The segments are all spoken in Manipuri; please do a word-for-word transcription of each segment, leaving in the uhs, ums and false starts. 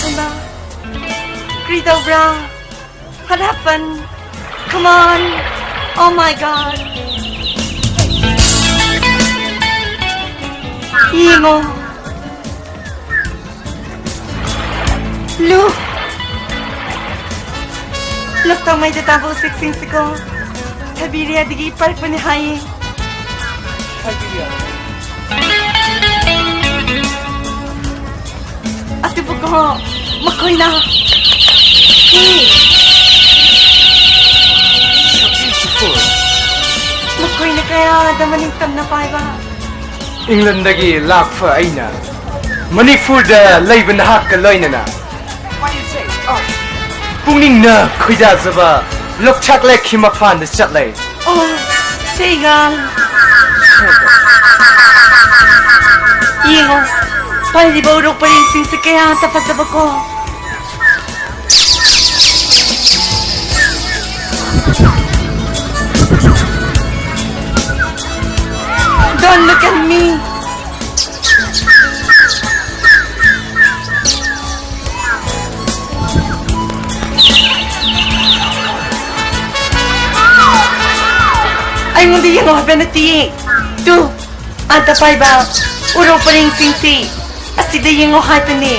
ꯍꯩꯃꯥ, ꯀꯔꯤ ꯇꯧꯕ꯭ꯔꯥ? What happened? Come on. Oh my God. ꯌꯦꯡꯉꯣ꯫ Look. ꯂꯣꯛꯇꯥꯛ ꯃꯌꯥꯏꯗ ꯇꯥꯕ ꯎꯆꯦꯛꯁꯤꯡꯁꯤꯀꯣ, ꯁꯥꯏꯕꯤꯔꯤꯌꯥꯗꯒꯤ ꯄꯥꯏꯔꯛꯄꯅꯤ ꯍꯥꯏꯌꯦ꯫ ꯑꯗꯨꯕꯨꯀꯣ, ꯃꯈꯣꯏꯅ, ꯎꯝ, ꯃꯈꯣꯏꯅ ꯀꯌꯥꯗ ꯃꯅꯤꯡ ꯇꯝꯅ ꯄꯥꯏꯕ꯫ ꯏꯪꯂꯟꯗꯒꯤ ꯂꯥꯛꯄ ꯑꯩꯅ ꯃꯅꯤꯄꯨꯔꯗ ꯂꯩꯕ ꯅꯍꯥꯛꯀ ꯂꯣꯏꯅꯅ ꯄꯨꯛꯅꯤꯡꯅ ꯈꯣꯏꯗꯥꯖꯕ ꯂꯣꯛꯇꯥꯛ ꯂꯦꯛꯀꯤ ꯃꯄꯥꯟꯗ ꯆꯠꯂꯦ꯫ ꯑꯣ, ꯁꯦꯒꯥꯜ꯫ ꯌꯦꯡꯉꯣ, ꯄꯥꯏꯔꯤꯕ ꯎꯔꯣꯛ ꯄꯔꯦꯡꯁꯤꯡꯁꯦ ꯀꯌꯥꯇ ꯐꯖꯕꯀꯣ꯫ Don't look at me. ꯑꯩꯉꯣꯟꯗ ꯌꯦꯡꯉꯣ ꯍꯥꯏꯕ ꯅꯠꯇꯤꯌꯦ꯫ ꯇꯨ, ꯑꯥꯗ ꯄꯥꯏꯕ ꯎꯔꯣꯛ ꯄꯔꯦꯡꯁꯤꯡꯁꯤ ꯑꯁꯤꯗ ꯌꯦꯡꯉꯣ ꯍꯥꯏꯕꯅꯦ꯫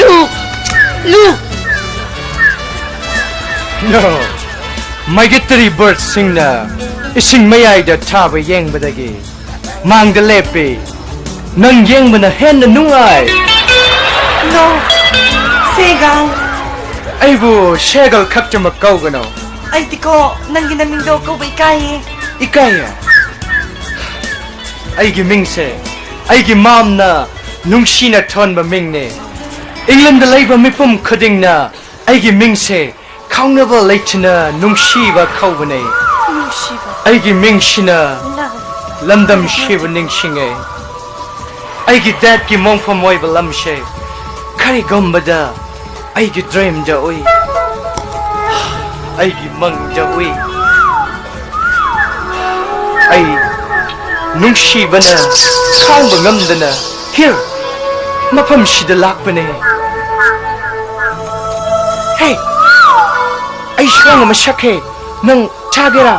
Look! Look! No! Migratory birdsꯁꯤꯡꯅ ꯏꯁꯤꯡ ꯃꯌꯥꯏꯗ ꯊꯥꯕ ꯌꯦꯡꯕꯗꯒꯤ ꯃꯥꯡꯗ ꯂꯦꯞꯄꯤ꯫ ꯅꯪ ꯌꯦꯡꯕꯅ ꯍꯦꯟꯅ ꯅꯨꯡꯉꯥꯏ꯫ No, ꯁꯦꯒꯥꯜ꯫ ꯑꯩꯕꯨ ꯁꯦꯒꯥꯜ ꯈꯛꯇꯃꯛ ꯀꯧꯒꯅꯨ꯫ ꯑꯩꯗꯤꯀꯣ ꯅꯪꯒꯤ ꯅꯃꯤꯡꯗꯣ ꯀꯧꯕ ꯏꯀꯥꯏꯌꯦ꯫ ꯏꯀꯥꯏꯌꯦ? ꯑꯩꯒꯤ ꯃꯤꯡꯁꯦ ꯑꯩꯒꯤ ꯃꯥꯝꯅ ꯅꯨꯡꯁꯤꯅ ꯊꯣꯟꯕ ꯃꯤꯡꯅꯦ꯫ ꯏꯪꯂꯦꯟꯗ ꯂꯩꯕ ꯃꯤꯄꯨꯝ ꯈꯨꯗꯤꯡꯅ ꯑꯩꯒꯤ ꯃꯤꯡꯁꯦ ꯈꯥꯎꯅꯕ ꯂꯩꯇꯅ ꯅꯨꯡꯁꯤꯕ ꯀꯧꯕꯅꯦ꯫ ꯅꯨꯡꯁꯤꯕ꯫ ꯑꯩꯒꯤ ꯃꯤꯡꯁꯤꯅ ꯂꯝꯗꯝꯁꯤꯕꯨ ꯅꯤꯡꯁꯤꯡꯉꯦ꯫ ꯑꯩꯒꯤ ꯗꯦꯠꯀꯤ ꯃꯣꯡꯐꯝ ꯑꯣꯏꯕ ꯂꯝꯁꯦ ꯀꯔꯤꯒꯨꯝꯕꯗ ꯑꯩꯒꯤ ꯗ꯭ꯔꯤꯝꯗ ꯎꯏ, ꯑꯩꯒꯤ ꯃꯪꯗ ꯎꯏ꯫ ꯑꯩ ꯅꯨꯡꯁꯤꯕꯅ ꯈꯥꯡꯕ ꯉꯝꯗꯅ here ꯃꯐꯝꯁꯤꯗ ꯂꯥꯛꯄꯅꯦ꯫ Hey, ꯑꯩ ꯁꯣꯡ ꯑꯃ ꯁꯛꯀꯦ, ꯅꯪ ꯆꯥꯒꯦꯔꯥ?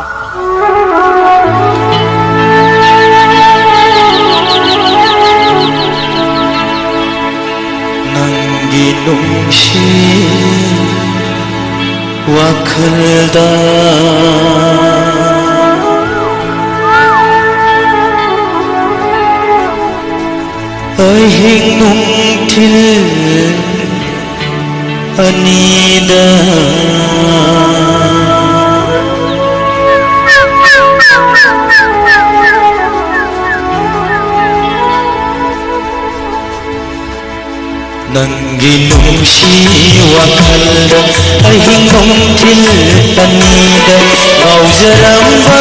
ꯅꯪꯒꯤ ꯅꯨꯡꯁꯤ ꯋꯥꯈꯜꯗ ꯑꯍꯤꯡ ꯅꯨꯡꯊꯤꯜ ꯑꯅꯤꯗ ꯅꯪꯒꯤ ꯅꯨꯡꯁꯤ ꯋꯥꯈꯜꯗ ꯑꯍꯤꯡ ꯅꯨꯡꯊꯤꯜ ꯑꯅꯤꯗ ꯉꯥꯎꯖꯔꯝꯕ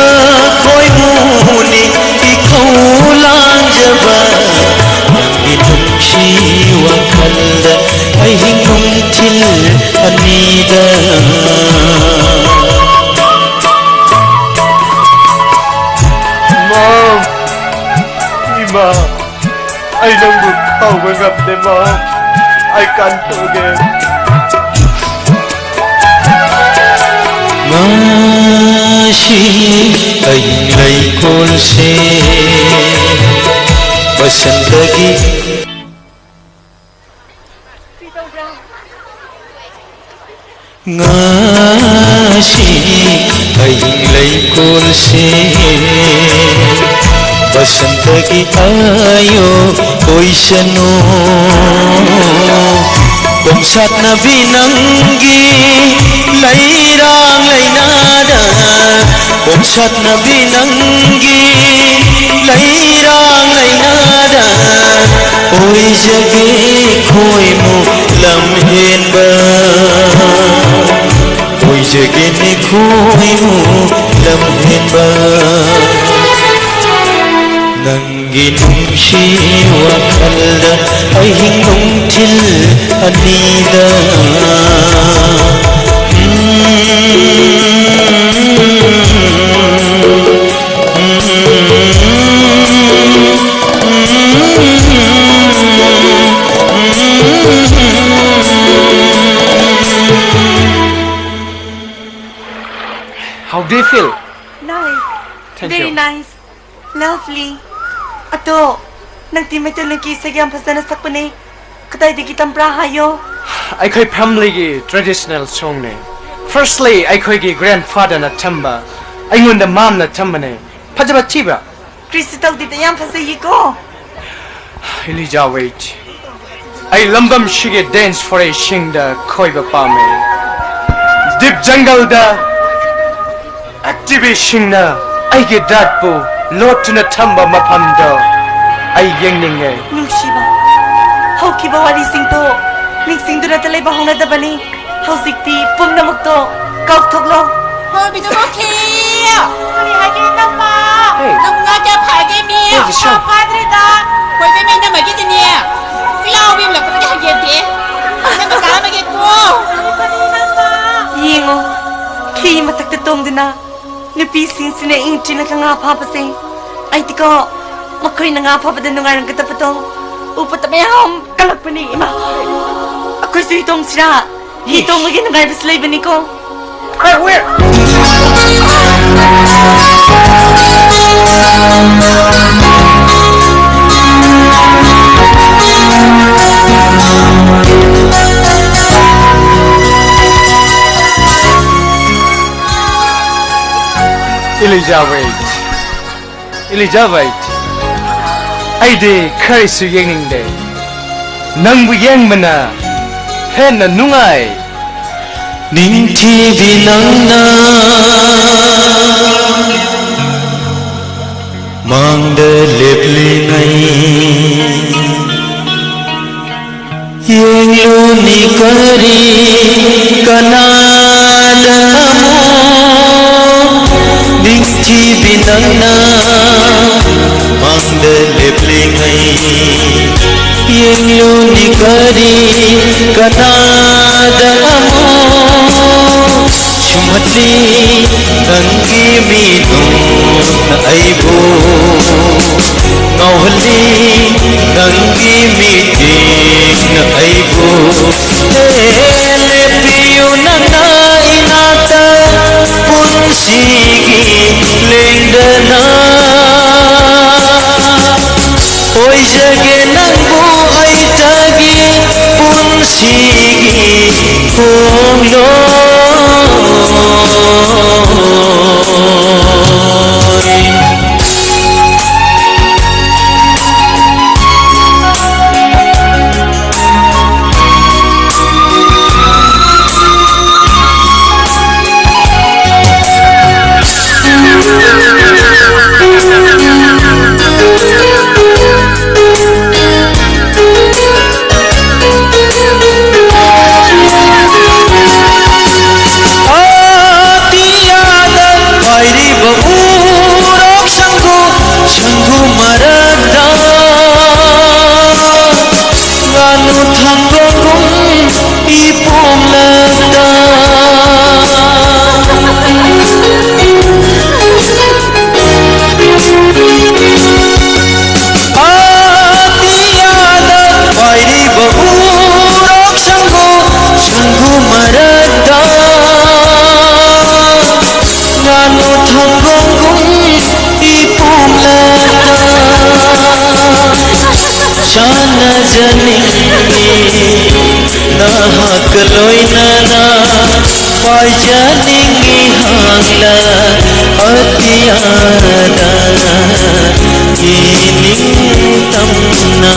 ꯈꯣꯏꯃꯨꯅꯤ ꯏꯈꯧ ꯂꯥꯡꯖꯕ꯫ ꯅꯪꯒꯤ ꯅꯨꯡꯁꯤ ꯋꯥꯈꯜꯗ ꯑꯍꯤꯡ ꯅꯨꯡꯊꯤꯜ ꯑꯅꯤꯗ꯫ ꯃꯥ, ꯏꯃꯥ, ꯑꯩ ꯅꯪꯕꯨ ꯀꯥꯎꯕ ꯉꯝꯗꯦ, ꯃꯥ꯫ I can't forget꯫ ꯉꯁꯤ ꯑꯍꯤꯡ ꯂꯩꯀꯣꯜꯁꯦ ꯕꯁꯟꯇꯒꯤ ꯉꯁꯤ ꯑꯍꯤꯡ ꯂꯩꯀꯣꯜꯁꯦ ꯕꯁꯟꯇꯒꯤ ꯑꯌꯣ ꯑꯣꯏꯁꯅꯨ꯫ ꯄꯣꯝꯁꯥꯠꯅꯕꯤ ꯅꯪꯒꯤ ꯂꯩꯔꯥꯡ ꯂꯩꯅꯥꯗ, ꯄꯣꯝꯁꯥꯠꯅꯕꯤ ꯅꯪꯒꯤ ꯂꯩꯔꯥꯡ ꯂꯩꯅꯥꯗ ꯑꯣꯏꯖꯒꯦ ꯈꯣꯏꯃꯨ ꯂꯝꯍꯦꯟꯕ, ꯑꯣꯏꯖꯒꯦꯅꯦ ꯈꯣꯏꯃꯨ ꯂꯝꯍꯦꯟꯕ꯫ ꯅꯪ ꯅꯨꯡꯁꯤ ꯋꯥꯈꯜꯗ ꯑꯍꯤꯡ ꯅꯨꯡꯊꯤꯜ ꯑꯅꯤꯗ꯫ How do you feel? Nice. Thank Very you. Nice. Lovely. ꯑꯗꯣ, ꯅꯪꯗꯤ ꯃꯩꯇꯩꯂꯣꯟꯒꯤ ꯏꯁꯩ ꯌꯥꯝ ꯐꯖꯅ ꯁꯛꯄꯅꯦ꯫ ꯀꯗꯥꯏꯗꯒꯤ ꯇꯝꯕ꯭ꯔꯥ ꯍꯥꯏꯌꯣ? ꯑꯩꯈꯣꯏ familyꯒꯤ traditional songꯅꯦ꯫ Firstly, ꯑꯩꯈꯣꯏꯒꯤ grandfatherꯅ ꯊꯝꯕ, ꯑꯩꯉꯣꯟꯗ momꯅ ꯊꯝꯕꯅꯦ꯫ ꯐꯖꯕ ꯊꯤꯕ꯭ꯔꯥ? ꯀ꯭ꯔꯤꯁꯨ ꯇꯧꯗꯦꯗ, ꯌꯥꯝ ꯐꯖꯩꯌꯦꯀꯣ꯫ Elijah, wait. ꯑꯩ ꯂꯝꯗꯝꯁꯤꯒꯤ dense forestꯁꯤꯡꯗ ꯀꯣꯏꯕ ꯄꯥꯝꯃꯤ꯫ Deep jungleꯗ activistꯁꯤꯡꯅ ꯑꯩꯒꯤ ꯗꯥꯠꯄꯨ ꯂꯣꯠꯇꯨꯅ ꯊꯝꯕ ꯃꯐꯝꯗꯣ ꯑꯩ ꯌꯦꯡꯅꯤꯡꯉꯦ꯫ ꯅꯨꯡꯁꯤꯕ, ꯍꯧꯈꯤꯕ ꯋꯥꯔꯤꯁꯤꯡꯗꯣ ꯅꯤꯡꯁꯤꯡꯗꯨꯅꯇ ꯂꯩꯕ ꯍꯧꯅꯗꯕꯅꯤ꯫ ꯍꯧꯖꯤꯛꯇꯤ ꯄꯨꯝꯅꯃꯛꯇꯣ ꯀꯥꯎꯊꯣꯛꯂꯣ꯫ ꯍꯣ, ꯕꯤꯗꯨ ꯃꯈꯤ! ꯀꯔꯤ ꯍꯥꯏꯒꯦ, ꯏꯅꯝꯃ? ꯍꯦ꯫ ꯅꯪ ꯉꯥ ꯀꯌꯥ ꯐꯥꯔꯒꯦ, ꯃꯤ? ꯍꯦ, ꯖꯤꯁꯥ꯫ ꯐꯥꯗ꯭ꯔꯤꯗ꯫ ꯍꯣꯏ, ꯏꯕꯦꯝꯃ, ꯏꯅꯝꯃꯒꯤꯗꯤꯅꯦ, ꯄꯤꯂꯥꯎ ꯕꯦꯝ ꯂꯧꯕꯗꯤ ꯍꯪꯒꯦꯗꯦ꯫ ꯏꯅꯝꯃ ꯀꯥꯔꯝꯃꯒꯦꯀꯣ꯫ ꯌꯦꯡꯉꯣ, ꯈꯤ ꯃꯊꯛꯇ ꯇꯣꯡꯗꯨꯅ ꯅꯨꯄꯤꯁꯤꯡꯁꯤꯅ ꯏꯪ ꯆꯤꯜꯂꯒ ꯉꯥ ꯐꯥꯕꯁꯦ꯫ ꯑꯩꯗꯤꯀꯣ, ꯃꯈꯣꯏꯅ ꯉꯥ ꯐꯥꯕꯗ ꯅꯨꯡꯉꯥꯏꯔꯝꯒꯗꯕꯗꯣ ꯎꯕꯗ ꯃꯌꯥꯝ ꯀꯜꯂꯛꯄꯅꯤ, ꯏꯃꯥ꯫ ꯑꯩꯈꯣꯏꯁꯨ ꯍꯤ ꯇꯣꯡꯁꯤꯔꯥ? ꯍꯤ ꯇꯣꯡꯕꯒꯤ ꯅꯨꯡꯉꯥꯏꯕꯁꯨ ꯂꯩꯕꯅꯤꯀꯣ꯫ Elizabeth, Elizabeth, ꯑꯩꯗꯤ ꯈꯔꯤꯁꯨ ꯌꯦꯡꯅꯤꯡꯗꯦ꯫ ꯅꯪꯕꯨ ꯌꯦꯡꯕꯅ ꯍꯦꯟꯅ ꯅꯨꯡꯉꯥꯏ꯫ ꯅꯤꯡꯊꯤꯕꯤ ꯅꯪꯅ ꯃꯥꯡꯗ ꯂꯦꯞꯂꯤꯉꯩ꯫ ꯌꯦꯡꯂꯨꯅꯤ ꯀꯔꯤ ꯀꯅꯥꯗ ꯑꯃꯨꯛ ꯅꯤꯡꯊꯤꯕꯤ ꯅꯪꯅ ꯃꯥꯡꯗ ꯂꯦꯞꯂꯤꯉꯩ ꯌꯦꯡꯂꯨꯅꯤ ꯀꯔꯤ ꯀꯅꯥꯗ ꯑꯃꯨꯛ ꯁꯨꯝꯍꯠꯂꯤ ꯅꯪꯒꯤ ꯃꯤꯅꯨꯡꯅ ꯑꯩꯕꯨ ꯉꯥꯎꯍꯜꯂꯤ ꯅꯪꯒꯤ ꯃꯤꯠꯌꯦꯡꯅ ꯑꯩꯕꯨ ꯍꯦ ꯂꯦꯞꯄꯤꯌꯨ ꯅꯪꯅ ꯏꯅꯥꯛꯇ ꯄꯨꯟꯁꯤꯒꯤ ꯂꯦꯡꯗꯅ ꯑꯣꯏꯖꯒꯦ ꯅꯪꯕꯨ ꯑꯩꯇꯒꯤ ꯄꯨꯟꯁꯤꯒꯤ ꯈꯣꯡꯂꯣꯏ ꯑꯇꯤꯌꯥꯗ ꯄꯥꯏꯔꯤꯕ ꯎꯔꯣꯛ ꯁꯪꯒꯨ ꯁꯪꯒꯨ ꯃꯔꯛꯇ ꯉꯥꯅꯨ ꯊꯝꯕꯒꯨꯝ ꯏꯄꯣꯝꯂꯛꯇ ꯑꯇꯤꯌꯥꯗ ꯄꯥꯏꯔꯤꯕ ꯎꯔꯣꯛ ꯁꯪꯒꯨ ꯁꯪꯒꯨ ꯃꯔꯛꯇ ꯉꯥꯅꯨ ꯊꯝꯕꯒꯨꯝ ꯏꯄꯣꯝꯂꯛꯇ ꯁꯥꯟꯅꯖꯅꯤꯡꯉꯤ ꯅꯍꯥꯛꯀ ꯂꯣꯏꯅꯅ ꯄꯥꯏꯖꯅꯤꯡꯉꯤ ꯍꯥꯡꯂ ꯑꯇꯤꯌꯥꯗ ꯏꯅꯤꯡꯇꯝꯅ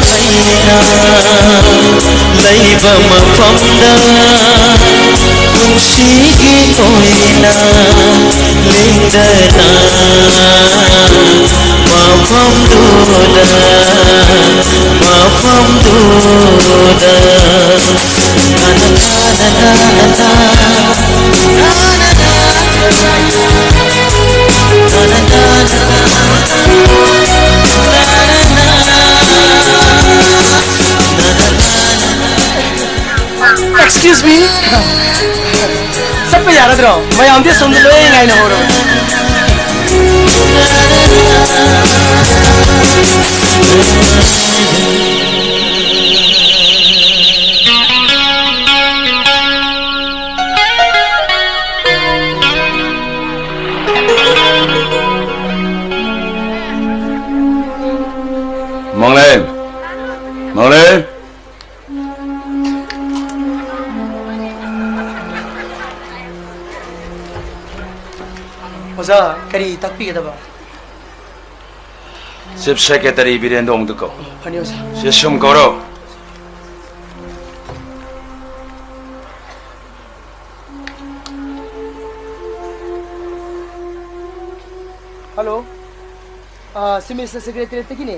ꯑꯩꯅ ꯂꯩꯕ ꯃꯐꯝꯗ ꯅꯨꯡꯁꯤꯒꯤ ꯑꯣꯏꯅ ꯂꯦꯡꯗꯅ ꯃꯐꯝꯗꯨꯗ, ꯃꯐꯝꯗꯨꯗ꯫ Excuse me. ꯆꯠꯄ ꯌꯥꯔꯗ꯭ꯔꯣ? ꯃꯌꯥꯝꯗꯤ ꯑꯁꯣꯝꯗ ꯂꯣꯏ ꯉꯥꯏꯅꯍꯧꯔꯕꯅꯤ꯫ ꯃꯪꯂꯦꯟ! ꯃꯪꯂꯦꯟ! ꯑꯣꯖꯥ, ꯀꯔꯤ ꯇꯥꯛꯄꯤꯒꯗꯕ? Chief Secretary ꯕꯤꯔꯦꯟꯗꯣꯡꯗꯨ ꯀꯧ꯫ ꯐꯅꯤ, ꯑꯣꯖꯥ꯫ ꯁꯤ ꯁꯨꯝ ꯀꯧꯔꯣ꯫ ꯍꯜꯂꯣ꯫ ꯑꯥ, ꯁꯤ ꯃꯤꯁꯇꯔ ꯁꯦꯀ꯭ꯔꯦꯇꯔꯤꯌꯦꯠꯇꯒꯤꯅꯦ꯫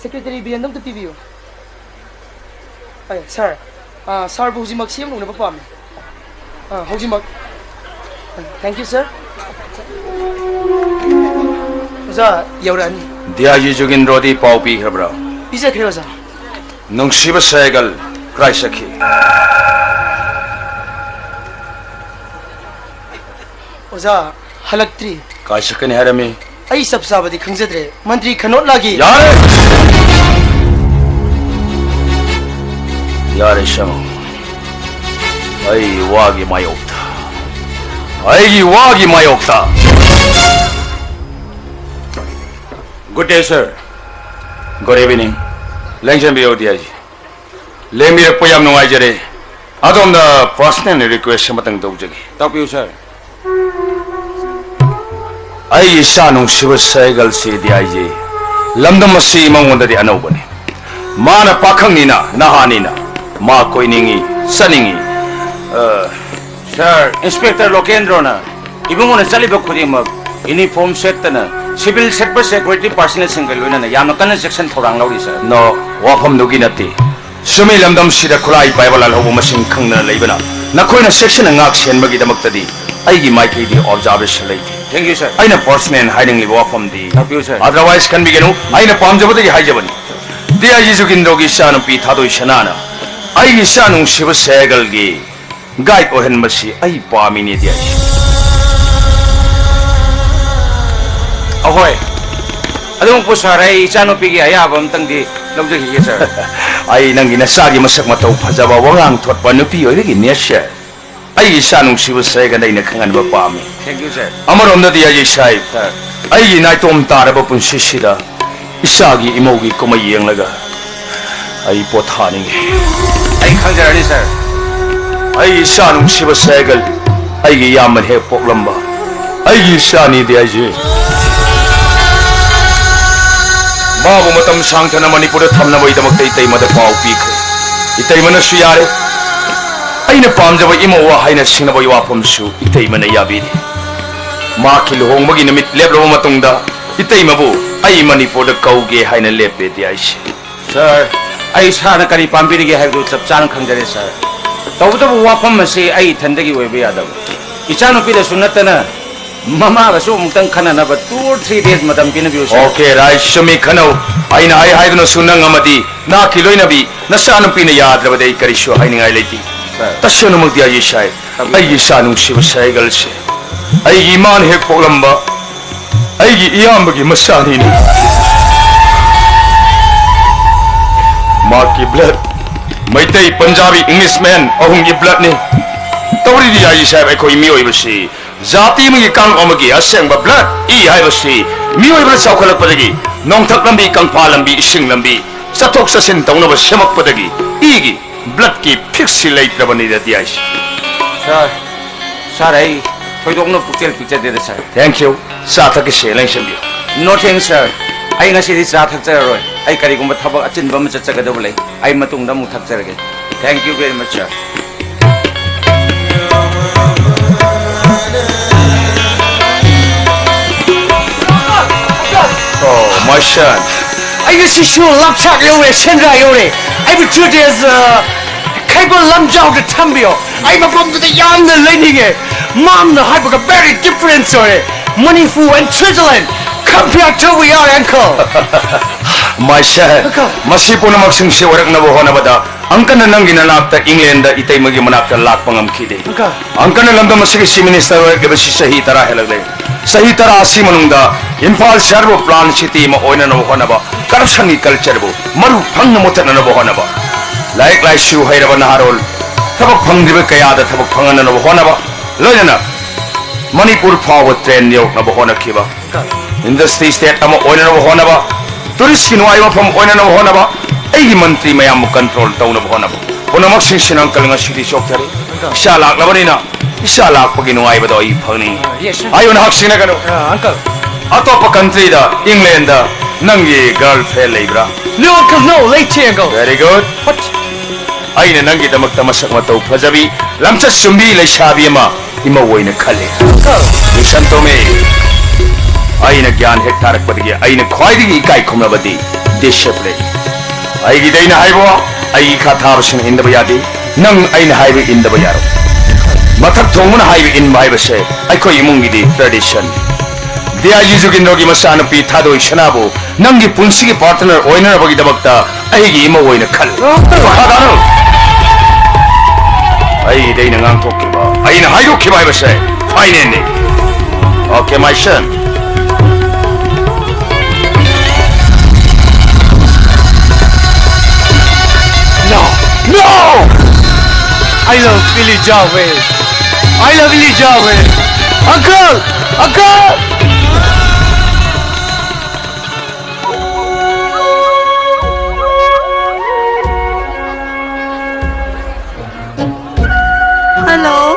ꯁꯦꯀ꯭ꯔꯦꯇꯔꯤ ꯕꯤꯔꯦꯟꯗꯣ ꯑꯝꯇ ꯄꯤꯕꯤꯌꯨ꯫ ꯑꯦ, ꯁꯥꯔ, ꯑꯥ, ꯁꯥꯔꯕꯨ ꯍꯧꯖꯤꯛꯃꯛ ꯁꯤ ꯑꯦꯝ ꯎꯅꯕ ꯄꯥꯝꯃꯤ꯫ ꯑꯥ, ꯍꯧꯖꯤꯛꯃꯛ꯫ Thank you, sir. ꯑꯣꯖꯥ, ꯌꯧꯔꯛꯑꯅꯤ꯫ ꯗꯤ ꯑꯥꯏ ꯖꯤ ꯖꯨꯒꯤꯟꯗ꯭ꯔꯣꯗꯤ ꯄꯥꯎ ꯄꯤꯈ꯭ꯔꯕ꯭ꯔꯥ? ꯄꯤꯖꯈ꯭ꯔꯦ, ꯑꯣꯖꯥ꯫ ꯅꯨꯡꯁꯤꯕ ꯁꯥꯏꯒꯜ ꯀꯥꯏ ꯆꯠꯈꯤ? ꯑꯣꯖꯥ, ꯍꯜꯂꯛꯇ꯭ꯔꯤ꯫ ꯀꯥꯏ ꯆꯠꯀꯅꯤ ꯍꯥꯏꯔꯝꯃꯤ? ꯑꯩ ꯆꯞ ꯆꯥꯕꯗꯤ ꯈꯪꯖꯗ꯭ꯔꯦ, ꯃꯟꯇ꯭ꯔꯤ ꯈꯅꯣꯠꯂꯥꯒꯤ꯫ ꯌꯥꯔꯦ! ꯌꯥꯔꯦ, ꯁꯦꯝꯃꯣ꯫ ꯑꯩ ꯋꯥꯒꯤ ꯃꯥꯌꯣꯛꯇ, ꯑꯩꯒꯤ ꯋꯥꯒꯤ ꯃꯥꯌꯣꯛꯇ꯫ Good day, sir. Good evening. ꯂꯦꯡꯖꯟꯕꯤꯌꯨ, ꯗꯤ ꯑꯥꯏ ꯖꯤ꯫ ꯂꯦꯡꯕꯤꯔꯛꯄ ꯌꯥꯝ ꯅꯨꯡꯉꯥꯏꯖꯔꯦ꯫ ꯑꯗꯣꯝꯗ personal request ꯑꯃꯇꯪ ꯇꯧꯖꯒꯦ꯫ ꯇꯥꯛꯄꯤꯌꯨ, sir꯫ ꯑꯩꯒꯤ ꯏꯆꯥ ꯅꯨꯡꯁꯤꯕ ꯁꯥꯏꯒꯜꯁꯤ, ꯗꯤ ꯑꯥꯏ ꯖꯤ, ꯂꯝꯗꯝ ꯑꯁꯤ ꯃꯉꯣꯟꯗꯗꯤ ꯑꯅꯧꯕꯅꯤ꯫ ꯃꯥꯅ ꯄꯥꯈꯪꯅꯤꯅ, ꯅꯍꯥꯅꯤꯅ, ꯃꯥ ꯀꯣꯏꯅꯤꯡꯏ, ꯆꯠꯅꯤꯡꯏ꯫ ꯑ, ꯁꯥꯔ, ꯏꯟꯁꯄꯦꯛꯇꯔ ꯂꯣꯀꯦꯟꯗ꯭ꯔꯣꯅ ꯏꯕꯨꯡꯉꯣꯅ ꯆꯠꯂꯤꯕ ꯈꯨꯗꯤꯡꯃꯛ ꯌꯨꯅꯤꯐꯣꯔꯝ ꯁꯦꯠꯇꯅ ꯁꯤꯚꯤꯜ ꯁꯦꯠꯄ ꯁꯦꯀ꯭ꯌꯨꯔꯤꯇꯤ ꯄꯥꯔꯁꯅꯦꯜꯁꯤꯡꯒ ꯂꯣꯏꯅꯅ ꯌꯥꯝꯅ ꯀꯟꯅ ꯆꯦꯛꯁꯤꯟ ꯊꯧꯔꯥꯡ ꯂꯧꯔꯤ, ꯁꯥꯔ꯫ ꯅꯣ, ꯋꯥꯐꯝꯗꯨꯒꯤ ꯅꯠꯇꯦ꯫ ꯁꯨꯃꯤ ꯂꯝꯗꯝꯁꯤꯗ ꯈꯨꯠꯂꯥꯏ ꯄꯥꯏꯕ ꯂꯥꯜꯍꯧꯕ ꯃꯁꯤꯡ ꯈꯪꯗꯅ ꯂꯩꯕꯅ ꯅꯈꯣꯏꯅ ꯆꯦꯛꯁꯤꯟꯅ ꯉꯥꯛ ꯁꯦꯟꯕꯒꯤꯗꯃꯛꯇꯗꯤ ꯑꯩꯒꯤ ꯃꯥꯏꯀꯩꯗꯤ ꯑꯣꯕꯖꯥꯔꯕꯦꯁꯟ ꯂꯩꯇꯦ꯫ ꯊꯦꯡꯛ ꯌꯨ, ꯁꯥꯔ꯫ ꯑꯩꯅ ꯄꯔꯁꯅꯦꯜ ꯍꯥꯏꯅꯤꯡꯂꯤꯕ ꯋꯥꯐꯝꯗꯤ, ꯇꯥꯛꯄꯤꯌꯨ, ꯁꯥꯔ꯫ ꯑꯗꯔꯋꯥꯏꯁ ꯈꯟꯕꯤꯒꯅꯨ, ꯑꯩꯅ ꯄꯥꯝꯖꯕꯗꯒꯤ ꯍꯥꯏꯖꯕꯅꯤ꯫ ꯗꯤ ꯑꯥꯏ ꯖꯤ ꯖꯨꯒꯤꯟꯗ꯭ꯔꯣꯒꯤ ꯏꯆꯥꯅꯨꯄꯤ ꯊꯥꯗꯣꯏ ꯁꯅꯥꯅ ꯑꯩꯒꯤ ꯏꯆꯥ ꯅꯨꯡꯁꯤꯕ ꯁꯦꯒꯜꯒꯤ ꯒꯥꯏꯗ ꯑꯣꯏꯍꯟꯕꯁꯤ ꯑꯩ ꯄꯥꯝꯃꯤꯅꯦ, ꯗꯤ ꯑꯥꯏ ꯖꯤ꯫ ꯑꯍꯣꯏ꯫ ꯑꯗꯨꯃꯛꯄꯨ ꯁꯥꯔ, ꯑꯩ ꯏꯆꯥꯅꯨꯄꯤꯒꯤ ꯑꯌꯥꯕ ꯑꯝꯇꯪꯗꯤ ꯂꯧꯖꯈꯤꯒꯦ, ꯁꯥꯔ꯫ ꯑꯩ ꯅꯪꯒꯤ ꯅꯆꯥꯒꯤ ꯃꯁꯛ ꯃꯇꯧ ꯐꯖꯕ, ꯋꯥꯉꯥꯡ ꯊꯣꯠꯄ ꯅꯨꯄꯤ ꯑꯣꯏꯕꯒꯤ ꯅꯦꯆꯔ ꯑꯩꯒꯤ ꯏꯆꯥ ꯅꯨꯡꯁꯤꯕ ꯁꯦꯒꯟ ꯑꯩꯅ ꯈꯪꯍꯟꯕ ꯄꯥꯝꯃꯤ꯫ ꯊꯦꯡꯛ ꯌꯨ, ꯁꯥꯔ꯫ ꯑꯃꯔꯣꯝꯗꯗꯤ ꯑꯩꯒꯤ ꯁꯥꯍꯦꯕ, ꯁꯥꯔ꯫ ꯑꯩꯒꯤ ꯅꯥꯏꯇꯣꯝ ꯇꯥꯔꯕ ꯄꯨꯟꯁꯤꯁꯤꯗ ꯏꯆꯥꯒꯤ ꯏꯃꯧꯒꯤ ꯀꯨꯝꯍꯩ ꯌꯦꯡꯂꯒ ꯑꯩ ꯄꯣꯊꯥꯅꯤꯡꯉꯤ꯫ ꯑꯩ ꯈꯪꯖꯔꯅꯤ, ꯁꯥꯔ꯫ ꯑꯩ ꯏꯆꯥ ꯅꯨꯡꯁꯤꯕ ꯁꯦꯒꯜ, ꯑꯩꯒꯤ ꯏꯌꯥꯝꯕꯅ ꯍꯦꯛ ꯄꯣꯛꯂꯝꯕ ꯑꯩꯒꯤ ꯏꯆꯥꯅꯤ, ꯗꯤ ꯑꯥꯏ ꯖꯤ꯫ ꯃꯥꯕꯨ ꯃꯇꯝ ꯁꯥꯡꯊꯅ ꯃꯅꯤꯄꯨꯔꯗ ꯊꯝꯅꯕꯒꯤꯗꯃꯛꯇ ꯏꯇꯩꯃꯗ ꯄꯥꯎ ꯄꯤꯈ꯭ꯔꯦ꯫ ꯏꯇꯩꯃꯅꯁꯨ ꯌꯥꯔꯦ꯫ ꯑꯩꯅ ꯄꯥꯝꯖꯕ ꯏꯃꯧ ꯍꯥꯏꯅ ꯁꯤꯡꯅꯕꯒꯤ ꯋꯥꯐꯝꯁꯨ ꯏꯇꯩꯃꯅ ꯌꯥꯕꯤꯔꯦ꯫ ꯃꯍꯥꯛꯀꯤ ꯂꯨꯍꯣꯡꯕꯒꯤ ꯅꯨꯃꯤꯠ ꯂꯦꯞꯂꯕ ꯃꯇꯨꯡꯗ ꯏꯇꯩꯃꯕꯨ ꯑꯩ ꯃꯅꯤꯄꯨꯔꯗ ꯀꯧꯒꯦ ꯍꯥꯏꯅ ꯂꯦꯞꯄꯦ, ꯗꯤ ꯑꯥꯏ ꯁꯤ꯫ ꯁꯥꯔ, ꯑꯩ ꯁꯥꯔꯅ ꯀꯔꯤ ꯄꯥꯝꯕꯤꯔꯤꯒꯦ ꯍꯥꯏꯕꯗꯨ ꯆꯞ ꯆꯥꯅ ꯈꯪꯖꯔꯦ, ꯁꯥꯔ꯫ ꯇꯧꯕꯇꯕꯨ ꯋꯥꯐꯝ ꯑꯁꯤ ꯑꯩ ꯏꯊꯟꯗꯒꯤ ꯑꯣꯏꯕ ꯌꯥꯗꯕ꯫ ꯏꯆꯥꯅꯨꯄꯤꯗꯁꯨ ꯅꯠꯇꯅ ꯃꯃꯥꯒꯁꯨ ꯑꯃꯨꯛꯇꯪ ꯈꯟꯅꯅꯕ two or three days ꯃꯇꯝ ꯄꯤꯅꯕꯤꯌꯨ, ꯁꯥꯔ꯫ ꯑꯣꯀꯦ, ꯔꯥꯏ, ꯆꯨꯝꯃꯤ, ꯈꯟꯅꯧ꯫ ꯑꯩꯅ ꯍꯥꯏ ꯍꯥꯏꯗꯨꯅꯁꯨ ꯅꯪ ꯑꯃꯗꯤ ꯅꯍꯥꯛꯀꯤ ꯂꯣꯏꯅꯕꯤ ꯅꯆꯥꯅꯨꯄꯤꯅ ꯌꯥꯗ꯭ꯔꯕꯗꯤ ꯑꯩ ꯀꯔꯤꯁꯨ ꯍꯥꯏꯅꯤꯡꯉꯥꯏ ꯂꯩꯇꯦ꯫ ꯁꯥꯔ꯫ ꯇꯁꯦꯡꯅꯃꯛ ꯗꯤ ꯑꯥꯏ ꯖꯤ ꯁꯥꯍꯦꯕ, ꯑꯩꯒꯤ ꯏꯆꯥ ꯅꯨꯡꯁꯤꯕ ꯁꯦꯒꯜꯁꯦ ꯑꯩꯒꯤ ꯏꯃꯥꯅ ꯍꯦꯛ ꯄꯣꯛꯂꯝꯕ ꯑꯩꯒꯤ ꯏꯌꯥꯝꯕꯒꯤ ꯃꯆꯥꯅꯤꯅꯦ꯫ ꯃꯍꯥꯛꯀꯤ ꯕ꯭ꯂꯗ ꯃꯩꯇꯩ, ꯄꯟꯖꯥꯕꯤ, ꯏꯪꯂꯤꯁꯃꯦꯟ ꯑꯍꯨꯝꯒꯤ ꯕ꯭ꯂꯗꯅꯤ꯫ ꯇꯧꯔꯤꯗꯤ ꯗꯤ ꯑꯥꯏ ꯖꯤ ꯁꯥꯍꯦꯕ, ꯑꯩꯈꯣꯏ ꯃꯤꯑꯣꯏꯕꯁꯤ ꯖꯥꯇꯤ ꯑꯃꯒꯤ ꯀꯥꯡꯂꯨꯞ ꯑꯃꯒꯤ ꯑꯁꯦꯡꯕ ꯕ꯭ꯂꯗ ꯏ ꯍꯥꯏꯕꯁꯤ ꯃꯤꯑꯣꯏꯕꯅ ꯆꯥꯎꯈꯠꯂꯛꯄꯗꯒꯤ ꯅꯣꯡꯊꯛ ꯂꯝꯕꯤ, ꯀꯪꯐꯥ ꯂꯝꯕꯤ, ꯏꯁꯤꯡ ꯂꯝꯕꯤ ꯆꯠꯊꯣꯛ ꯆꯠꯁꯤꯟ ꯇꯧꯅꯕ ꯁꯦꯝꯃꯛꯄꯗꯒꯤ ꯏꯒꯤ ꯕ꯭ꯂꯗꯀꯤ ꯐꯤꯛꯁꯁꯤ ꯂꯩꯇ꯭ꯔꯕꯅꯤꯗ, ꯗꯤ ꯑꯥꯏ ꯁꯤ꯫ ꯁꯥꯔ, ꯁꯥꯔ, ꯑꯩ ꯊꯣꯏꯗꯣꯛꯅ ꯄꯨꯛꯆꯦꯜ ꯄꯤꯛꯆꯗꯦꯗ, ꯁꯥꯔ꯫ Thank you. ꯆꯥ ꯊꯛꯀꯤ ꯁꯦ ꯂꯦꯡꯁꯤꯟꯕꯤꯌꯨ꯫ ꯅꯣ ꯊꯦꯡꯛꯁ, ꯁꯥꯔ꯫ ꯑꯩ ꯉꯁꯤꯗꯤ ꯆꯥ ꯊꯛꯆꯔꯔꯣꯏ꯫ ꯑꯩ ꯀꯔꯤꯒꯨꯝꯕ ꯊꯕꯛ ꯑꯆꯤꯟꯕ ꯑꯃ ꯆꯠꯆꯒꯗꯕ ꯂꯩ꯫ ꯑꯩ ꯃꯇꯨꯡꯗ ꯑꯃꯨꯛ ꯊꯛꯆꯔꯒꯦ꯫ Thank you very much, sir. Oh, my son. ꯑꯩ ꯉꯁꯤꯁꯨ ꯂꯥꯛꯆꯥꯛ ꯌꯧꯔꯦ, ꯁꯦꯟꯗ꯭ꯔꯥ ꯌꯧꯔꯦ꯫ ꯑꯩꯕꯨ two days, uh, ꯈꯩꯕꯣꯜ ꯂꯝꯖꯥꯎꯗ ꯊꯝꯕꯤꯌꯣ꯫ ꯑꯩ ꯃꯐꯝꯗꯨꯗ ꯌꯥꯝꯅ ꯂꯩꯅꯤꯡꯉꯦ꯫ ꯃꯥꯝꯅ ꯍꯥꯏꯕꯒ very different ꯑꯣꯏꯔꯦ꯫ Manipur and Switzerland, compare to we are, uncle. My son, uncle. ꯃꯁꯤ ꯄꯨꯝꯅꯃꯛꯁꯤꯡꯁꯤ ꯑꯣꯏꯔꯛꯅꯕ ꯍꯣꯠꯅꯕꯗ uncle ꯅ ꯅꯪꯒꯤ ꯅꯅꯥꯛꯇ England ꯗ ꯏꯇꯩꯃꯒꯤ ꯃꯅꯥꯛꯇ ꯂꯥꯛꯄ ꯉꯝꯈꯤꯗꯦ꯫ Uncle. Uncle ꯅ ꯂꯝꯗꯝ ꯑꯁꯤꯒꯤ Chief Minister ꯑꯣꯏꯔꯛꯂꯤꯕꯁꯤ ꯆꯍꯤ ꯇꯔꯥ ꯍꯦꯜꯂꯛꯂꯦ꯫ ꯆꯍꯤ ꯇꯔꯥ ꯑꯁꯤ ꯃꯅꯨꯡꯗ ꯏꯝꯐꯥꯜ ꯁꯍꯔꯕꯨ plan city ꯑꯃ ꯑꯣꯏꯅꯅꯕ ꯍꯣꯠꯅꯕ, corruption ꯒꯤ culture ꯕꯨ ꯃꯔꯨ ꯐꯪꯅ ꯃꯨꯊꯠꯅꯅꯕ ꯍꯣꯠꯅꯕ, ꯂꯥꯏꯔꯤꯛ ꯂꯥꯏꯁꯨ ꯍꯩꯔꯕ ꯅꯍꯥꯔꯣꯜ ꯊꯕꯛ ꯐꯪꯗ꯭ꯔꯤꯕ ꯀꯌꯥꯗ ꯊꯕꯛ ꯐꯪꯍꯟꯅꯅꯕ ꯍꯣꯠꯅꯕ, ꯂꯣꯏꯅꯅ ꯃꯅꯤꯄꯨꯔ ꯐꯥꯎꯕ train ꯌꯧꯔꯛꯅꯕ ꯍꯣꯠꯅꯈꯤꯕ, industry state ꯑꯃ ꯑꯣꯏꯅꯅꯕ ꯍꯣꯠꯅꯕ, tourist ꯀꯤ ꯅꯨꯡꯉꯥꯏꯕ ꯃꯐꯝ ꯑꯣꯏꯅꯅꯕ ꯍꯣꯠꯅꯕ, ꯑꯩꯒꯤ ꯃꯟꯇ꯭ꯔꯤ ꯃꯌꯥꯝꯕꯨ control ꯇꯧꯅꯕ ꯍꯣꯠꯅꯕ, ꯄꯨꯝꯅꯃꯛꯁꯤꯡꯁꯤꯅ uncle ꯉꯁꯤꯗꯤ ꯆꯣꯛꯊꯔꯤ꯫ ꯏꯆꯥ ꯂꯥꯛꯂꯕꯅꯤꯅ ꯏꯆꯥ ꯂꯥꯛꯄꯒꯤ ꯅꯨꯡꯉꯥꯏꯕꯗꯣ ꯑꯩ ꯐꯪꯅꯤꯡꯏ꯫ Yes, sir. ꯑꯌꯣ, ꯅꯍꯥꯛꯁꯤꯡꯅ ꯀꯩꯅꯣ? ꯑ, uncle. ꯑꯇꯣꯞꯄ country ꯗ, England ꯗ ꯅꯪꯒꯤ girlfriend ꯂꯩꯕ꯭ꯔꯥ? No, uncle, no, ꯂꯩꯇꯦ, uncle. Very good. What? ꯑꯩꯅ ꯅꯪꯒꯤꯗꯃꯛꯇ ꯃꯁꯛ ꯃꯇꯧ ꯐꯖꯕꯤ, ꯂꯝꯆꯠ ꯆꯨꯝꯕꯤ ꯂꯩꯁꯥꯕꯤ ꯑꯃ ꯏꯃꯧ ꯑꯣꯏꯅ ꯈꯜꯂꯤ꯫ Uncle. Listen to me. ꯑꯩꯅ ꯒ꯭ꯌꯥꯟ ꯍꯦꯛ ꯇꯥꯔꯛꯄꯗꯒꯤ ꯑꯩꯅ ꯈ꯭ꯋꯥꯏꯗꯒꯤ ꯏꯀꯥꯏ ꯈꯨꯝꯅꯕꯗꯤ discipline꯫ ꯑꯩꯒꯤꯗꯤ ꯑꯩꯅ ꯍꯥꯏꯕ, ꯑꯩꯒꯤ ꯏꯈꯥ ꯊꯥꯕꯁꯤꯡꯅ ꯏꯟꯗꯕ ꯌꯥꯗꯦ꯫ ꯅꯪ ꯑꯩꯅ ꯍꯥꯏꯕ ꯏꯟꯗꯕ ꯌꯥꯔꯣꯏ꯫ ꯃꯊꯛ ꯊꯣꯡꯕꯅ ꯍꯥꯏꯕ ꯏꯟꯕ ꯍꯥꯏꯕꯁꯦ ꯑꯩꯈꯣꯏ ꯏꯃꯨꯡꯒꯤꯗꯤ tradition꯫ ꯗꯤ ꯑꯥꯏ ꯖꯤ ꯖꯨꯒꯤꯟꯗ꯭ꯔꯣꯒꯤ ꯃꯆꯥꯅꯨꯄꯤ ꯊꯥꯗꯣꯏ ꯁꯅꯥꯕꯨ ꯅꯪꯒꯤ ꯄꯨꯟꯁꯤꯒꯤ partner ꯑꯣꯏꯅꯅꯕꯒꯤꯗꯃꯛꯇ ꯑꯩꯒꯤ ꯏꯃꯧ ꯑꯣꯏꯅ ꯈꯜꯂꯨ꯫ ꯃꯈꯥ ꯇꯥꯔꯨ꯫ ꯑꯩꯗꯤ ꯑꯩꯅ ꯉꯥꯡꯊꯣꯛꯈꯤꯕ, ꯑꯩꯅ ꯍꯥꯏꯗꯣꯛꯈꯤꯕ ꯍꯥꯏꯕꯁꯦ final ꯅꯤ꯫ Okay, my son. No! No! I love Elijah Way. I love Elijah Way. Uncle! Uncle! Hello?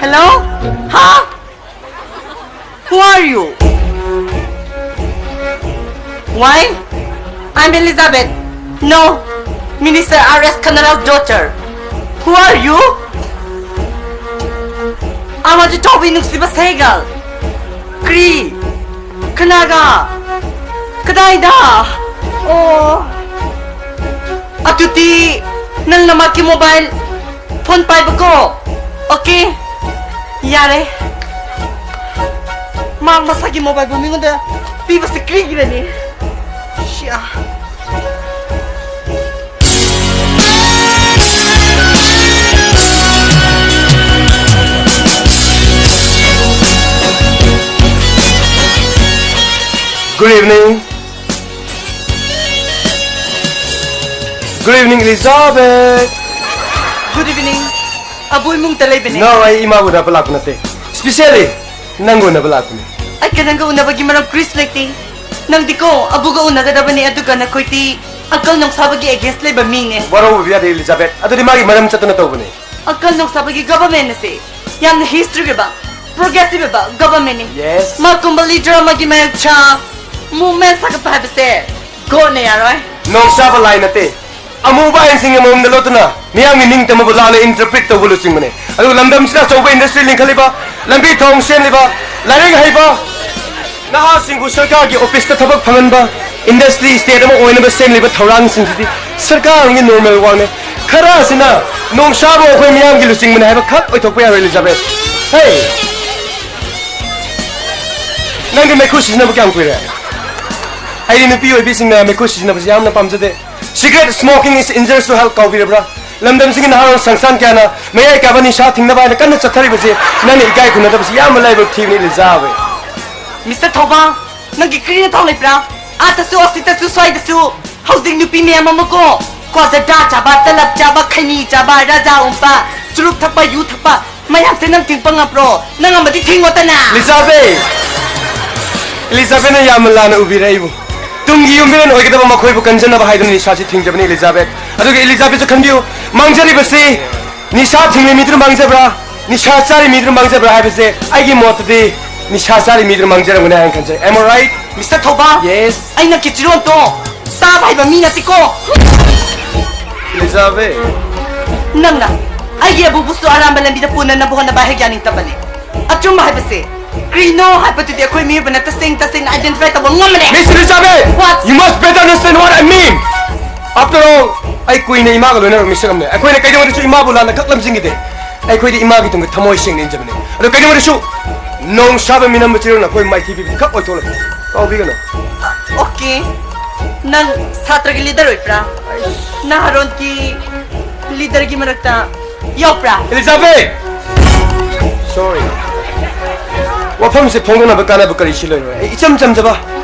Hello? Huh? Who are you? Why? I'm Elizabeth. No, Minister R S Kannada's daughter. Who are you? ꯑꯃꯗꯤ ꯆꯥꯎꯕꯤ ꯅꯨꯡꯁꯤꯕ ꯁꯦꯒꯜ꯫ ꯀ꯭ꯔꯤ? ꯀꯅꯥꯒ? ꯀꯗꯥꯏꯗ? ꯑꯣ꯫ ꯑꯗꯨꯗꯤ ꯅꯪꯅ ꯃꯥꯒꯤ mobile phone ꯄꯥꯏꯕꯀꯣ? Okay, ꯌꯥꯔꯦ꯫ ꯃꯥ ꯃꯁꯥꯒꯤ mobileꯕꯨ ꯃꯤꯉꯣꯟꯗ ꯄꯤꯕꯁꯤ ꯀꯔꯤꯒꯤꯔꯅꯤ? ꯁꯤꯌꯥ꯫ Good evening. Good evening, Elizabeth. Good evening. Abu ꯏꯃꯨꯡꯗ ꯂꯩꯕꯅꯦ꯫ No, ꯑꯩ ꯏꯃꯥ ꯎꯅꯕ ꯂꯥꯛꯄ ꯅꯠꯇꯦ꯫ Specially ꯅꯪ ꯎꯅꯕ ꯂꯥꯛꯄꯅꯦ꯫ ꯑꯩꯒ ꯅꯪꯒ ꯎꯅꯕꯒꯤ ꯃꯔꯝ ꯀ꯭ꯔꯤꯁ ꯂꯩꯇꯦ꯫ ꯅꯪꯗꯤꯀꯣ ꯑꯕꯨꯒ ꯎꯅꯒꯗꯕꯅꯦ, ꯑꯗꯨꯒ ꯅꯈꯣꯏꯗꯤ uncle ꯅꯣꯡꯁꯥꯕꯒꯤ against ꯂꯩꯕ ꯃꯤꯅꯦ꯫ ꯋꯥꯔꯧꯕꯤꯕ ꯌꯥꯗꯦ, Elizabeth꯫ ꯑꯗꯨꯗꯤ ꯃꯥꯒꯤ ꯃꯔꯝ ꯆꯠꯇꯅ ꯇꯧꯕꯅꯦ꯫ Uncle ꯅꯣꯡꯁꯥꯕꯒꯤ government ꯑꯁꯦ ꯌꯥꯝꯅ history ꯑꯣꯏꯕ, progressive ꯑꯣꯏꯕ governmentꯅꯤ꯫ Yes. ꯃꯥꯒꯨꯝꯕ leader ꯑꯃꯒꯤ ꯃꯥꯌꯣꯛꯇ movement ꯁꯥꯒꯠꯄ ꯍꯥꯏꯕꯁꯦ ꯒꯣꯠꯅ ꯌꯥꯔꯣꯏ꯫ ꯅꯣꯡꯁꯥꯕ ꯂꯥꯏ ꯅꯠꯇꯦ꯫ ꯑꯃꯨꯕ ꯑꯥꯏꯟꯁꯤꯡꯒꯤ ꯃꯔꯨꯝꯗ ꯂꯣꯠꯇꯨꯅ ꯃꯤꯌꯥꯝꯒꯤ ꯅꯤꯡꯇꯝꯕꯕꯨ ꯂꯥꯟꯅ interpret ꯇꯧꯕ ꯂꯨꯆꯤꯡꯕꯅꯤ꯫ ꯑꯗꯨꯒ ꯂꯝꯗꯝꯁꯤꯗ ꯑꯆꯧꯕ industry ꯂꯤꯡꯈꯠꯂꯤꯕ, ꯂꯝꯕꯤ ꯊꯣꯡ ꯁꯦꯝꯂꯤꯕ, ꯂꯥꯏꯔꯤꯛ ꯍꯩꯕ ꯅꯍꯥꯁꯤꯡꯕꯨ ꯁꯔꯀꯥꯔꯒꯤ officeꯇ ꯊꯕꯛ ꯐꯪꯍꯟꯕ, industry state ꯑꯃ ꯑꯣꯏꯅꯕ ꯁꯦꯝꯂꯤꯕ ꯊꯧꯔꯥꯡꯁꯤꯡꯁꯤꯗꯤ ꯁꯔꯀꯥꯔ ꯑꯃꯒꯤ normal workꯅꯤ꯫ ꯈꯔ ꯑꯁꯤꯅ ꯅꯣꯡꯁꯥꯕ ꯑꯩꯈꯣꯏ ꯃꯤꯌꯥꯝꯒꯤ ꯂꯨꯆꯤꯡꯕꯅꯤ ꯍꯥꯏꯕ ꯈꯛ ꯑꯣꯏꯊꯣꯛꯄ ꯌꯥꯔꯣꯏ, Elizabeth꯫ Hey! ꯅꯪꯗꯤ ꯃꯩꯈꯨ ꯁꯤꯖꯤꯟꯅꯕ ꯀꯌꯥꯝ ꯀꯨꯏꯔꯦ? ꯑꯩꯗꯤ ꯅꯨꯄꯤ ꯑꯣꯏꯕꯤꯁꯤꯡꯅ ꯃꯩꯈꯨ ꯁꯤꯖꯤꯟꯅꯕꯁꯤ ꯌꯥꯝꯅ ꯄꯥꯝꯖꯗꯦ꯫ Cigarette smoking is injurious to health ꯀꯥꯎꯕꯤꯔꯕ꯭ꯔꯥ? ꯂꯝꯗꯝꯁꯤꯒꯤ ꯅꯍꯥꯔꯣꯜ ꯁꯪꯁꯊꯥꯟ ꯀꯌꯥꯅ ꯃꯌꯥꯏ ꯀꯥꯕ ꯅꯤꯁꯥ ꯊꯤꯡꯅꯕ ꯍꯥꯏꯅ ꯀꯟꯅ ꯆꯠꯊꯔꯤꯕꯁꯤ ꯅꯪꯅ ꯏꯀꯥꯏ ꯈꯨꯝꯅꯗꯕꯁꯤ ꯌꯥꯝꯅ ꯂꯥꯏꯕꯛ ꯊꯤꯕꯅꯤ, ꯏꯂꯤꯖꯥꯕꯦꯠ꯫ Mister ꯊꯧꯕꯥꯜ, ꯅꯪꯒꯤ ꯀꯔꯤ ꯅꯊꯧ ꯂꯩꯕ꯭ꯔꯥ? ꯑꯥꯗꯁꯨ, ꯑꯁꯤꯗꯁꯨ, ꯁ꯭ꯋꯥꯏꯗꯁꯨ ꯍꯧꯖꯤꯛ ꯅꯨꯄꯤ ꯃꯌꯥꯝ ꯑꯃ ꯀꯣ, ꯀ꯭ꯋꯥ ꯖꯔꯗꯥ ꯆꯥꯕ, ꯇꯂꯞ ꯆꯥꯕ, ꯈꯩꯅꯤ ꯆꯥꯕ, ꯔꯥꯖꯥ ꯎꯝꯕ, ꯆꯨꯔꯨꯞ ꯊꯛꯄ, ꯌꯨ ꯊꯛꯄ, ꯃꯌꯥꯝꯁꯦ ꯅꯪ ꯊꯤꯡꯕ ꯉꯝꯕ꯭ꯔꯣ? ꯅꯪ ꯉꯝꯃꯗꯤ ꯊꯤꯡꯉꯣꯗꯅ꯫ ꯏꯂꯤꯖꯥꯕꯦꯠ! ꯏꯂꯤꯖꯥꯕꯦꯠꯅ ꯌꯥꯝꯅ ꯂꯥꯟꯅ ꯎꯕꯤꯔꯦ ꯑꯩꯕꯨ꯫ ꯇꯨꯡꯒꯤ ꯌꯨꯝꯕꯤꯔꯦꯟ ꯑꯣꯏꯒꯗꯕ ꯃꯈꯣꯏꯕꯨ ꯀꯟꯖꯅꯕ ꯍꯥꯏꯗꯨꯅ ꯅꯤꯁꯥꯁꯤ ꯊꯤꯡꯖꯕꯅꯤ, ꯏꯂꯤꯖꯥꯕꯦꯠ꯫ ꯑꯗꯨꯒ ꯏꯂꯤꯖꯥꯕꯦꯠꯁꯨ ꯈꯟꯕꯤꯌꯨ, ꯃꯥꯡꯖꯔꯤꯕꯁꯤ ꯅꯤꯁꯥ ꯊꯤꯡꯂꯤ ꯃꯤꯗꯨꯅ ꯃꯥꯡꯖꯕ꯭ꯔꯥ, ꯅꯤꯁꯥ ꯆꯥꯔꯤ ꯃꯤꯗꯨꯅ ꯃꯥꯡꯖꯕ꯭ꯔꯥ ꯍꯥꯏꯕꯁꯦ ꯑꯩꯒꯤ ꯃꯣꯠꯇꯗꯤ ꯅꯤꯁꯥ ꯆꯥꯔꯤ ꯃꯤꯗꯨꯅ ꯃꯥꯡꯖꯔꯝꯒꯅꯤ ꯍꯥꯏꯅ ꯈꯟꯖꯩ꯫ Am I right? Mister Thoubal, Yes. ꯑꯩꯅ ꯀꯤꯆꯤꯔꯣꯟꯗꯣ ꯆꯥꯕ ꯍꯩꯕ ꯃꯤ ꯅꯠꯇꯦꯀꯣ꯫ ꯏꯂꯤꯖꯥꯕꯦꯠ꯫ ꯅꯪꯅ ꯑꯩꯒꯤ ꯑꯕꯨꯕꯨꯁꯨ ꯑꯔꯥꯟꯕ ꯂꯝꯕꯤꯗ ꯄꯨꯅꯅꯕ ꯍꯣꯠꯅꯕ ꯍꯦꯛ ꯌꯥꯅꯤꯡꯗꯕꯅꯤ꯫ ꯑꯆꯨꯝꯕ ꯍꯥꯏꯕꯁꯦ ꯀꯔꯤꯅꯣ ꯍꯥꯏꯕꯗꯨꯗꯤ ꯑꯩꯈꯣꯏ ꯃꯤꯑꯣꯏꯕꯅ ꯇꯁꯦꯡ ꯇꯁꯦꯡꯅ identify ꯇꯧꯕ ꯉꯝꯕꯅꯦ꯫ Miss Elizabeth, What? You must better understand what I mean. After all, ꯑꯩ ꯀꯨꯏꯅ ꯏꯃꯥꯒ ꯂꯣꯏꯅꯔꯛꯄ ꯃꯤꯁꯛ ꯑꯃꯅꯦ꯫ ꯑꯩꯈꯣꯏꯅ ꯀꯩꯗꯧꯉꯩꯗꯁꯨ ꯏꯃꯥꯕꯨ ꯂꯥꯟꯅ ꯈꯛ ꯂꯝꯖꯤꯡꯈꯤꯗꯦ꯫ ꯑꯩꯈꯣꯏꯗꯤ ꯏꯃꯥꯒꯤ ꯇꯨꯡꯗ ꯊꯃꯣꯏ ꯁꯦꯡꯅ ꯏꯟꯖꯕꯅꯦ꯫ ꯑꯗꯣ ꯀꯩꯗꯧꯉꯩꯗꯁꯨ ꯅꯣꯡ ꯁꯥꯕ ꯃꯤꯅꯝꯕ ꯆꯤꯔꯨꯅ ꯑꯩꯈꯣꯏ ꯃꯥꯏꯊꯤ ꯄꯤꯕꯗꯤ ꯈꯛ ꯑꯣꯏꯊꯣꯛꯂꯦ꯫ ꯀꯥꯎꯕꯤꯒꯅꯨ꯫ ꯑꯣꯀꯦ꯫ ꯅꯪ ꯁꯥꯇ꯭ꯔꯒꯤ ꯂꯤꯗꯔ ꯑꯣꯏꯕ꯭ꯔꯥ? ꯅꯍꯥꯔꯣꯟꯒꯤ ꯂꯤꯗꯔꯒꯤ ꯃꯔꯛꯇ ꯌꯥꯎꯕ꯭ꯔꯥ? ꯏꯂꯤꯖꯥꯕꯦꯠ! Sorry. ꯋꯥꯐꯝꯁꯦ ꯐꯣꯡꯗꯣꯛꯅꯕ ꯀꯥꯟꯅꯕ ꯀꯔꯤꯁꯨ ꯂꯩꯔꯣꯏ꯫ ꯑꯩ ꯏꯆꯝ ꯆꯝꯖꯕ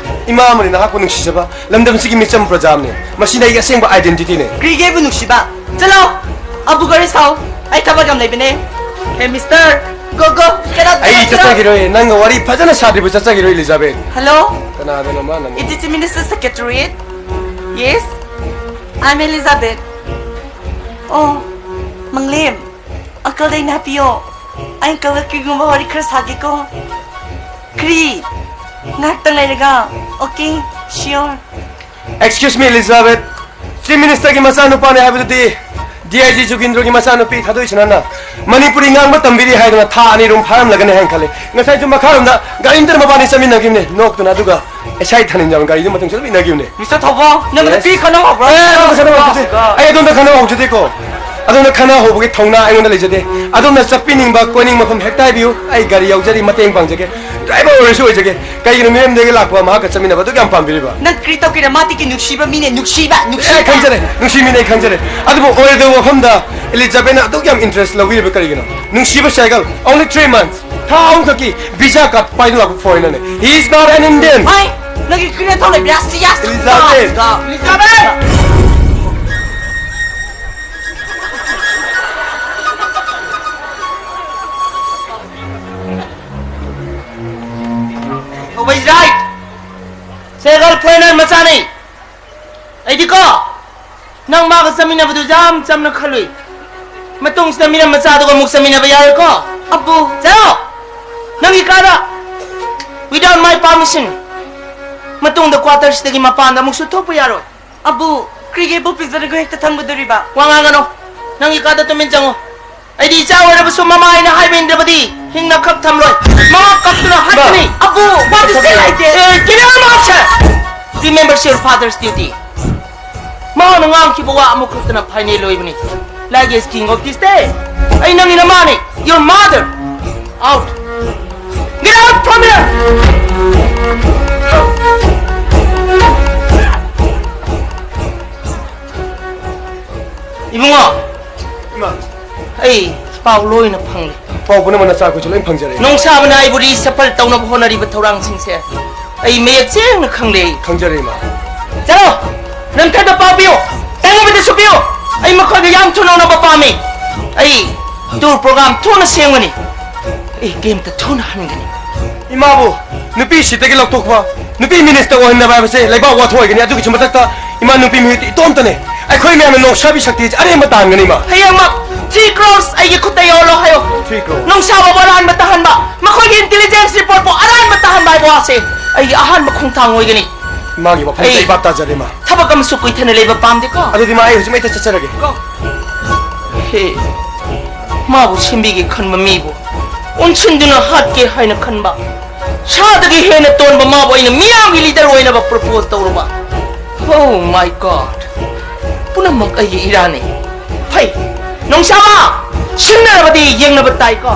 ꯏꯃꯥ ꯑꯃꯅꯤ, ꯅꯍꯥꯛꯄꯨ ꯅꯨꯡꯁꯤꯖꯕ ꯂꯝꯗꯝꯁꯤꯒꯤ ꯃꯤꯆꯝ ꯄ꯭ꯔꯖꯥ ꯑꯃꯅꯤ꯫ ꯃꯁꯤꯅ ꯑꯩꯒꯤ ꯑꯁꯦꯡꯕ identityꯅꯦ꯫ ꯀ꯭ꯔꯤꯒꯦꯕꯨ ꯅꯨꯡꯁꯤꯕ? ꯆꯠꯂꯣ! ꯑꯕꯨ ꯒꯥꯔꯤ ꯁꯥꯎ꯫ ꯑꯩ ꯊꯕꯛ ꯌꯥꯝ ꯂꯩꯕꯅꯦ꯫ Hey, mister, go, go, get out, ꯑꯩ get out, get out. ꯆꯠꯆꯈꯤꯔꯣꯏ꯫ ꯅꯪꯒ ꯋꯥꯔꯤ ꯐꯖꯅ ꯁꯥꯗ꯭ꯔꯤꯕ ꯆꯠꯆꯈꯤꯔꯣꯏ, ꯏꯂꯤꯖꯥꯕꯦꯠ꯫ Hello? ꯀꯅꯥꯗꯅꯣ ꯃꯥꯅ ꯑꯃꯨꯛ? Is it Minister Secretariat? Yes? I'm Elizabeth. ꯑꯣ, ꯃꯪꯂꯦꯝ, ꯑꯪꯀꯜꯗ ꯑꯩꯅ ꯍꯥꯞꯄꯤꯌꯣ꯫ ꯑꯩ ꯑꯪꯀꯜꯒ ꯀꯔꯤꯒꯨꯝꯕ ꯋꯥꯔꯤ ꯈꯔ ꯁꯥꯒꯦꯀꯣ꯫ ꯀ꯭ꯔꯤ? ꯉꯥꯏꯍꯥꯛꯇꯪ ꯂꯩꯔꯒ꯫ Okay, sure. Excuse me, Elizabeth. Chief Ministerꯒꯤ ꯃꯆꯥꯅꯨꯄꯥꯅꯦ ꯍꯥꯏꯕꯗꯨꯗꯤ DIG ꯖꯨꯒꯤꯟꯗ꯭ꯔꯣꯒꯤ ꯃꯆꯥꯅꯨꯄꯤ ꯊꯥꯗꯣꯏꯁꯅꯥꯅ ꯃꯅꯤꯄꯨꯔꯤ ꯉꯥꯡꯕ ꯇꯝꯕꯤꯔꯤ ꯍꯥꯏꯗꯨꯅ ꯊꯥ ꯑꯅꯤ ꯔꯣꯝ ꯐꯥꯔꯝꯂꯒꯅꯤ ꯍꯥꯏꯅ ꯈꯜꯂꯤ꯫ ꯉꯁꯥꯏꯁꯨ ꯃꯈꯥꯔꯣꯝꯗ ꯒꯥꯔꯤ ꯑꯃꯗ ꯃꯕꯥꯅꯤ ꯆꯠꯃꯤꯟꯅꯈꯤꯕꯅꯦ, ꯅꯣꯛꯇꯨꯅ꯫ ꯑꯗꯨꯒ SI ꯊꯥꯅꯤꯟꯖꯝ ꯒꯥꯔꯤꯗꯨ ꯃꯇꯨꯡ ꯆꯠꯃꯤꯟꯅꯈꯤꯕꯅꯦ꯫ Mister ꯊꯧꯕꯥꯜ, ꯅꯪꯅ Yes. ꯀꯔꯤ ꯈꯟꯅꯕ ꯍꯧꯕ꯭ꯔꯥ? ꯑꯦ, ꯑꯗꯣꯝꯗ ꯈꯟꯅꯕ ꯍꯧꯖꯗꯦ꯫ ꯑꯩ ꯑꯗꯣꯝꯗ ꯈꯟꯅꯕ ꯍꯧꯖꯗꯦꯀꯣ꯫ ꯑꯗꯣꯝꯗ ꯈꯟꯅ ꯍꯧꯕꯒꯤ ꯊꯧꯅꯥ ꯑꯩꯉꯣꯟꯗ ꯂꯩꯖꯗꯦ꯫ ꯑꯗꯣꯝꯅ ꯆꯠꯄꯤꯅꯤꯡꯕ, ꯀꯣꯏꯅꯤꯡꯕ ꯃꯐꯝ ꯍꯦꯛꯇ ꯍꯥꯏꯕꯤꯌꯨ꯫ ꯑꯩ ꯒꯥꯔꯤ ꯌꯥꯎꯖꯔꯤ, ꯃꯇꯦꯡ ꯄꯥꯡꯖꯒꯦ꯫ ꯗ꯭ꯔꯥꯏꯚꯔ ꯑꯣꯏꯔꯁꯨ ꯑꯣꯏꯖꯒꯦ꯫ ꯀꯩꯒꯤꯅꯣ ꯃꯤꯔꯝꯗꯒꯤ ꯂꯥꯛꯄ ꯃꯍꯥꯛꯀ ꯆꯠꯃꯤꯟꯅꯕ ꯑꯗꯨꯛ ꯌꯥꯝ ꯄꯥꯝꯕꯤꯔꯤꯕ? ꯅꯪ ꯀ꯭ꯔꯤ ꯇꯧꯒꯦꯔꯥ? ꯃꯥꯗꯤ ꯀꯤ ꯅꯨꯡꯁꯤꯕ ꯃꯤꯅꯦ, ꯅꯨꯡꯁꯤꯕ, ꯑꯦ, ꯅꯨꯡꯁꯤꯕ꯫ ꯈꯪꯖꯔꯦ, ꯅꯨꯡꯁꯤ ꯃꯤꯅꯦ, ꯑꯩ ꯈꯪꯖꯔꯦ꯫ ꯑꯗꯨꯕꯨ ꯑꯣꯏꯔꯣꯏꯗꯕ ꯋꯥꯐꯝꯗ ꯏꯂꯤꯖꯥꯕꯦꯠꯅ ꯑꯗꯨꯛ ꯌꯥꯝ interest ꯂꯧꯕꯤꯔꯤꯕ ꯀꯔꯤꯒꯤꯅꯣ? ꯅꯨꯡꯁꯤꯕ cycle, only three months, ꯊꯥ ꯑꯍꯨꯝꯈꯛꯀꯤ visa card ꯄꯥꯏꯗꯨꯅ ꯂꯥꯛꯄ foreignerꯅꯦ꯫ He is not an Indian. ꯍꯥꯏ, ꯅꯪꯒꯤ ꯀ꯭ꯔꯤ ꯅꯊꯧ ꯂꯩꯕ꯭ꯔꯥ? ꯁꯤ ꯌꯥ, ꯏꯂꯤꯖꯥꯕꯦꯠ! ꯏꯂꯤꯖꯥꯕꯦꯠ! Always right. ꯁꯦꯒꯜ ꯐꯣꯔꯦꯅꯔ ꯃꯆꯥꯅꯤ꯫ ꯑꯩꯗꯤꯀꯣ, ꯅꯪ ꯃꯥꯒ ꯆꯠꯃꯤꯟꯅꯕꯗꯨ ꯌꯥꯝ ꯆꯝꯅ ꯈꯜꯂꯨꯏ꯫ ꯃꯇꯨꯡꯁꯤꯗ ꯃꯤꯔꯝ ꯃꯆꯥꯗꯨꯒ ꯑꯃꯨꯛ ꯆꯠꯃꯤꯟꯅꯕ ꯌꯥꯔꯣꯏꯀꯣ꯫ ꯑꯄꯨ꯫ ꯆꯠꯂꯣ! ꯅꯪꯒꯤ ꯀꯥꯗ! Without my permission! ꯃꯇꯨꯡꯗ quartersꯇꯒꯤ ꯃꯄꯥꯟꯗ ꯑꯃꯨꯛꯁꯨ ꯊꯣꯛꯄ ꯌꯥꯔꯣꯏ꯫ ꯑꯕꯨ, ꯀ꯭ꯔꯤꯒꯤ ꯑꯕꯨ ꯄꯤꯖꯔꯒ ꯍꯦꯛꯇ ꯊꯝꯒꯗꯣꯔꯤꯕ? ꯋꯥ ꯉꯥꯡꯒꯅꯨ꯫ ꯅꯪꯒꯤ ꯀꯥꯗ ꯇꯨꯃꯤꯟ ꯆꯪꯉꯨ꯫ ꯑꯩꯗꯤ ꯏꯆꯥ ꯑꯣꯏꯔꯕꯁꯨ ꯃꯃꯥ ꯍꯥꯏꯅ ꯍꯥꯏꯕ ꯏꯟꯗ꯭ꯔꯕꯗꯤ ꯍꯤꯡꯅ ꯈꯛ ꯊꯝꯂꯣꯏ꯫ ꯃꯃꯥ ꯀꯞꯇꯨꯅ ꯍꯥꯠꯀꯅꯤ꯫ ꯑꯕꯨ, what is it like this? ꯑꯦ, get out of my house! Remember your father's duty. ꯃꯍꯥꯛꯅ ꯉꯥꯡꯈꯤꯕ ꯋꯥ ꯑꯃꯈꯛꯇꯅ final ꯑꯣꯏꯕꯅꯤ꯫ Like is king of this day. ꯑꯩ ꯅꯪꯒꯤ ꯅꯃꯥꯅꯤ꯫ Your mother. Out. Get out from here! ꯏꯕꯨꯡꯉꯣ, ꯏꯃꯥ꯫ ꯑꯩ ꯄꯥꯎ ꯂꯣꯏꯅ ꯐꯪꯂꯦ꯫ ꯄꯥꯎ ꯄꯨꯝꯅꯃꯛ ꯅꯆꯥ ꯑꯩꯈꯣꯏꯁꯨ ꯂꯣꯏ ꯐꯪꯖꯔꯦ꯫ ꯅꯣꯡꯁꯥꯕꯅ ꯑꯩꯕꯨ reshuffle ꯇꯧꯅꯕ ꯍꯣꯠꯅꯔꯤꯕ ꯊꯧꯔꯥꯡꯁꯤꯡꯁꯦ ꯑꯩ ꯃꯌꯦꯛ ꯁꯦꯡꯅ ꯈꯪꯂꯦ꯫ ꯈꯪꯖꯔꯦ, ꯏꯃꯥ꯫ ꯆꯠꯂꯣ! ꯅꯝꯊꯗ ꯄꯥꯎ ꯄꯤꯌꯨ! ꯇꯥꯏꯉꯝꯕꯗꯁꯨ ꯄꯤꯌꯨ! ꯑꯩ ꯃꯈꯣꯏꯒ ꯌꯥꯝ ꯊꯨꯅ ꯎꯅꯕ ꯄꯥꯝꯃꯤ꯫ ꯑꯩ tour program ꯊꯨꯅ ꯁꯦꯝꯒꯅꯤ꯫ ꯑꯩ ꯀꯦꯝꯇ ꯊꯨꯅ ꯍꯟꯒꯅꯤ꯫ ꯏꯃꯥꯕꯨ ꯅꯨꯄꯤ ꯁꯤꯠꯇꯒꯤ ꯂꯧꯊꯣꯛꯄ, ꯅꯨꯄꯤ minister ꯑꯣꯏꯍꯟꯗꯕ ꯍꯥꯏꯕꯁꯦ ꯂꯩꯕꯥꯛ ꯋꯥꯊꯣꯛ ꯑꯣꯏꯒꯅꯤ꯫ ꯑꯗꯨꯒꯤꯁꯨ ꯃꯊꯛꯇ ꯏꯃꯥ ꯅꯨꯄꯤ ꯃꯤꯍꯨꯠ ꯏꯇꯣꯝꯇꯅꯦ꯫ ꯑꯩꯈꯣꯏ ꯃꯌꯥꯝꯅ ꯅꯣꯡꯁꯥꯕꯤ ꯁꯛꯇꯤꯁꯦ ꯑꯔꯦꯝꯕ ꯇꯥꯍꯟꯒꯅꯤ, ꯏꯃꯥ꯫ ꯍꯌꯦꯡꯃꯛ three crores ꯑꯩꯒꯤ ꯈꯨꯠꯇ ꯌꯧꯍꯜꯂꯣ ꯍꯥꯏꯌꯣ꯫ Three crores꯫ ꯅꯣꯡꯁꯥꯕꯕꯨ ꯑꯔꯥꯟꯕ ꯇꯥꯍꯟꯕ, ꯃꯈꯣꯏꯒꯤ intelligence reportꯄꯨ ꯑꯔꯥꯟꯕ ꯇꯥꯍꯟꯕ ꯍꯥꯏꯕ ꯋꯥꯁꯦ ꯑꯩꯒꯤ ꯑꯍꯥꯟꯕ ꯈꯣꯡꯊꯥꯡ ꯑꯣꯏꯒꯅꯤ꯫ ꯏꯃꯥꯒꯤ ꯋꯥꯐꯝꯁꯦ ꯑꯩ ꯑꯩ ꯚꯥꯞ ꯇꯥꯖꯔꯦ, ꯏꯃꯥ꯫ ꯊꯕꯛ ꯑꯃꯁꯨ ꯀꯨꯏꯊꯅ ꯂꯩꯕ ꯄꯥꯝꯗꯦꯀꯣ꯫ ꯑꯗꯨꯗꯤ, ꯏꯃꯥ, ꯑꯩ ꯍꯧꯖꯤꯛꯃꯛ ꯍꯦꯛꯇ ꯆꯠꯆꯔꯒꯦ꯫ ꯀꯣ꯫ ꯍꯦ, ꯃꯥꯕꯨ ꯁꯦꯝꯕꯤꯒꯦ ꯈꯟꯕ ꯃꯤꯕꯨ ꯑꯣꯟꯁꯤꯟꯗꯨꯅ ꯍꯥꯠꯀꯦ ꯍꯥꯏꯅ ꯈꯟꯕ, ꯁꯥꯗꯒꯤ ꯍꯦꯟꯅ ꯇꯣꯟꯕ ꯃꯥꯕꯨ ꯑꯩꯅ ꯃꯤꯌꯥꯝꯒꯤ leader ꯑꯣꯏꯅꯕ propose ꯇꯧꯔꯨꯕ꯫ Oh my God! ꯄꯨꯝꯅꯃꯛ ꯑꯩꯒꯤ ꯏꯔꯥꯟꯅꯤ꯫ ꯐꯩ, ꯅꯣꯡꯁꯥꯃ, ꯁꯤꯡꯅꯔꯕꯗꯤ ꯌꯦꯡꯅꯕ ꯇꯥꯏꯀꯣ꯫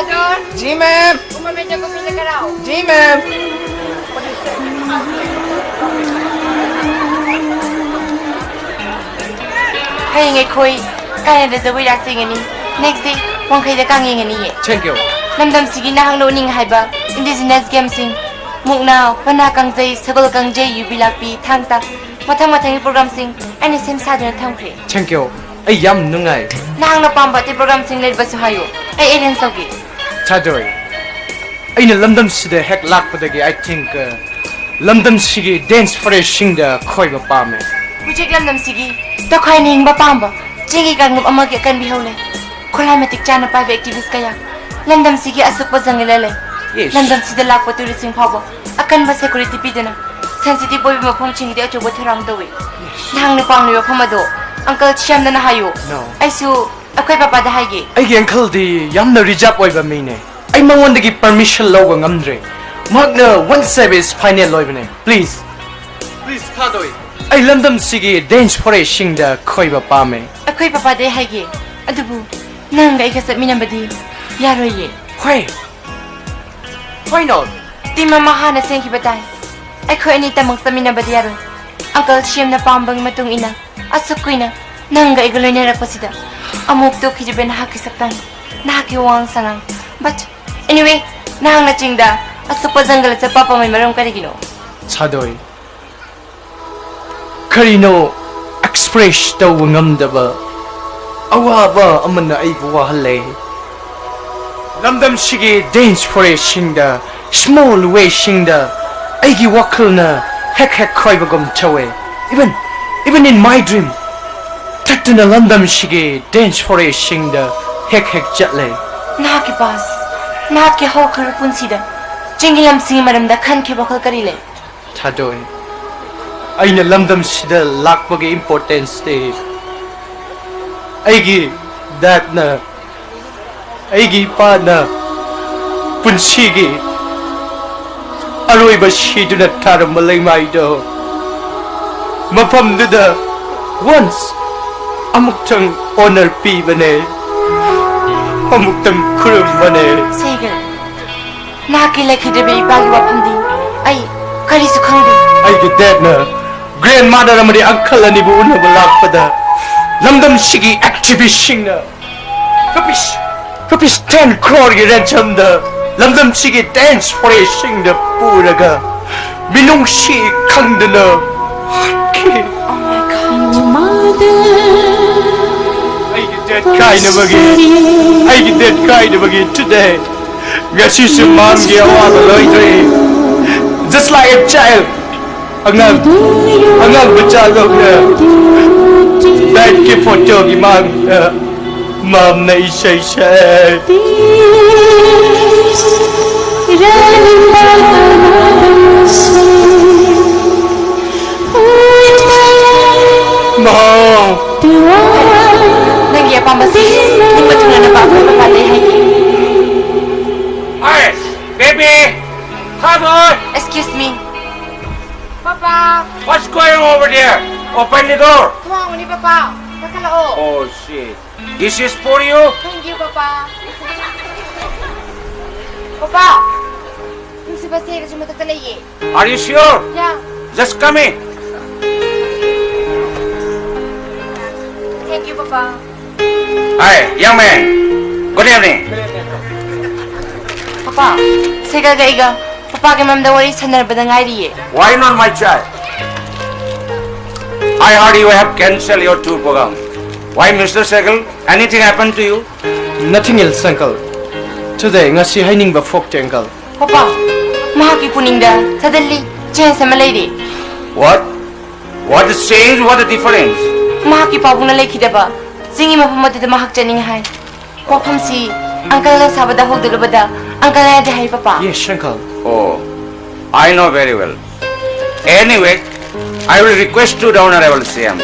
जी मैम। उमर में जगह मिलने कराओ। जी मैम। ꯍꯌꯦꯡ ꯑꯩꯈꯣꯏ ꯀꯥꯏꯅꯗ ꯖꯒꯣꯏ ꯔꯥꯁ ꯌꯦꯡꯒꯅꯤ꯫ Next day ꯋꯥꯡꯈꯩꯗ ꯀꯥꯡ ꯌꯦꯡꯒꯅꯤꯌꯦ꯫ Thank you. ꯂꯝꯗꯝꯁꯤꯒꯤ ꯅꯍꯥꯛꯅ ꯎꯠꯅꯤꯡ ꯍꯥꯏꯕ indigenous gameꯁꯤꯡ, ꯃꯨꯛꯅꯥ, ꯄꯅꯥ ꯀꯥꯡꯖꯩ, ꯁꯒꯣꯜ ꯀꯥꯡꯖꯩ, ꯌꯨꯕꯤ ꯂꯥꯛꯄꯤ, ꯊꯥꯡ ꯇꯥ, ꯃꯊꯪ ꯃꯊꯪꯒꯤ programꯁꯤꯡ ꯑꯩꯅ ꯁꯦꯝ ꯁꯥꯗꯨꯅ ꯊꯝꯈ꯭ꯔꯦ꯫ Thank you. ꯑꯩ ꯌꯥꯝ ꯅꯨꯡꯉꯥꯏ꯫ ꯅꯍꯥꯛꯅ ꯄꯥꯝꯕ ꯑꯇꯩ programꯁꯤꯡ ꯂꯩꯔꯕꯁꯨ ꯍꯥꯏꯌꯨ, ꯑꯩ arrange ꯇꯧꯒꯦ꯫ ꯊꯥꯗꯣꯏ, ꯑꯩꯅ ꯂꯝꯗꯝꯁꯤꯗ ꯍꯦꯛ ꯂꯥꯛꯄꯗꯒꯤ, I think, uh, ꯂꯝꯗꯝꯁꯤꯒꯤ dance foradeꯁꯤꯡꯗ ꯈꯣꯏꯕ ꯄꯥꯝꯃꯦ꯫ ꯍꯧꯖꯤꯛ ꯂꯝꯗꯝꯁꯤꯒꯤ ꯇꯣꯈꯥꯏꯅ ꯍꯤꯡꯕ ꯄꯥꯝꯕ ꯆꯤꯡꯒꯤ ꯀꯥꯡꯂꯨꯞ ꯑꯃꯒꯤ ꯑꯀꯟꯕꯤ ꯏꯍꯧ ꯂꯩ꯫ ꯈꯨꯠꯂꯥꯏ ꯃꯇꯤꯛ ꯆꯥꯅ ꯄꯥꯏꯕ activist ꯀꯌꯥ ꯂꯝꯗꯝꯁꯤꯒꯤ ꯑꯁꯨꯛꯄ ꯖꯪꯒꯜꯗ ꯂꯩ꯫ Yes. ꯂꯝꯗꯝꯁꯤꯗ ꯂꯥꯛꯄ touristꯁꯤꯡ ꯐꯥꯎꯕ ꯑꯀꯟꯕ security ꯄꯤꯗꯨꯅ sensitive ꯑꯣꯏꯕ ꯃꯐꯝꯁꯤꯡꯗꯤ ꯑꯆꯧꯕ ꯊꯧꯔꯥꯡ ꯇꯧꯏ꯫ ꯅꯍꯥꯛꯅ ꯄꯥꯝꯂꯤꯕ ꯃꯐꯝ ꯑꯗꯣ uncle ꯁ꯭ꯌꯥꯝꯗꯅ ꯍꯥꯏꯌꯨ꯫ No. ꯑꯩꯁꯨ ꯑꯩꯈꯣꯏ ꯄꯥꯄꯥꯗ ꯍꯥꯏꯒꯦ꯫ ꯑꯩꯒꯤ uncleꯗꯤ ꯌꯥꯝꯅ reserve ꯑꯣꯏꯕ ꯃꯤꯅꯦ꯫ ꯑꯩ ꯃꯉꯣꯟꯗꯒꯤ permission ꯂꯧꯕ ꯉꯝꯗ꯭ꯔꯦ꯫ ꯃꯍꯥꯛꯅ one save is final ꯑꯣꯏꯕꯅꯦ꯫ Please. Please, ꯊꯥꯗꯣꯏ꯫ ꯑꯩ ꯂꯝꯗꯝꯁꯤꯒꯤ dance foradeꯁꯤꯡꯗ ꯈꯣꯏꯕ ꯄꯥꯝꯃꯦ꯫ ꯑꯩꯈꯣꯏ ꯄꯥꯄꯥꯗ ꯑꯩ ꯍꯥꯏꯒꯦ꯫ ꯑꯗꯨꯕꯨ ꯅꯪꯒ ꯑꯩꯒ ꯆꯠꯃꯤꯟꯅꯕꯗꯤ ꯌꯥꯔꯣꯏꯌꯦ꯫ Why? Why not? Team ꯑꯃ ꯍꯥꯟꯅ ꯁꯦꯝꯈꯤꯕ ꯇꯥꯏ꯫ ꯑꯩꯈꯣꯏ ꯑꯅꯤꯇꯃꯛ ꯆꯠꯃꯤꯟꯅꯕꯗꯤ ꯌꯥꯔꯣꯏ꯫ Uncle ꯁ꯭ꯌꯥꯝꯅ ꯄꯥꯝꯕꯒꯤ ꯃꯇꯨꯡ ꯏꯟꯅ ꯑꯁꯨꯛ ꯀꯨꯏꯅ ꯅꯪꯒ ꯑꯩꯒ ꯂꯣꯏꯅꯔꯛꯄꯁꯤꯗ ꯑꯃꯨꯛ ꯇꯣꯛꯈꯤꯗ꯭ꯔꯤꯕ ꯅꯍꯥꯛꯀꯤ ꯁꯛꯇꯝ, ꯅꯍꯥꯛꯀꯤ ꯋꯥꯉꯥꯡ ꯁꯉꯥꯡ꯫ But anyway, ꯅꯍꯥꯛꯅ ꯆꯤꯡꯗ ꯑꯁꯨꯛꯄ ꯖꯪꯒꯜꯗ ꯆꯠꯄ ꯄꯥꯝꯕꯒꯤ ꯃꯔꯝ ꯀꯔꯤꯒꯤꯅꯣ? ꯊꯥꯗꯣꯏ, ꯀꯔꯤꯅꯣ express ꯇꯧꯕ ꯉꯝꯗꯕ ꯑꯋꯥꯕ ꯑꯃꯅ ꯑꯩꯕꯨ ꯋꯥꯍꯜꯂꯦ꯫ ꯂꯝꯗꯝꯁꯤꯒꯤ dance foradeꯁꯤꯡꯗ, small wayꯁꯤꯡꯗ ꯑꯩꯒꯤ ꯋꯥꯈꯜꯅ ꯍꯦꯛ ꯍꯦꯛ ꯈꯣꯏꯕꯒꯨꯝ ꯇꯧꯋꯦ꯫ Even, even in my dream, ꯊꯠꯇꯨꯅ ꯂꯝꯗꯝꯁꯤꯒꯤ dance foradeꯁꯤꯡꯗ ꯍꯦꯛ ꯍꯦꯛ ꯆꯠꯂꯦ꯫ ꯅꯍꯥꯛꯀꯤ past, ꯅꯍꯥꯛꯀꯤ ꯍꯧꯈ꯭ꯔꯕ ꯄꯨꯟꯁꯤꯗ ꯆꯤꯡꯒꯤ ꯂꯝꯁꯤꯡꯒꯤ ꯃꯔꯝꯗ ꯈꯟꯈꯤꯕ ꯋꯥꯈꯜ ꯀꯔꯤ ꯂꯩ? ꯊꯥꯗꯣꯏ, ꯑꯩꯅ ꯂꯝꯗꯝꯁꯤꯗ ꯂꯥꯛꯄꯒꯤ importanceꯇꯤ ꯑꯩꯒꯤ dadꯅ, ꯑꯩꯒꯤ ꯏꯄꯥꯅ ꯄꯨꯟꯁꯤꯒꯤ ꯑꯔꯣꯏꯕ ꯁꯤꯗꯨꯅ ꯊꯥꯔꯝꯕ ꯂꯩꯃꯥꯏꯗꯣ, ꯃꯐꯝꯗꯨꯗ once ꯑꯃꯨꯛꯇꯪ honor ꯄꯤꯕꯅꯦ꯫ ꯑꯃꯨꯛꯇꯪ ꯈꯨꯔꯨꯝꯕꯅꯦ꯫ ꯁꯦꯒꯜ, ꯅꯍꯥꯛꯀꯤ ꯂꯩꯈꯤꯗ꯭ꯔꯤꯕ ꯏꯄꯥꯒꯤ ꯋꯥꯐꯝꯗꯤ ꯑꯩ ꯀꯔꯤꯁꯨ ꯈꯪꯗꯦ꯫ ꯑꯩꯒꯤ ꯗꯦꯠꯅ ꯒ꯭ꯔꯦꯟ ꯃꯥꯗꯔ ꯑꯃꯗꯤ ꯑꯪꯀꯜ ꯑꯅꯤꯕꯨ ꯎꯅꯕ ꯂꯥꯛꯄꯗ ꯂꯝꯗꯝꯁꯤꯒꯤ ꯑꯦꯛꯇꯤꯚꯤꯁꯁꯤꯡꯅ ꯔꯨꯄꯤꯁ ꯔꯨꯄꯤꯁ ꯇꯦꯟ ꯀ꯭ꯔꯣꯔꯒꯤ ꯔꯦꯟꯁꯝꯗ ꯂꯝꯗꯝꯁꯤꯒꯤ ꯗꯦꯟꯁ ꯐꯣꯔꯦꯁꯁꯤꯡꯗ ꯄꯨꯔꯒ ꯃꯤꯅꯨꯡꯁꯤ ꯈꯪꯗꯅ ꯍꯥꯠꯈꯤ꯫ ꯑꯩꯒꯤ ꯗꯦꯠ ꯀꯥꯏꯅꯕꯒꯤ, ꯑꯩꯒꯤ ꯗꯦꯠ ꯀꯥꯏꯅꯕꯒꯤ today, ꯉꯁꯤꯁꯨ ꯃꯥꯡꯒꯤ ꯑꯋꯥꯕ ꯂꯣꯏꯗ꯭ꯔꯤ꯫ Just like a child, ꯑꯉꯥꯡ, ꯑꯉꯥꯡ ꯃꯆꯥꯗꯧꯅ ꯗꯦꯠꯀꯤ ꯐꯣꯇꯣꯒꯤ ꯃꯥꯡꯗ ꯃꯝꯅ ꯏꯁꯩ ꯁꯛꯑꯦ꯫ ꯃꯍꯥꯎ꯫ ꯅꯪꯒꯤ ꯑꯄꯥꯝꯕꯁꯤ ꯅꯤꯡꯕ ꯊꯨꯡꯅ ꯅꯨꯄꯥ ꯑꯐꯕ ꯄꯥꯜꯂꯦ ꯍꯥꯏꯒꯦ꯫ Hey, baby! Come on! Excuse me. Papa! What's going on over there? Open the door! ꯊꯣꯡ ꯍꯥꯡꯉꯨꯅꯦ, ꯄꯄꯥ꯫ ꯀꯥꯈꯠꯂꯛꯑꯣ꯫ Oh, shit. This is for you. Thank you, papa. Papa! ꯅꯨꯡꯁꯤꯕꯁꯦ ꯀꯩꯁꯨ ꯃꯊꯛꯇ ꯂꯩꯌꯦ꯫ Are you sure? Yeah. Just come in. Thank you, papa. Hi, young man. Good evening. Papa, ꯁꯦꯒꯜꯒ ꯑꯩꯒ ꯄꯄꯥꯒꯤ ꯃꯔꯝꯗ ꯋꯥꯔꯤ ꯁꯥꯟꯅꯔꯕꯗ ꯉꯥꯏꯔꯤꯌꯦ꯫ Why not, my child? I heard you have cancelled your tour program. Why, Mister Segal? Anything happened to you? Nothing else, uncle. Today, ꯉꯁꯤ ꯍꯥꯏꯅꯤꯡꯕ ꯐꯣꯛꯇꯦ, uncle. ꯄꯄꯥ, ꯃꯍꯥꯛꯀꯤ ꯄꯨꯛꯅꯤꯡꯗ suddenly change ꯑꯃ ꯂꯩꯔꯦ꯫ What? What is change? What a difference? ꯃꯍꯥꯛꯀꯤ ꯄꯥꯕꯨꯡꯅ ꯂꯩꯈꯤꯗꯕ ꯆꯤꯡꯒꯤ ꯃꯐꯝ ꯑꯗꯨꯗ ꯃꯍꯥꯛ ꯆꯠꯅꯤꯡꯉꯦ ꯍꯥꯏ꯫ ꯋꯥꯐꯝꯁꯤ uncle ꯅ ꯁꯥꯕꯗ ꯍꯧꯗꯣꯔꯕꯗ uncle ꯅ ꯌꯥꯗꯦ ꯍꯥꯏ, papa. Yes, uncle. Oh, I know very well. Anyway, I will request to the Honorable C M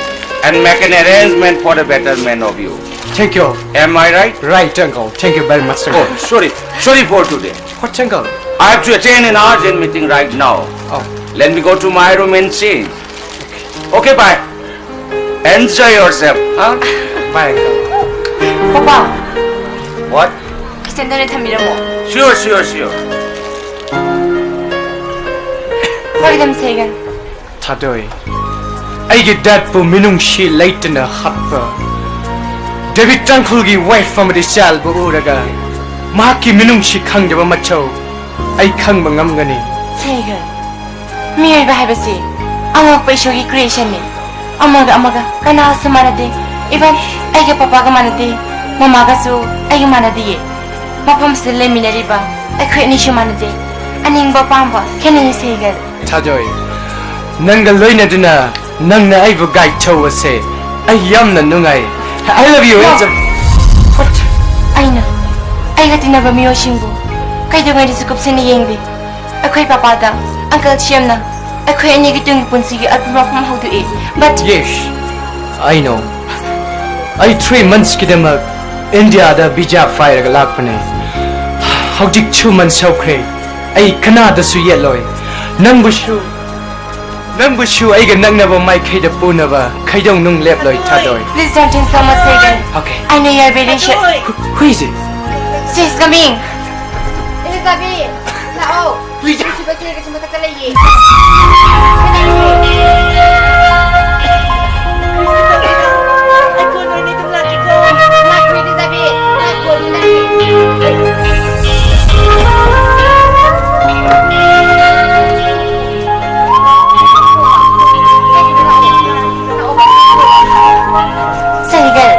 and make an arrangement for the betterment of you. Thank you. Am I right? Right, uncle. Thank you very much, uncle. Oh, sorry. Sorry for today. What, uncle? I have to attend an urgent meeting right now. Oh. Let me go to my room and change. Okay, bye. Enjoy yourself, huh? Bye, uncle. Papa, What? Kitchenꯗ ꯊꯝꯕꯤꯔꯝꯃꯣ꯫ Sure, sure, sure. ꯍꯣꯏ, ꯑꯗꯨꯝ ꯁꯦꯒꯟ꯫ ꯊꯥꯗꯣꯏ, ꯑꯩꯒꯤ ꯗꯦꯠꯄꯨ ꯃꯤꯅꯨꯡꯁꯤ ꯂꯩꯇꯅ ꯍꯥꯠꯄ ꯗꯦꯕꯤꯠ ꯇꯥꯡꯈꯨꯜꯒꯤ ꯋꯥꯏꯐ ꯑꯃꯗꯤ ꯆꯥꯏꯜꯕꯨ ꯎꯔꯒ ꯃꯍꯥꯛꯀꯤ ꯃꯤꯅꯨꯡꯁꯤ ꯈꯪꯗꯕ ꯃꯊꯧ ꯑꯩ ꯈꯪꯕ ꯉꯝꯒꯅꯤ꯫ ꯁꯦꯒꯟ, ꯃꯤꯑꯣꯏꯕ ꯍꯥꯏꯕꯁꯤ ꯑꯉꯛꯄ ꯏꯁꯣꯔꯒꯤ creationꯅꯤ꯫ ꯑꯃꯒ ꯑꯃꯒ ꯀꯅꯥꯁꯨ ꯃꯥꯟꯅꯗꯦ꯫ Even ꯑꯩꯒ ꯄꯄꯥꯒ ꯃꯥꯟꯅꯗꯦ, ꯃꯃꯥꯒꯁꯨ ꯑꯩꯒ ꯃꯥꯟꯅꯗꯤꯌꯦ꯫ ꯃꯐꯝꯁꯤꯗ ꯂꯩꯃꯤꯟꯅꯔꯤꯕ ꯑꯩꯈꯣꯏ ꯑꯅꯤꯁꯨ ꯃꯥꯟꯅꯗꯦ꯫ ꯑꯅꯤꯡꯕ ꯑꯄꯥꯝꯕ ꯈꯦꯠꯅꯩ ꯁꯦꯒꯟ꯫ ꯊꯥꯗꯣꯏ, ꯅꯪꯒ ꯂꯣꯏꯅꯗꯨꯅ ꯅꯪꯅ ꯑꯩꯕꯨ guide ꯇꯧꯕꯁꯦ ꯑꯩ ꯌꯥꯝꯅ ꯅꯨꯡꯉꯥꯏ꯫ I love you, No. Angel. What? ꯑꯩꯅ ꯑꯩꯒ ꯇꯤꯟꯅꯕ ꯃꯤꯑꯣꯏꯁꯤꯡꯕꯨ ꯀꯩꯗꯧꯉꯩꯗꯁꯨ ꯀꯨꯞꯁꯤꯟꯅ ꯌꯦꯡꯗꯦ꯫ ꯑꯩꯈꯣꯏ ꯄꯄꯥꯗ ꯑꯪꯀꯜ ꯁꯤꯑꯦꯝꯅ ꯑꯩꯈꯣꯏ ꯑꯅꯤꯒꯤ ꯇꯨꯡꯒꯤ ꯄꯨꯟꯁꯤꯒꯤ ꯑꯄꯨꯟꯕ ꯋꯥꯐꯝ ꯍꯧꯗꯣꯛꯏ꯫ But Yes, I know. ꯑꯩ three monthsꯀꯤꯗꯃꯛ ꯏꯟꯗꯤꯌꯥꯗ visa ꯄꯥꯏꯔꯒ ꯂꯥꯛꯄꯅꯦ꯫ ꯍꯧꯖꯤꯛ two months ꯍꯧꯈ꯭ꯔꯦ꯫ ꯑꯩ ꯀꯅꯥꯗꯁꯨ ꯌꯦꯠꯂꯣꯏ꯫ ꯅꯪꯕꯨꯁꯨ, ꯅꯪꯕꯨꯁꯨ ꯑꯩꯒ ꯅꯛꯅꯕ ꯃꯥꯏꯀꯩꯗ ꯄꯨꯅꯕ ꯀꯩꯗꯧꯅꯨꯡ ꯂꯦꯞꯂꯣꯏ, ꯊꯥꯗꯣꯏ꯫ Please don't think so much, Sagan. Okay. I know you are very shy. Who, who is it? She's coming. Elizabeth, ꯂꯥꯛꯑꯣ꯫ Please. ꯅꯨꯡꯁꯤꯕ ꯆꯦꯒꯁꯨ ꯃꯊꯛꯇ ꯂꯩꯌꯦ꯫ ꯂꯥꯛꯈ꯭ꯔꯦ, Elizabeth. ꯂꯥꯛꯈ꯭ꯔꯦ, ꯂꯥꯛꯈ꯭ꯔꯦ꯫ ꯁꯦꯒꯟ꯫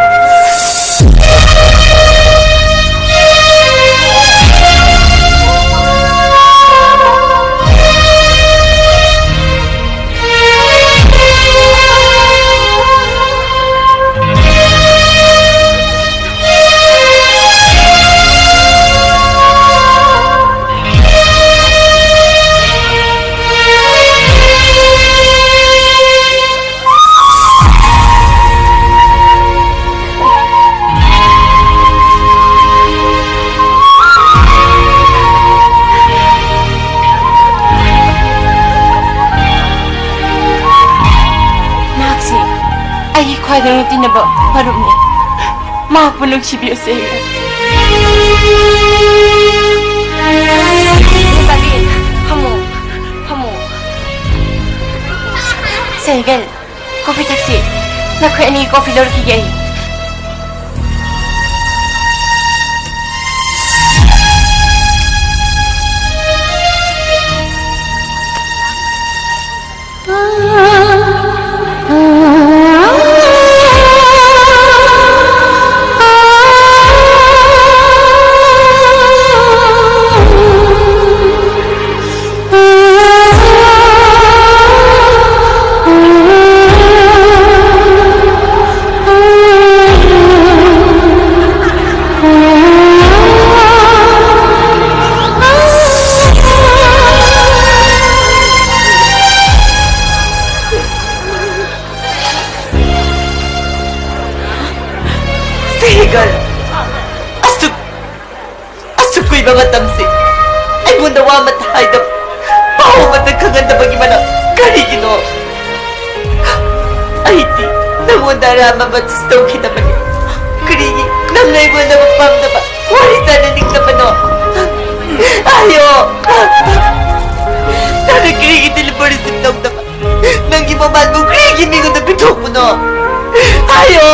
ꯃꯍꯥꯛꯁꯤ ꯑꯩꯒꯤ ꯈ꯭ꯋꯥꯏꯗꯒꯤ ꯇꯤꯟꯅꯕ ꯃꯔꯨꯞꯅꯤ꯫ ꯃꯍꯥꯛꯄꯨ ꯅꯨꯡꯁꯤꯕꯤꯌꯨ, ꯁꯦꯒꯟ꯫ ꯐꯝꯃꯨ, ꯐꯝꯃꯨ꯫ ꯁꯦ, ꯍꯤꯒꯜ, ꯀꯣꯐꯤ ꯊꯛꯁꯤ꯫ ꯅꯈꯣꯏ ꯑꯅꯤ ꯀꯣꯐꯤ ꯂꯧꯔꯛꯈꯤꯒꯦ ꯑꯩ꯫ ꯁꯤꯒꯜ, ꯑꯁꯨꯛ ꯑꯁꯨꯛ ꯀꯨꯏꯕ ꯃꯇꯝꯁꯤ ꯑꯩꯉꯣꯟꯗ ꯋꯥ ꯑꯃꯠꯇ ꯍꯥꯏꯗꯕ, ꯄꯥꯎ ꯑꯃꯠꯇ ꯈꯪꯍꯟꯗꯕꯒꯤ ꯃꯔꯝ ꯀꯔꯤꯒꯤꯅꯣ? ꯑꯩꯗꯤ ꯅꯪꯉꯣꯟꯗ ꯑꯔꯥꯟꯕ ꯑꯃꯠꯇꯁꯨ ꯇꯧꯈꯤꯗꯕꯅꯤ꯫ ꯀꯔꯤꯒꯤ ꯅꯪꯅ ꯑꯩꯉꯣꯟꯗ ꯄꯥꯝꯗꯕ ꯋꯥꯔꯤ ꯁꯥꯟꯅꯅꯤꯡꯗꯕꯅꯣ? ꯍꯥꯏꯌꯣ꯫ ꯅꯪꯅ ꯀꯔꯤꯒꯤ ꯇꯦꯂꯤꯐꯣꯟ ꯔꯤꯁꯤꯞ ꯇꯧꯗꯕ? ꯅꯪꯒꯤ ꯃꯣꯕꯥꯏꯜ ꯐꯣꯟ ꯀꯔꯤꯒꯤ ꯃꯤꯉꯣꯟꯗ ꯄꯤꯊꯣꯛꯄꯅꯣ? ꯍꯥꯏꯌꯣ,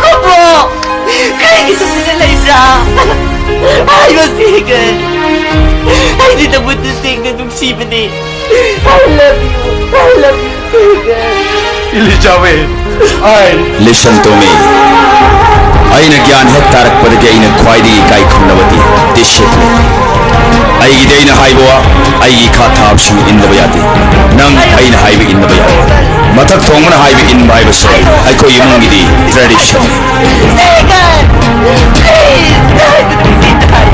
ꯈꯨꯝꯃꯣ꯫ ꯀꯔꯤꯒꯤ ꯇꯨꯃꯤꯟꯅ ꯂꯩꯕ꯭ꯔꯥ? ꯍꯥꯏꯌꯣ, ꯁꯤꯒꯜ꯫ ꯑꯩꯗꯤ ꯅꯪꯕꯨ ꯇꯁꯦꯡꯅ ꯅꯨꯡꯁꯤꯕꯅꯤ꯫ I love you, I love you, ꯁꯤꯒꯜ꯫ Elizabeth, I Listen to me. ꯑꯩꯅ ꯒ꯭ꯌꯥꯟ ꯍꯦꯛ ꯇꯥꯔꯛꯄꯗꯒꯤ ꯑꯩꯅ ꯈ꯭ꯋꯥꯏꯗꯒꯤ ꯏꯀꯥꯏ ꯈꯨꯝꯅꯕꯗꯤ ꯗꯤꯁꯤꯞꯅꯤ꯫ ꯑꯩꯒꯤꯗꯤ ꯑꯩꯅ ꯍꯥꯏꯕ ꯋꯥ, ꯑꯩꯒꯤ ꯏꯈꯥ ꯊꯥꯕꯁꯤꯡ ꯏꯟꯗꯕ ꯌꯥꯗꯦ꯫ ꯅꯪ ꯑꯩꯅ ꯍꯥꯏꯕ ꯏꯟꯗꯕ ꯌꯥꯗꯦ꯫ ꯃꯊꯛ ꯊꯣꯡꯕꯅ ꯍꯥꯏꯕ ꯏꯟꯕ ꯍꯥꯏꯕꯁꯦ ꯑꯩꯈꯣꯏ ꯏꯃꯨꯡꯒꯤꯗꯤ ꯇ꯭ꯔꯦꯗꯤꯁꯟ꯫ ꯁꯤꯒꯜ! ꯄ꯭ꯂꯤꯖ! ꯍꯥꯏꯕꯗꯨ ꯁꯤꯒꯜ!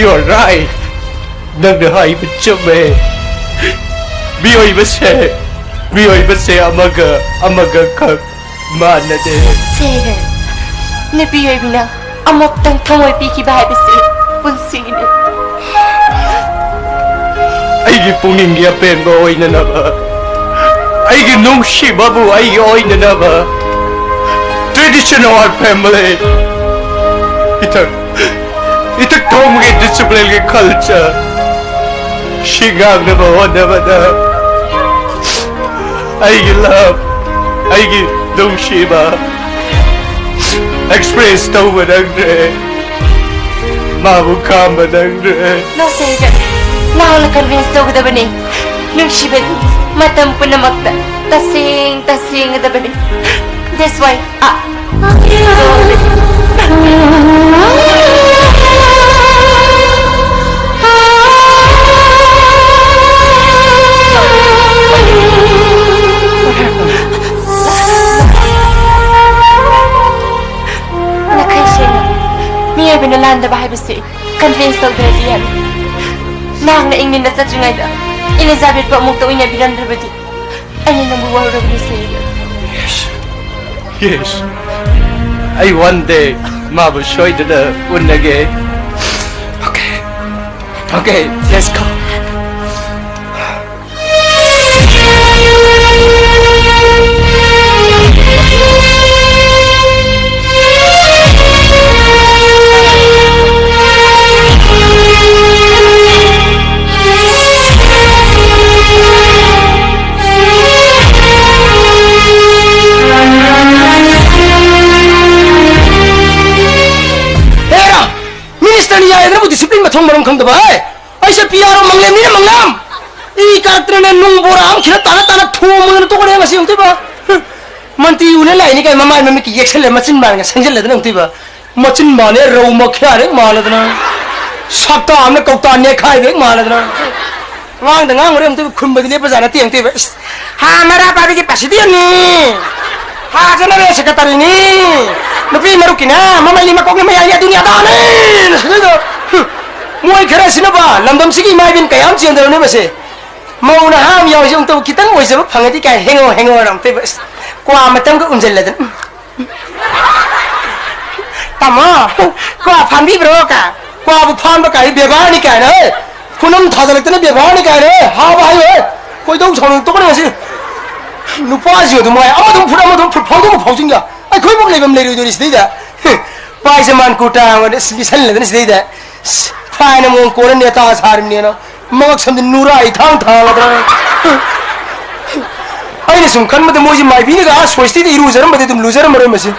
You're right. ꯅꯪꯅ ꯍꯥꯏꯕ ꯆꯨꯝꯃꯦ. ꯃꯤꯑꯣꯏꯕꯁꯦ, ꯃꯤꯑꯣꯏꯕꯁꯦ ꯑꯃꯒ ꯑꯃꯒ ꯈꯛ ꯃꯥꯟꯅꯗꯦ꯫ ꯁꯦꯔꯦ, ꯅꯨꯄꯤ ꯑꯣꯏꯕꯤꯅ ꯑꯃꯨꯛꯇꯪ ꯊꯃꯣꯏ ꯄꯤꯈꯤꯕ ꯍꯥꯏꯕꯁꯤ ꯄꯨꯟꯁꯤꯒꯤꯅꯤ꯫ ꯑꯩꯒꯤ ꯄꯨꯛꯅꯤꯡꯒꯤ ꯑꯄꯦꯟꯕ ꯑꯣꯏꯅꯅꯕ, ꯑꯩꯒꯤ ꯅꯨꯡꯁꯤꯕꯕꯨ ꯑꯩꯒꯤ ꯑꯣꯏꯅꯅꯕ, tradition of our family, ꯏꯊꯛ ꯏꯊꯛ ꯊꯣꯡꯕꯒꯤ discipline ꯒꯤ culture ꯁꯤ ꯉꯥꯛꯅꯕ ꯍꯣꯠꯅꯕꯗ ꯑꯩꯒꯤ love, ꯑꯩꯒꯤ ꯅꯨꯡꯁꯤꯕ express ꯇꯧꯕ ꯅꯪꯗ꯭ꯔꯦ, ꯃꯥꯕꯨ ꯈꯥꯝꯕ ꯅꯪꯗ꯭ꯔꯦ꯫ No, ꯁꯦꯔꯦ, ꯅꯍꯥꯛꯅ convince ꯇꯧꯒꯗꯕꯅꯤ꯫ ꯅꯨꯡꯁꯤꯕꯗꯤ ꯃꯇꯝ ꯄꯨꯝꯅꯃꯛꯇ ꯇꯁꯦꯡ ꯇꯁꯦꯡꯒꯗꯕꯅꯤ꯫ That's why, ꯑ, ꯅꯈꯩ ꯁꯦꯡꯅ, ꯃꯤꯑꯣꯏꯕꯅ ꯂꯥꯟꯗꯕ ꯍꯥꯏꯕꯁꯤ convince ꯇꯧꯗ꯭ꯔꯗꯤ ꯌꯥꯔꯣꯏ꯫ ꯅꯍꯥꯛꯅ ꯏꯪꯂꯦꯟꯗ ꯆꯠꯇ꯭ꯔꯤꯉꯩꯗ ꯏꯂꯤꯖꯥꯕꯦꯠꯄꯨ ꯑꯃꯨꯛꯇ ꯎꯅꯕꯤꯔꯝꯗ꯭ꯔꯕꯗꯤ ꯑꯩꯅ ꯅꯪꯕꯨ ꯋꯥꯔꯧꯔꯕꯅꯤ, ꯁꯦꯔꯦ꯫ Yes. Yes. ꯑꯩ one day ꯃꯥꯕꯨ ꯁꯣꯏꯗꯅ ꯎꯅꯒꯦ꯫ Okay. Okay, let's go. Hera! Minister ꯅꯤ ꯍꯥꯏꯗꯅꯕꯨ discipline ꯃꯊꯣꯡ ꯃꯔꯝ ꯈꯪꯗꯕ, ꯍꯦ! ꯑꯩꯁꯦ ꯄꯤ ꯑꯥꯔ ꯑꯣ ꯃꯪꯂꯦꯝꯅꯤꯅ ꯃꯪꯂꯦꯝ! ꯏ ꯀꯥꯔꯛꯇꯅꯅꯦ ꯅꯨꯡ ꯕꯣꯔꯥ ꯑꯃ ꯈꯤꯇ ꯇꯥꯅ ꯇꯥꯅ ꯊꯣꯡꯕꯗꯅ ꯇꯣꯛꯈ꯭ꯔꯦ ꯉꯁꯤ ꯑꯃꯨꯛꯇꯣꯏꯕ꯫ ꯍꯨꯝ! ꯃꯟꯇ꯭ꯔꯤ ꯎꯅ ꯂꯥꯛꯏꯅꯤ ꯀꯥꯏ ꯃꯃꯥꯏ ꯃꯃꯤꯠꯀꯤ ꯌꯦꯛꯁꯜꯂꯦ ꯃꯆꯤꯟ ꯕꯥꯟꯒ ꯁꯪꯖꯜꯂꯗꯅ ꯑꯃꯨꯛꯇꯣꯏꯕ꯫ ꯃꯆꯤꯟ ꯕꯥꯟꯅꯦ ꯔꯧ ꯃꯈ꯭ꯌꯥꯔꯦ ꯃꯥꯜꯂꯗꯅ꯫ ꯁꯛꯇꯥ ꯑꯃꯅ ꯀꯧꯇꯥ ꯅꯦꯛꯈꯥꯏꯕ ꯍꯦꯛ ꯃꯥꯜꯂꯗꯅ꯫ ꯉꯥꯡꯗ ꯉꯥꯡꯉꯨꯔꯦ ꯑꯃꯨꯛꯇꯣꯏꯕ ꯈꯨꯝꯕꯗꯤ ꯂꯦꯞꯄ ꯖꯥꯠ ꯅꯠꯇꯦ ꯑꯃꯨꯛꯇꯣꯏꯕ꯫ ꯏꯁ! ꯍꯥ ꯃꯔꯥ ꯄꯥꯏꯕꯤꯒꯤ president ꯅꯤ꯫ ꯍꯥ general secretary ꯅꯤ꯫ ꯅꯨꯄꯤ ꯃꯔꯨꯞꯀꯤꯅ ꯃꯃꯩꯅꯤ ꯃꯀꯣꯛꯅꯤ ꯃꯌꯥꯏꯅꯤ ꯑꯗꯨꯅꯤ ꯑꯗꯥꯅꯤ꯫ ꯅꯁꯤꯗꯩꯗꯣ꯫ ꯍꯨꯝ꯫ ꯃꯣꯏ ꯈꯔꯁꯤꯅꯕ ꯂꯝꯗꯝꯁꯤꯒꯤ ꯏꯃꯥ ꯏꯕꯦꯟ ꯀꯌꯥꯝ ꯆꯦꯟꯗꯧꯔꯕꯅꯦ ꯃꯁꯦ꯫ ꯃꯧ ꯅꯍꯥ ꯑꯃ ꯌꯥꯎꯔꯤꯁꯦ ꯑꯃꯨꯛꯇꯕꯨ ꯈꯤꯇꯪ ꯑꯣꯏꯖꯕ ꯐꯪꯉꯗꯤ ꯀꯥꯏ ꯍꯦꯡꯉꯣ ꯍꯦꯡꯉꯣ ꯑꯃꯨꯛꯇꯣꯏꯕ꯫ ꯑꯁ, ꯀ꯭ꯋꯥ ꯃꯇꯝꯒ ꯎꯝꯖꯜꯂꯗꯅ꯫ ꯎꯝ꯫ ꯇꯥꯃꯣ, ꯀ꯭ꯋꯥ ꯐꯥꯟꯕꯤꯕ꯭ꯔꯣ ꯀꯥꯏ? ꯀ꯭ꯋꯥꯕꯨ ꯐꯥꯟꯕ ꯀꯥꯏ ꯕꯦꯕꯥꯔꯅꯤ ꯀꯥꯏꯅ, ꯍꯦ? ꯈꯨꯅꯝ ꯊꯥꯖꯤꯜꯂꯛꯇꯅ ꯕꯦꯕꯥꯔꯅꯤ ꯀꯥꯏꯅ, ꯍꯦ? ꯍꯥꯕ ꯍꯥꯏꯌꯣ, ꯍꯦ? ꯈꯣꯏꯗꯧ ꯁꯥꯎꯅꯤꯡ ꯇꯣꯛꯀꯅꯤ ꯉꯁꯤ꯫ ꯅꯨꯄꯥꯁꯤꯡ ꯑꯗꯨ ꯃꯉꯥꯏ, ꯑꯃꯗꯨꯝ ꯐꯨꯠ, ꯑꯃꯗꯨꯝ ꯐꯨꯠ, ꯐꯥꯎꯗꯣꯛ ꯐꯥꯎꯖꯤꯟꯒ꯫ ꯑꯩꯈꯣꯏ ꯃꯨꯛ ꯂꯩꯐꯝ ꯂꯩꯔꯣꯏꯗꯣꯔꯤ ꯁꯤꯗꯩꯗ꯫ ꯍꯦ, ꯄꯥꯏꯖꯃꯥꯟ ꯀꯨꯔꯇꯥ ꯑꯃꯒ ꯑꯁ ꯂꯤꯠꯁꯜꯂꯗꯅ ꯁꯤꯗꯩꯗ꯫ ꯑꯁ, ꯐꯥꯏꯅ ꯃꯑꯣꯡ ꯀꯣꯟꯅ ꯅꯦꯇꯥ ꯁꯥꯔꯤꯕꯅꯦꯅ꯫ ꯃꯉꯛ ꯁꯝꯗꯤ ꯅꯨꯔꯥ ꯏꯊꯥꯡ ꯊꯥꯡꯒꯗ꯭ꯔꯥ? ꯑꯩꯅ ꯁꯨꯝ ꯈꯟꯕꯗ ꯃꯣꯏꯁꯤ ꯃꯥꯏꯕꯤꯅꯒ ꯑꯥ ꯁ꯭ꯋꯁꯇꯤꯗ ꯏꯔꯨꯖꯔꯝꯕꯗꯤ ꯑꯗꯨꯝ ꯂꯨꯖꯔꯝꯃꯔꯣꯏ ꯃꯁꯤ꯫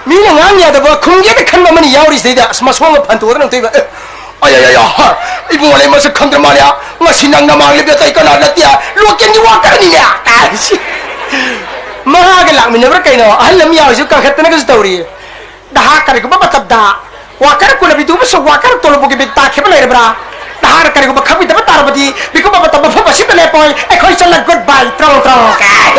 ꯃꯤꯅ ꯉꯥꯡ ꯌꯥꯗꯕ ꯈꯨꯝꯒꯦꯗ ꯈꯟꯕ ꯑꯃꯅꯤ ꯌꯥꯎꯔꯤ ꯁꯤꯗꯩꯗ꯫ ꯑꯁ, ꯃꯁꯣꯡꯒ ꯐꯟꯇꯣꯛꯑꯗꯅ ꯑꯃꯨꯛꯇꯣꯏꯕ꯫ ꯑꯦ, ꯑꯩ, ꯑꯩ, ꯑꯩ, ꯑꯍ, ꯏꯕꯨꯡꯉꯣ, ꯑꯩ ꯃꯁꯛ ꯈꯪꯗ꯭ꯔ ꯃꯥꯜꯂꯦ꯫ ꯉꯁꯤ ꯅꯪ ꯅꯃꯥꯡ ꯂꯦꯞꯄꯦ, ꯑꯇꯩ ꯀꯅꯥ ꯅꯠꯇꯦ? ꯂꯣꯀꯦꯜꯒꯤ ꯋꯥꯀꯔꯅꯤꯅꯦ꯫ ꯃꯍꯥꯛꯒ ꯂꯥꯛꯃꯤꯟꯅꯕ꯭ꯔꯥ ꯀꯩꯅꯣ? ꯑꯍꯜ ꯑꯃ ꯌꯥꯎꯔꯤꯁꯨ ꯀꯥꯈꯠꯇꯅꯒꯁꯨ ꯇꯧꯔꯤ꯫ ꯅꯍꯥꯛ ꯀꯔꯤꯒꯨꯝꯕ ꯃꯇꯝꯗ ꯋꯥꯀꯔ ꯀꯨꯂꯕꯤꯗꯨ ꯑꯃꯁꯨꯡ ꯋꯥꯀꯔ ꯇꯣꯂꯨꯕꯨꯒꯤ ꯃꯤꯠ ꯇꯥꯈꯤꯕ ꯂꯩꯔꯕ꯭ꯔꯥ? ꯅꯍꯥꯛꯅ ꯀꯔꯤꯒꯨꯝꯕ ꯈꯪꯕꯤꯗꯕ ꯇꯥꯔꯕꯗꯤ, ꯃꯤꯀꯨꯞ ꯑꯃ ꯃꯇꯝ ꯃꯐꯝ ꯑꯁꯤꯗ ꯂꯦꯞꯄꯣꯏ꯫ ꯑꯩꯈꯣꯏ ꯆꯠꯂ good bye, ꯇ꯭ꯔꯣ, ꯇ꯭ꯔꯣ, ꯀꯥꯏ꯫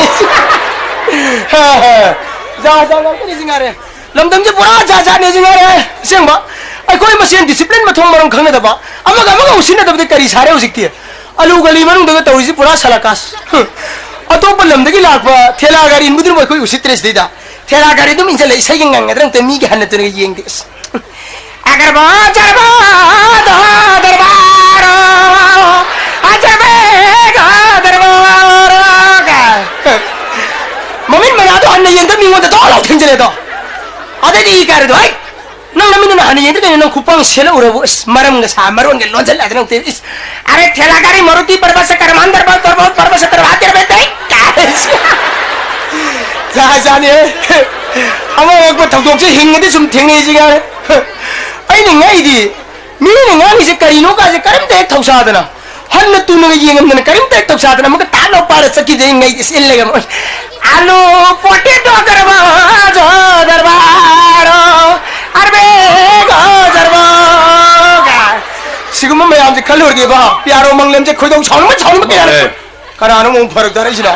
ꯖꯥ, ꯖꯥ, ꯉꯥꯛꯇꯅꯤ ꯁꯤ ꯉꯥꯏꯔꯦ꯫ ꯂꯝꯗꯝꯁꯦ ꯄꯨꯔꯥ ꯖꯥꯠ ꯖꯥꯠꯅꯦ ꯁꯤ ꯉꯥꯏꯔꯦ꯫ ꯑꯁꯦꯡꯕ, ꯑꯩꯈꯣꯏ ꯃꯁꯦꯟ discipline ꯃꯊꯣꯡ ꯃꯔꯝ ꯈꯪꯅꯗꯕ, ꯑꯃꯒ ꯑꯃꯒ ꯎꯁꯤꯟꯅꯗꯕꯗꯤ ꯀꯔꯤ ꯁꯥꯔꯦ ꯍꯧꯖꯤꯛꯇꯤ? ꯑꯂꯨ ꯒꯂꯤ ꯃꯅꯨꯡꯗꯒ ꯇꯧꯔꯤꯁꯤ ꯄꯨꯔꯥ ꯁꯂꯥꯀꯥꯁ꯫ ꯑꯇꯣꯞꯄ ꯂꯝꯗꯒꯤ ꯂꯥꯛꯄ ꯊꯦꯂꯥ ꯒꯥꯔꯤ ꯏꯟꯕꯗꯨꯅ ꯑꯩꯈꯣꯏ ꯎꯁꯤꯠꯇ꯭ꯔꯦ ꯁꯤꯗꯩꯗ꯫ ꯊꯦꯂꯥ ꯒꯥꯔꯤꯗꯨꯝ ꯏꯟꯁꯤꯜꯂ ꯏꯁꯩꯒ ꯉꯪꯒꯗ꯭ꯔꯥ ꯑꯝꯇ ꯃꯤꯒꯤ ꯍꯟꯅ ꯇꯨꯅꯒ ꯌꯦꯡꯗꯦ꯫ ꯑꯁ꯫ ꯑꯒꯔꯕꯣ, ꯆꯔꯕꯣ, ꯗꯣ, ꯗꯔꯕꯥꯔꯣ, ꯑꯖꯕꯦ, ꯒꯣ, ꯗꯔꯕꯥꯔꯣ, ꯀꯥꯏ꯫ ꯃꯃꯤꯠ ꯃꯅꯥꯗꯣ ꯍꯟꯅ ꯌꯦꯡꯗ ꯃꯤꯉꯣꯟꯗ ꯗꯣ ꯂꯥꯎ ꯊꯦꯡꯖꯤꯜꯂꯦ ꯑꯗꯣ꯫ ꯑꯗꯩꯗꯤ ꯏ ꯀꯥꯔꯦꯗꯣ, ꯍꯩꯠ! ꯅꯪ ꯅꯃꯤꯠꯅ ꯍꯥꯟꯅ ꯌꯦꯡꯗ꯭ꯔꯒꯅ ꯅꯪ ꯈꯨꯄꯥꯡ ꯁꯦꯠꯂ ꯎꯔꯕꯨ? ꯑꯁ, ꯃꯔꯝꯒ ꯁꯥ ꯃꯔꯣꯟꯒ ꯂꯣꯟꯖꯜꯂꯗꯅ ꯑꯃꯨꯛꯇ, ꯏꯁ, ꯑꯔꯦ ꯊꯦꯂꯥ ꯒꯥꯔꯤ ꯃꯔꯨꯇꯤ ꯄꯔꯕ ꯁꯀꯔ ꯃꯥꯟꯗꯔꯕ ꯇꯣꯔꯕ ꯄꯔꯕ ꯁꯀꯔ ꯍꯥꯇꯦꯔꯕ ꯇꯩ ꯀꯥꯏ꯫ ꯖꯥꯠ ꯖꯥꯠꯅꯤꯍꯦ꯫ ꯑꯃ ꯑꯉꯛꯄ ꯊꯧꯗꯣꯛꯁꯦ ꯍꯤꯡꯉꯗꯤ ꯁꯨꯝ ꯊꯦꯡꯅꯩꯁꯤ ꯉꯥꯏꯔꯦ꯫ ꯑꯩꯅ ꯉꯛꯏꯗꯤ ꯃꯤꯅ ꯉꯥꯡꯉꯤꯁꯦ ꯀꯔꯤꯅꯣ ꯀꯥꯏꯁꯦ ꯀꯔꯤꯝꯇ ꯍꯦꯛ ꯊꯧꯁꯥꯗꯅ꯫ ꯍꯟꯅ ꯇꯨꯅꯒ ꯌꯦꯡꯉꯝꯗꯅ ꯀꯔꯤꯝꯇ ꯍꯦꯛ ꯊꯧꯁꯥꯗꯅ ꯑꯃꯨꯛꯀ ꯇꯥꯞ ꯂꯥꯎ ꯄꯥꯏꯔ ꯆꯠꯈꯤꯕꯗꯩ ꯑꯩ ꯉꯩꯗꯤ ꯏꯁ ꯏꯜ ꯂꯩꯔꯝꯃꯣꯏ꯫ ꯑꯂꯨ ꯄꯣꯇꯦꯇꯣ ꯗꯔꯕꯥꯖꯣ ꯗꯔꯕꯥꯔꯣ ꯑꯔꯕꯦꯒꯣ ꯗꯔꯕꯥꯒ꯫ ꯁꯤꯒꯨꯝꯕ ꯃꯌꯥꯝꯁꯦ ꯈꯜꯂꯨꯔꯗꯤꯕ ꯄꯤꯌꯥꯔꯣ ꯃꯪꯂꯦꯝꯁꯦ ꯈꯣꯏꯗꯧ ꯁꯥꯎꯅꯤꯡꯕ ꯁꯥꯎꯅꯤꯡꯕ ꯀꯌꯥ ꯂꯩ꯫ ꯃꯥꯂꯦ꯫ ꯀꯅꯥꯅꯣ ꯑꯃꯨꯛ ꯐꯔꯛ ꯇꯥꯔꯛꯏꯁꯤꯅ?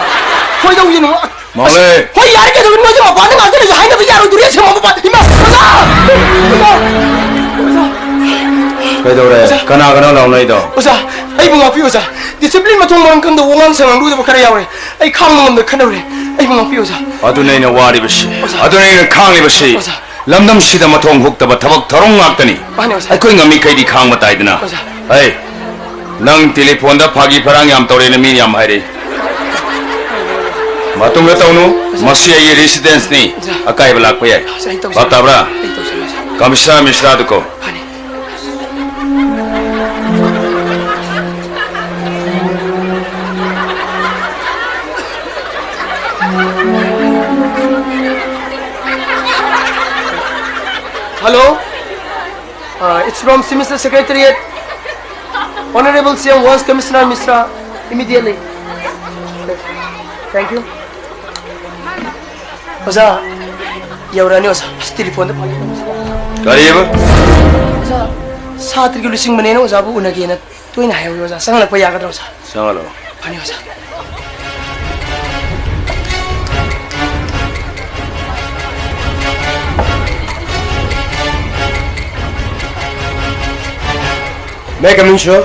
ꯈꯣꯏꯗꯧꯁꯤꯅ꯫ ꯃꯥꯂꯦ꯫ ꯍꯣꯏ, ꯌꯥꯔꯦ, ꯀꯩꯗꯧꯕꯅꯣ ꯅꯣꯏꯁꯦ ꯃꯄꯥꯟꯗ ꯉꯥꯛꯇ ꯂꯩꯁꯦ? ꯍꯥꯏꯅꯕ ꯌꯥꯔꯣꯏꯗꯣꯔꯤ, ꯑꯁꯦꯡꯕ ꯃꯄꯥꯟ꯫ ꯏꯃꯥ! ꯑꯣꯖꯥ! ꯑꯣꯖꯥ! ꯑꯣꯖꯥ! ꯀꯩꯗꯧꯔꯦ? ꯑꯣꯖꯥ꯫ ꯀꯅꯥ ꯀꯅꯥ ꯂꯥꯎꯅꯩꯗꯣ? ꯑꯣꯖꯥ, ꯑꯩꯕꯨ ꯉꯥꯛꯄꯤꯌꯨ ꯑꯣꯖꯥ꯫ ꯗꯤꯁꯤꯄ꯭ꯂꯤꯟ ꯃꯊꯣꯡ ꯃꯔꯝ ꯈꯪꯗꯕ, ꯋꯥꯉꯥꯡ ꯁꯉꯥꯡ ꯂꯨꯗꯕ ꯈꯔ ꯌꯥꯎꯔꯦ꯫ ꯑꯩ ꯈꯥꯡꯕ ꯉꯝꯗ ꯈꯠꯅꯔꯦ꯫ ꯑꯩꯕꯨ ꯉꯥꯛꯄꯤꯌꯨ ꯑꯣꯖꯥ꯫ ꯑꯗꯨꯅ ꯑꯩꯅ ꯋꯥꯔꯤꯕꯁꯤ꯫ ꯑꯣꯖꯥ꯫ ꯑꯗꯨꯅ ꯑꯩꯅ ꯈꯥꯡꯂꯤꯕꯁꯤ꯫ ꯑꯣꯖꯥ꯫ ꯂꯝꯗꯝꯁꯤꯗ ꯃꯊꯣꯡ ꯍꯨꯛꯇꯕ ꯊꯕꯛ ꯊꯧꯔꯝ ꯉꯥꯛꯇꯅꯤ꯫ ꯃꯥꯅꯦ ꯑꯣꯖꯥ꯫ ꯑꯩꯈꯣꯏ ꯉꯝꯃꯤꯈꯩꯗꯤ ꯈꯥꯡꯕ ꯇꯥꯏꯗꯅ꯫ ꯑꯣꯖꯥ꯫ ꯍꯩ, ꯅꯪ ꯇꯦꯂꯤꯐꯣꯟꯗ ꯐꯥꯒꯤ ꯐꯔꯥꯡ ꯌꯥꯝ ꯇꯧꯔꯦꯅ ꯃꯤ ꯌꯥꯝ ꯍꯥꯏꯔꯛꯏ꯫ ꯃꯇꯨꯡꯗ ꯇꯧꯅꯨ꯫ ꯑꯣꯖꯥ꯫ ꯃꯁꯤ ꯑꯩꯒꯤ ꯔꯦꯁꯤꯗꯦꯟꯁꯅꯤ꯫ ꯑꯣꯖꯥ꯫ ꯑꯀꯥꯏꯕ ꯂꯥꯛꯄ ꯌꯥꯏ꯫ ꯑꯣꯖꯥ, ꯑꯩ ꯇꯧꯖꯔꯒꯦ꯫ ꯚꯥꯞ ꯇꯥꯕ꯭ꯔꯥ? ꯑꯩ ꯇꯧꯖꯔꯒꯦ ꯑꯣꯖꯥ꯫ ꯀꯃꯤꯁꯅꯔ ꯃꯤꯁ꯭ꯔꯥꯗꯨ ꯀꯧ꯫ ꯐꯅꯤ꯫ Hello, uh, it's from Semester Secretariat. Honorable C M wants Commissioner Mishra immediately. Thank you. ꯑꯣꯖꯥ, ꯌꯧꯔꯛꯑꯅꯤ ꯑꯣꯖꯥ꯫ ꯑꯁ, ꯇꯦꯂꯤꯐꯣꯟꯗ ꯐꯪꯉꯦ꯫ ꯀꯔꯤꯕ? ꯑꯣꯖꯥ, ꯁꯥꯇ꯭ꯔꯒꯤ ꯂꯨꯆꯤꯡꯕꯅꯦꯅ ꯑꯣꯖꯥꯕꯨ ꯎꯅꯒꯦꯅ ꯇꯣꯏꯅ ꯍꯥꯏꯍꯧꯋꯤ ꯑꯣꯖꯥ꯫ ꯆꯪꯍꯜꯂꯛꯄ ꯌꯥꯒꯗ꯭ꯔꯣ ꯑꯣꯖꯥ? ꯆꯪꯍꯜꯂꯣ꯫ ꯐꯅꯤ ꯑꯣꯖꯥ꯫ May I come in, sir?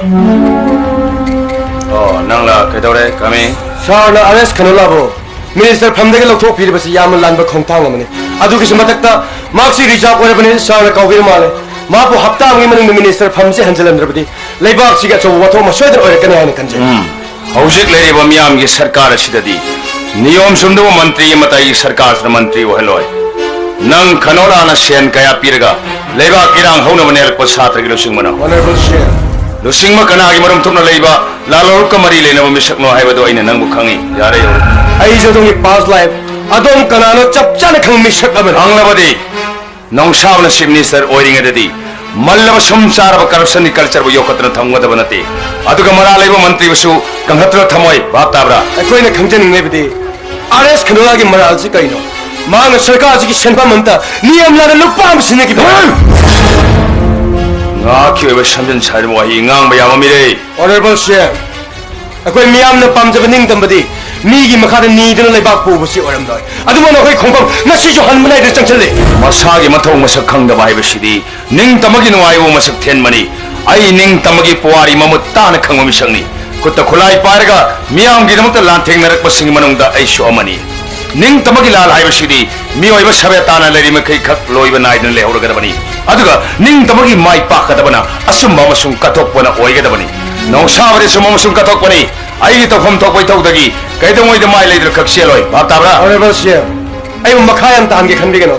ꯑꯣ, ꯅꯪꯂ? ꯀꯩꯗꯧꯔꯦ? Come in. ꯁꯥꯔꯅ ꯑꯥꯔ ꯑꯦꯁ ꯈꯅꯣꯂꯥꯕꯨ ꯃꯤꯅꯤꯁꯇꯔ ꯐꯝꯗꯒꯤ ꯂꯧꯊꯣꯛꯄꯤꯔꯤꯕꯁꯤ ꯌꯥꯝꯅ ꯂꯥꯟꯕ ꯈꯣꯡꯊꯥꯡ ꯑꯃꯅꯤ꯫ ꯑꯗꯨꯒꯤꯁꯨ ꯃꯊꯛꯇ ꯃꯍꯥꯛꯁꯤ ꯔꯤꯖꯥꯔꯚ ꯑꯣꯏꯔꯕꯅꯤ, ꯁꯥꯔꯅ ꯀꯥꯎꯕꯤꯔ ꯃꯥꯜꯂꯦ꯫ ꯃꯍꯥꯛꯄꯨ ꯍꯞꯇꯥ ꯑꯃꯒꯤ ꯃꯅꯨꯡꯗ ꯃꯤꯅꯤꯁꯇꯔ ꯐꯝꯁꯤ ꯍꯟꯖꯤꯜꯂꯝꯗ꯭ꯔꯕꯗꯤ ꯂꯩꯕꯥꯛꯁꯤꯒꯤ ꯑꯆꯧꯕ ꯋꯥꯊꯣꯛ ꯑꯃ ꯁꯣꯏꯗꯅ ꯑꯣꯏꯔꯛꯀꯅꯤ ꯍꯥꯏꯅ ꯈꯟꯖꯩ꯫ ꯎꯝ꯫ ꯍꯧꯖꯤꯛ ꯂꯩꯔꯤꯕ ꯃꯤꯌꯥꯝꯒꯤ ꯁꯔꯀꯥꯔ ꯑꯁꯤꯗꯗꯤ ꯅꯤꯌꯣꯝ ꯆꯨꯝꯗꯕ ꯃꯟꯇ꯭ꯔꯤ ꯑꯃꯠꯇ ꯑꯩꯒꯤ ꯁꯔꯀꯥꯔꯁꯤꯗ ꯃꯟꯇ꯭ꯔꯤ ꯑꯣꯏꯍꯜꯂꯣꯏ꯫ ꯅꯪ ꯈꯅꯣꯂꯥꯅ ꯁꯦꯟ ꯀꯌꯥ ꯄꯤꯔꯒ ꯂꯩꯕꯥꯛ ꯏꯔꯥꯡ ꯍꯧꯅꯕ ꯅꯦꯔꯛꯄ ꯁꯥꯇ꯭ꯔꯒꯤ ꯂꯨꯆꯤꯡꯕꯅꯣ? Honorable ꯁꯤ ꯑꯦꯝ꯫ ꯂꯨꯆꯤꯡꯕ ꯀꯅꯥꯒꯤ ꯃꯔꯨꯝ ꯊꯨꯞꯅ ꯂꯩꯕ ꯂꯥꯂꯣꯡꯒ ꯃꯔꯤ ꯂꯩꯅꯕ ꯃꯤꯁꯛꯅꯣ ꯍꯥꯏꯕꯗꯨ ꯑꯩꯅ ꯅꯪꯕꯨ ꯈꯪꯏ꯫ ꯌꯥꯔꯦ, ꯌꯧꯔꯦ꯫ ꯑꯩꯁꯨ ꯑꯗꯣꯝꯒꯤ past life, ꯑꯗꯣꯝ ꯀꯅꯥꯅꯣ ꯆꯞ ꯆꯥꯅ ꯈꯪꯕ ꯃꯤꯁꯛ ꯑꯃꯅꯤ꯫ ꯈꯪꯂꯕꯗꯤ ꯅꯣꯡꯁꯥꯕꯅ ꯆꯤꯐ ꯃꯤꯅꯤꯁꯇꯔ ꯑꯣꯏꯔꯤꯉꯩꯗꯗꯤ ꯃꯜꯂꯕ ꯁꯨꯝ ꯆꯥꯔꯕ ꯀꯔꯞꯁꯟꯒꯤ ꯀꯜꯆꯔꯕꯨ ꯌꯣꯛꯈꯠꯇꯨꯅ ꯊꯝꯒꯗꯕ ꯅꯠꯇꯦ, ꯑꯗꯨꯒ ꯃꯔꯥꯜ ꯂꯩꯕ ꯃꯟꯇ꯭ꯔꯤꯕꯨꯁꯨ ꯀꯟꯈꯠꯇꯨꯅ ꯊꯝꯃꯣꯏ꯫ ꯚꯥꯞ ꯇꯥꯕ꯭ꯔꯥ? ꯑꯩꯈꯣꯏꯅ ꯈꯪꯖꯅꯤꯡꯂꯤꯕꯗꯤ ꯑꯥꯔ ꯑꯦꯁ ꯈꯅꯣꯂꯥꯒꯤ ꯃꯔꯥꯜꯁꯤ ꯀꯔꯤꯅꯣ? ꯃꯍꯥꯛꯅ ꯁꯔꯀꯥꯔꯁꯤꯒꯤ ꯁꯦꯟꯐꯝ ꯑꯝꯇ ꯅꯤꯌꯝ ꯂꯥꯟꯅ ꯂꯨꯄꯥ ꯑꯃ ꯁꯤꯖꯤꯟꯅꯈꯤꯗꯦ꯫ ꯉꯥꯏꯍꯥꯛꯀꯤ ꯑꯣꯏꯕ ꯁꯝꯖꯤꯟ ꯁꯥꯖꯤꯟꯕ ꯋꯥꯍꯩ ꯉꯥꯡꯕ ꯌꯥꯕ ꯃꯤꯔꯦ꯫ Honorable ꯁꯤ ꯑꯦꯝ, ꯑꯩꯈꯣꯏ ꯃꯤꯌꯥꯝꯅ ꯄꯥꯝꯖꯕ ꯅꯤꯡꯇꯝꯕꯗꯤ ꯃꯤꯒꯤ ꯃꯈꯥꯗ ꯅꯤꯗꯨꯅ ꯂꯩꯕꯥꯛ ꯄꯨꯕꯁꯤ ꯑꯣꯏꯔꯝꯂꯣꯏ꯫ ꯑꯗꯨꯕꯨ ꯅꯈꯣꯏ ꯈꯣꯡꯐꯝ ꯉꯁꯤꯁꯨ ꯍꯟꯕ ꯅꯥꯏꯗꯅ ꯆꯪꯁꯤꯜꯂꯤ꯫ ꯃꯁꯥꯒꯤ ꯃꯊꯧ ꯃꯁꯛ ꯈꯪꯗꯕ ꯍꯥꯏꯕꯁꯤꯗꯤ ꯅꯤꯡꯇꯝꯕꯒꯤ ꯅꯨꯡꯉꯥꯏꯕ ꯃꯁꯛ ꯊꯦꯟꯕꯅꯤ꯫ ꯑꯩ ꯅꯤꯡꯇꯝꯕꯒꯤ ꯄꯨꯋꯥꯔꯤ ꯃꯃꯨꯠ ꯇꯥꯅ ꯈꯪꯕ ꯃꯤꯁꯛꯅꯤ꯫ ꯈꯨꯠꯇ ꯈꯨꯠꯂꯥꯏ ꯄꯥꯏꯔꯒ ꯃꯤꯌꯥꯝꯒꯤꯗꯃꯛꯇ ꯂꯥꯟꯊꯦꯡꯅꯔꯛꯄꯁꯤꯡꯒꯤ ꯃꯅꯨꯡꯗ ꯑꯩꯁꯨ ꯑꯃꯅꯤ꯫ ꯅꯤꯡꯇꯝꯕꯒꯤ ꯂꯥꯜ ꯍꯥꯏꯕꯁꯤꯗꯤ ꯃꯤꯑꯣꯏꯕ ꯁꯚ꯭ꯌꯇꯥꯅ ꯂꯩꯔꯤ ꯃꯈꯩ ꯈꯛ ꯂꯣꯏꯕ ꯅꯥꯏꯗꯅ ꯂꯩꯍꯧꯔꯒꯗꯕꯅꯤ꯫ ꯑꯗꯨꯒ ꯅꯤꯡꯇꯝꯕꯒꯤ ꯃꯥꯏ ꯄꯥꯛꯀꯗꯕꯅ ꯑꯆꯨꯝꯕ ꯑꯃꯁꯨꯡ ꯀꯠꯊꯣꯛꯄꯅ ꯑꯣꯏꯒꯗꯕꯅꯤ꯫ ꯅꯧꯁꯥꯕꯗꯤ ꯑꯆꯨꯝꯕ ꯑꯃꯁꯨꯡ ꯀꯠꯊꯣꯛꯄꯅꯤ꯫ ꯑꯩꯒꯤ ꯇꯧꯐꯝ ꯊꯣꯛꯄ ꯏꯊꯧꯗꯒꯤ ꯀꯩꯗꯧꯉꯩꯗ ꯃꯥꯏ ꯂꯩꯗꯨꯅ ꯈꯛ ꯆꯦꯜꯂꯣꯏ꯫ ꯚꯥꯞ ꯇꯥꯕ꯭ꯔꯥ? Honorable ꯁꯤ ꯑꯦꯝ, ꯑꯩꯕꯨ ꯃꯈꯥ ꯌꯥꯝ ꯇꯥꯍꯟꯒꯦ ꯈꯟꯕꯤꯒꯅꯨ꯫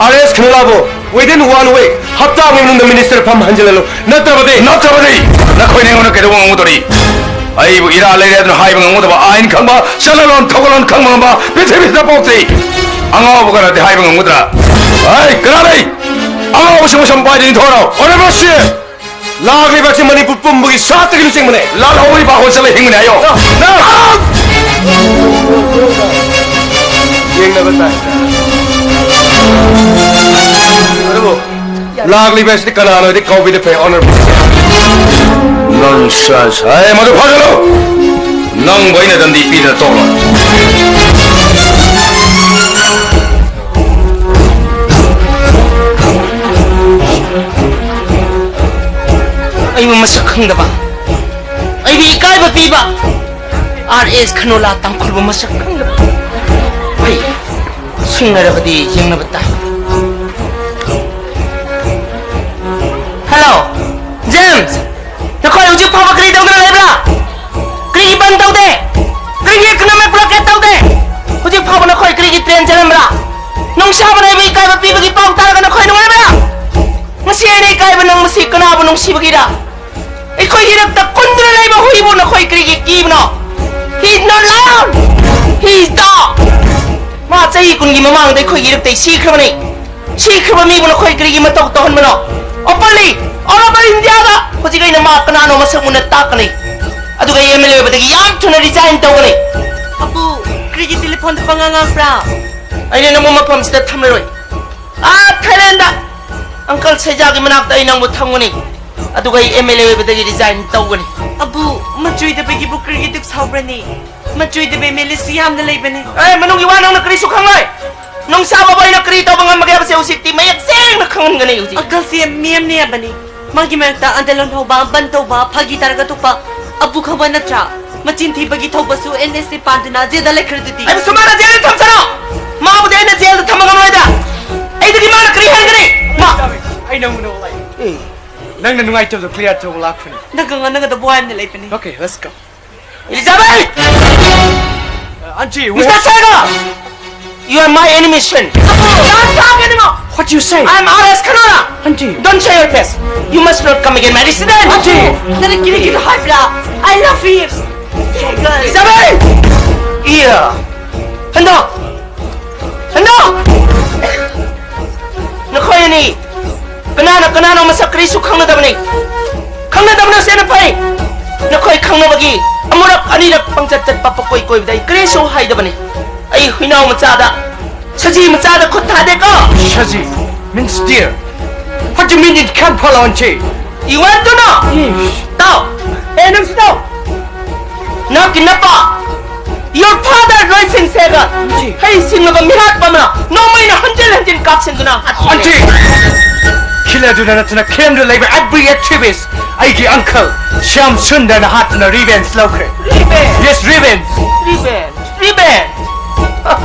ꯑꯥꯔ ꯑꯦꯁ ꯈꯅꯨꯂꯥꯕꯨ within one week, ꯍꯞꯇꯥ ꯑꯃꯒꯤ ꯃꯅꯨꯡꯗ ꯃꯤꯅꯤꯁꯇꯔ ꯐꯝ ꯍꯟꯖꯤꯜꯍꯜꯂꯨ꯫ ꯅꯠꯇ꯭ꯔꯕꯗꯤ ꯅꯠꯇ꯭ꯔꯕꯗꯤ ꯅꯈꯣꯏꯅ ꯑꯩꯉꯣꯟꯗ ꯀꯩꯗꯧꯕ ꯉꯝꯒꯗꯧꯔꯤ? ꯑꯩꯕꯨ ꯏꯔꯥ ꯂꯩꯔꯦ ꯑꯗꯨꯅ ꯍꯥꯏꯕ ꯉꯝꯒꯗꯕ, ꯑꯥꯏꯟ ꯈꯪꯕ, ꯆꯠꯅꯂꯣꯟ ꯊꯧꯒꯜꯂꯣꯟ ꯈꯪꯕ ꯉꯝꯕ ꯄ꯭ꯔꯤꯊꯤꯕꯤꯁꯤꯗ ꯄꯣꯛꯇ꯭ꯔꯤ꯫ ꯑꯉꯥꯎꯕ ꯈꯔꯗꯤ ꯍꯥꯏꯕ ꯉꯝꯒꯗ꯭ꯔꯥ? ꯍꯩ, ꯀꯅꯥ ꯂꯩ? ꯑꯉꯥꯎꯕꯁꯤꯡꯕꯨ ꯁꯨꯝ ꯄꯥꯏꯗ ꯏꯟꯊꯣꯔꯛꯑꯣ꯫ Honorable ꯁꯤ ꯑꯦꯝ, ꯂꯥꯛꯂꯤꯕ ꯑꯁꯤ ꯃꯅꯤꯄꯨꯔ ꯄꯨꯝꯕꯒꯤ ꯁꯥꯠꯇꯒꯤ ꯂꯨꯆꯤꯡꯕꯅꯦ꯫ ꯂꯥꯜꯍꯧꯔꯤꯕ ꯍꯣꯜꯁꯦꯜ ꯍꯤꯡꯕꯅꯦ ꯍꯥꯏꯌꯣ꯫ ꯅꯪ! ꯌꯦꯡꯅꯕ ꯇꯥꯏ꯫ ꯑꯗꯨꯕꯨ ꯂꯥꯛꯂꯤꯕ ꯑꯁꯤꯗꯤ ꯀꯅꯥꯅꯣꯗꯤ ꯀꯧꯕꯤꯗ ꯐꯩ, Honorable꯫ Nonsense꯫ ꯍꯦ, ꯃꯗꯨ ꯐꯥꯖꯜꯂꯨ! ꯅꯪꯕꯨ ꯑꯩꯅ ꯗꯟꯗꯤ ꯄꯤꯗꯅ ꯇꯣꯛꯂꯣꯏ꯫ ꯑꯩꯕꯨ ꯃꯁꯛ ꯈꯪꯗꯕ, ꯑꯩꯕꯨ ꯏꯀꯥꯏꯕ ꯄꯤꯕ, ꯑꯥꯔ ꯑꯦꯁ ꯈꯅꯣꯂꯥ ꯇꯥꯡꯈꯨꯜꯕꯨ ꯃꯁꯛ ꯈꯪꯗꯕ꯫ ꯑꯩ ꯁꯤꯡꯅꯔꯕꯗꯤ ꯌꯦꯡꯅꯕ ꯇꯥꯏ꯫ ꯍꯜꯂꯣ, ꯖꯦꯝꯁ, ꯅꯈꯣꯏ ꯍꯧꯖꯤꯛ ꯐꯥꯎꯕ ꯀꯔꯤ ꯇꯧꯗꯨꯅ ꯂꯩꯕ꯭ꯔꯥ? ꯀꯔꯤꯒꯤ ꯕꯟ ꯇꯧꯗꯦ? ꯀꯔꯤꯒꯤ ꯏꯀꯣꯅꯣꯃꯤꯛ ꯕ꯭ꯂꯣꯀꯦꯠ ꯇꯧꯗꯦ? ꯍꯧꯖꯤꯛ ꯐꯥꯎꯕ ꯅꯈꯣꯏ ꯀꯔꯤꯒꯤ ꯇ꯭ꯔꯦꯟ ꯆꯠꯂꯝꯕ꯭ꯔꯥ? ꯅꯨꯡꯁꯥꯕꯅ ꯑꯩꯕꯨ ꯏꯀꯥꯏꯕ ꯄꯤꯕꯒꯤ ꯄꯥꯎ ꯇꯥꯔꯒ ꯅꯈꯣꯏ ꯅꯨꯡꯉꯥꯏꯕ꯭ꯔꯥ? ꯉꯁꯤ ꯑꯩꯅ ꯏꯀꯥꯏꯕ ꯅꯪ ꯃꯁꯤ ꯀꯅꯥꯕꯨ ꯅꯨꯡꯁꯤꯕꯒꯤꯔ? ꯑꯩꯈꯣꯏꯒꯤ ꯏꯔꯛꯇ ꯀꯨꯟꯗꯨꯅ ꯂꯩꯕ ꯍꯨꯏꯕꯨ ꯅꯈꯣꯏ ꯀꯔꯤꯒꯤ ꯀꯤꯕꯅꯣ? He is not lion. He is dog. ꯃꯥ ꯆꯍꯤ ꯀꯨꯟꯒꯤ ꯃꯃꯥꯡꯗ ꯑꯩꯈꯣꯏꯒꯤ ꯏꯔꯛꯇꯩ ꯁꯤꯈ꯭ꯔꯕꯅꯤ꯫ ꯁꯤꯈ꯭ꯔꯕ ꯃꯤꯕꯨ ꯅꯈꯣꯏ ꯀꯔꯤꯒꯤ ꯃꯇꯧ ꯇꯧꯍꯟꯕꯅꯣ? Openly, all over ꯏꯟꯗꯤꯌꯥꯗ ꯍꯧꯖꯤꯛ ꯑꯩꯅ ꯃꯥ ꯀꯅꯥꯅꯣ ꯃꯁꯛ ꯃꯨꯟꯅ ꯇꯥꯛꯀꯅꯤ꯫ ꯑꯗꯨꯒ ꯑꯦꯝ ꯑꯦꯜ ꯑꯦ ꯑꯣꯏꯕꯗꯒꯤ ꯌꯥꯝ ꯊꯨꯅ ꯔꯤꯖꯥꯏꯟ ꯇꯧꯒꯅꯤ꯫ ꯑꯄꯨ, ꯀꯔꯤꯒꯤ ꯇꯦꯂꯤꯐꯣꯟꯗ ꯄꯉꯥꯡ ꯉꯥꯡꯕ꯭ꯔꯥ? ꯑꯩꯅ ꯅꯪꯕꯨ ꯃꯐꯝꯁꯤꯗ ꯊꯝꯂꯔꯣꯏ꯫ ꯑꯥ, ꯊꯥꯏꯂꯦꯟꯗ ꯑꯪꯀꯜ ꯁꯩꯖꯥꯒꯤ ꯃꯅꯥꯛꯇ ꯑꯩ ꯅꯪꯕꯨ ꯊꯝꯒꯅꯤ꯫ ꯑꯗꯨꯒ ꯑꯩ ꯑꯦꯝ ꯑꯦꯜ ꯑꯦ ꯑꯣꯏꯕꯗꯒꯤ ꯔꯤꯖꯥꯏꯟ ꯇꯧꯒꯅꯤ꯫ ꯑꯕꯨ, ꯃꯆꯨꯏꯗꯕꯒꯤꯕꯨ ꯀꯔꯤꯒꯤ ꯗꯨꯛ ꯁꯥꯎꯕ꯭ꯔꯅꯤ? ꯃꯆꯨꯏꯗꯕ ꯑꯦꯝ ꯑꯦꯜ ꯑꯦꯁꯨ ꯌꯥꯝꯅ ꯂꯩꯕꯅꯤ꯫ ꯑꯦ, ꯃꯅꯨꯡꯒꯤ ꯋꯥ ꯅꯪꯅ ꯀꯔꯤꯁꯨ ꯈꯪꯂꯣꯏ꯫ ꯅꯨꯡꯁꯥ ꯕꯥꯕꯨ ꯑꯩꯅ ꯀꯔꯤ ꯇꯧꯕ ꯉꯝꯃꯒꯦ ꯍꯥꯏꯕꯁꯦ ꯍꯧꯖꯤꯛꯇꯤ ꯃꯌꯦꯛ ꯁꯦꯡꯅ ꯈꯪꯍꯟꯒꯅꯤ ꯍꯧꯖꯤꯛ꯫ ꯑꯪꯀꯜꯁꯦ ꯃꯤ ꯑꯃꯅꯦ ꯍꯥꯏꯕꯅꯤ꯫ ꯃꯥꯒꯤ ꯃꯔꯛꯇ ꯑꯟꯗꯔ ꯂꯣꯟꯍꯧꯕ, ꯕꯟ ꯇꯧꯕ, ꯐꯥꯒꯤ ꯇꯥꯔꯒ ꯇꯣꯛꯄ, ꯑꯕꯨ ꯈꯪꯕ ꯅꯠꯇ꯭ꯔꯥ? ꯃꯆꯤꯟ ꯊꯤꯕꯒꯤ ꯊꯧꯕꯁꯨ ꯑꯦꯟ ꯑꯦꯁ ꯑꯦ ꯄꯥꯟꯗꯨꯅ ꯖꯦꯜꯗ ꯂꯩꯈ꯭ꯔꯗꯨꯗꯤ꯫ ꯑꯩꯕꯨ ꯁꯨꯃꯥꯏꯅ ꯖꯦꯜꯗ ꯊꯝꯁꯅꯣ꯫ ꯃꯥꯕꯨꯗꯤ ꯑꯩꯅ ꯖꯦꯜꯗ ꯊꯝꯕ ꯉꯝꯂꯣꯏꯗ꯫ ꯑꯩꯗꯒꯤ ꯃꯥꯅ ꯀꯔꯤ ꯍꯦꯟꯒꯅꯤ? ꯃꯥ ꯑꯩ ꯅꯪꯕꯨ ꯅꯣꯛꯂꯛꯏ꯫ ꯑꯦ꯫ ꯅꯪꯅ ꯅꯨꯡꯉꯥꯏꯇꯕꯗꯣ ꯀ꯭ꯂꯤꯌꯥꯔ ꯇꯧꯕ ꯂꯥꯛꯄꯅꯤ꯫ ꯅꯪꯒ ꯉꯥꯡꯅꯒꯗꯕ ꯋꯥ ꯌꯥꯝꯅ ꯂꯩꯕꯅꯤ꯫ Okay, let's go. Elizabeth! Uh, Auntie, we Mister have Sega! You are my enemy, friend. Don't talk anymore! What you say? I am R S Kanora! Auntie! Don't show your face! You must not come again, my resident! Auntie! ꯅꯪꯅ ꯀꯤꯔꯤ ꯀꯤꯔꯤ ꯍꯥꯏꯕ꯭ꯔꯥ? I love him! Elizabeth! Yeah! ꯍꯟꯗꯣ! ꯍꯟꯗꯣ! ꯅꯈꯣꯏ ꯑꯅꯤ ꯀꯅꯥꯅ ꯀꯅꯥꯅꯣ ꯃꯁꯛ ꯀꯔꯤꯁꯨ ꯈꯪꯅꯗꯕꯅꯤ꯫ ꯈꯪꯅꯗꯕꯅ ꯍꯦꯟꯅ ꯐꯩ꯫ ꯅꯈꯣꯏ ꯈꯪꯅꯕꯒꯤ ꯑꯃꯨꯔꯛ ꯑꯅꯤꯔꯛ ꯄꯪꯆꯠ ꯆꯠꯄ ꯄꯪꯀꯣꯏ ꯀꯣꯏꯕꯗ ꯑꯩ ꯀꯔꯤꯁꯨ ꯍꯥꯏꯗꯕꯅꯤ꯫ ꯑꯩ ꯍꯨꯏꯅꯥꯎ ꯃꯆꯥꯗ, ꯁꯖꯤ ꯃꯆꯥꯗ ꯈꯨꯠ ꯊꯥꯗꯦꯀꯣ꯫ ꯁꯖꯤ means deer. What do you mean it can't follow, auntie? You want to know? Yes. ꯇꯥꯎ꯫ ꯑꯦ, ꯅꯪꯁꯨ ꯇꯥꯎ꯫ ꯅꯍꯥꯛꯀꯤ ꯅꯄꯥ, your father, ꯂꯣꯏꯁꯤꯟ ꯁꯦꯒ, ꯍꯩ ꯁꯤꯡꯂꯕ ꯃꯤꯍꯥꯠꯄ ꯑꯃꯅ ꯅꯣꯡꯃꯩꯅ ꯍꯟꯖꯤꯟ ꯍꯟꯖꯤꯟ ꯀꯥꯞꯁꯤꯟꯗꯨꯅ ꯍꯥꯠꯈꯤꯕꯅꯤ꯫ Auntie! Killer ꯗꯨꯅ ꯅꯠꯇꯅ camp ꯗ ꯂꯩꯕ every activist ꯑꯩꯒꯤ uncle ꯁ꯭ꯌꯥꯝ ꯁꯨꯟꯗꯔꯅ ꯍꯥꯠꯇꯨꯅ revenge ꯂꯧꯈ꯭ꯔꯦ꯫ Revenge? Yes, revenge! Revenge! Revenge!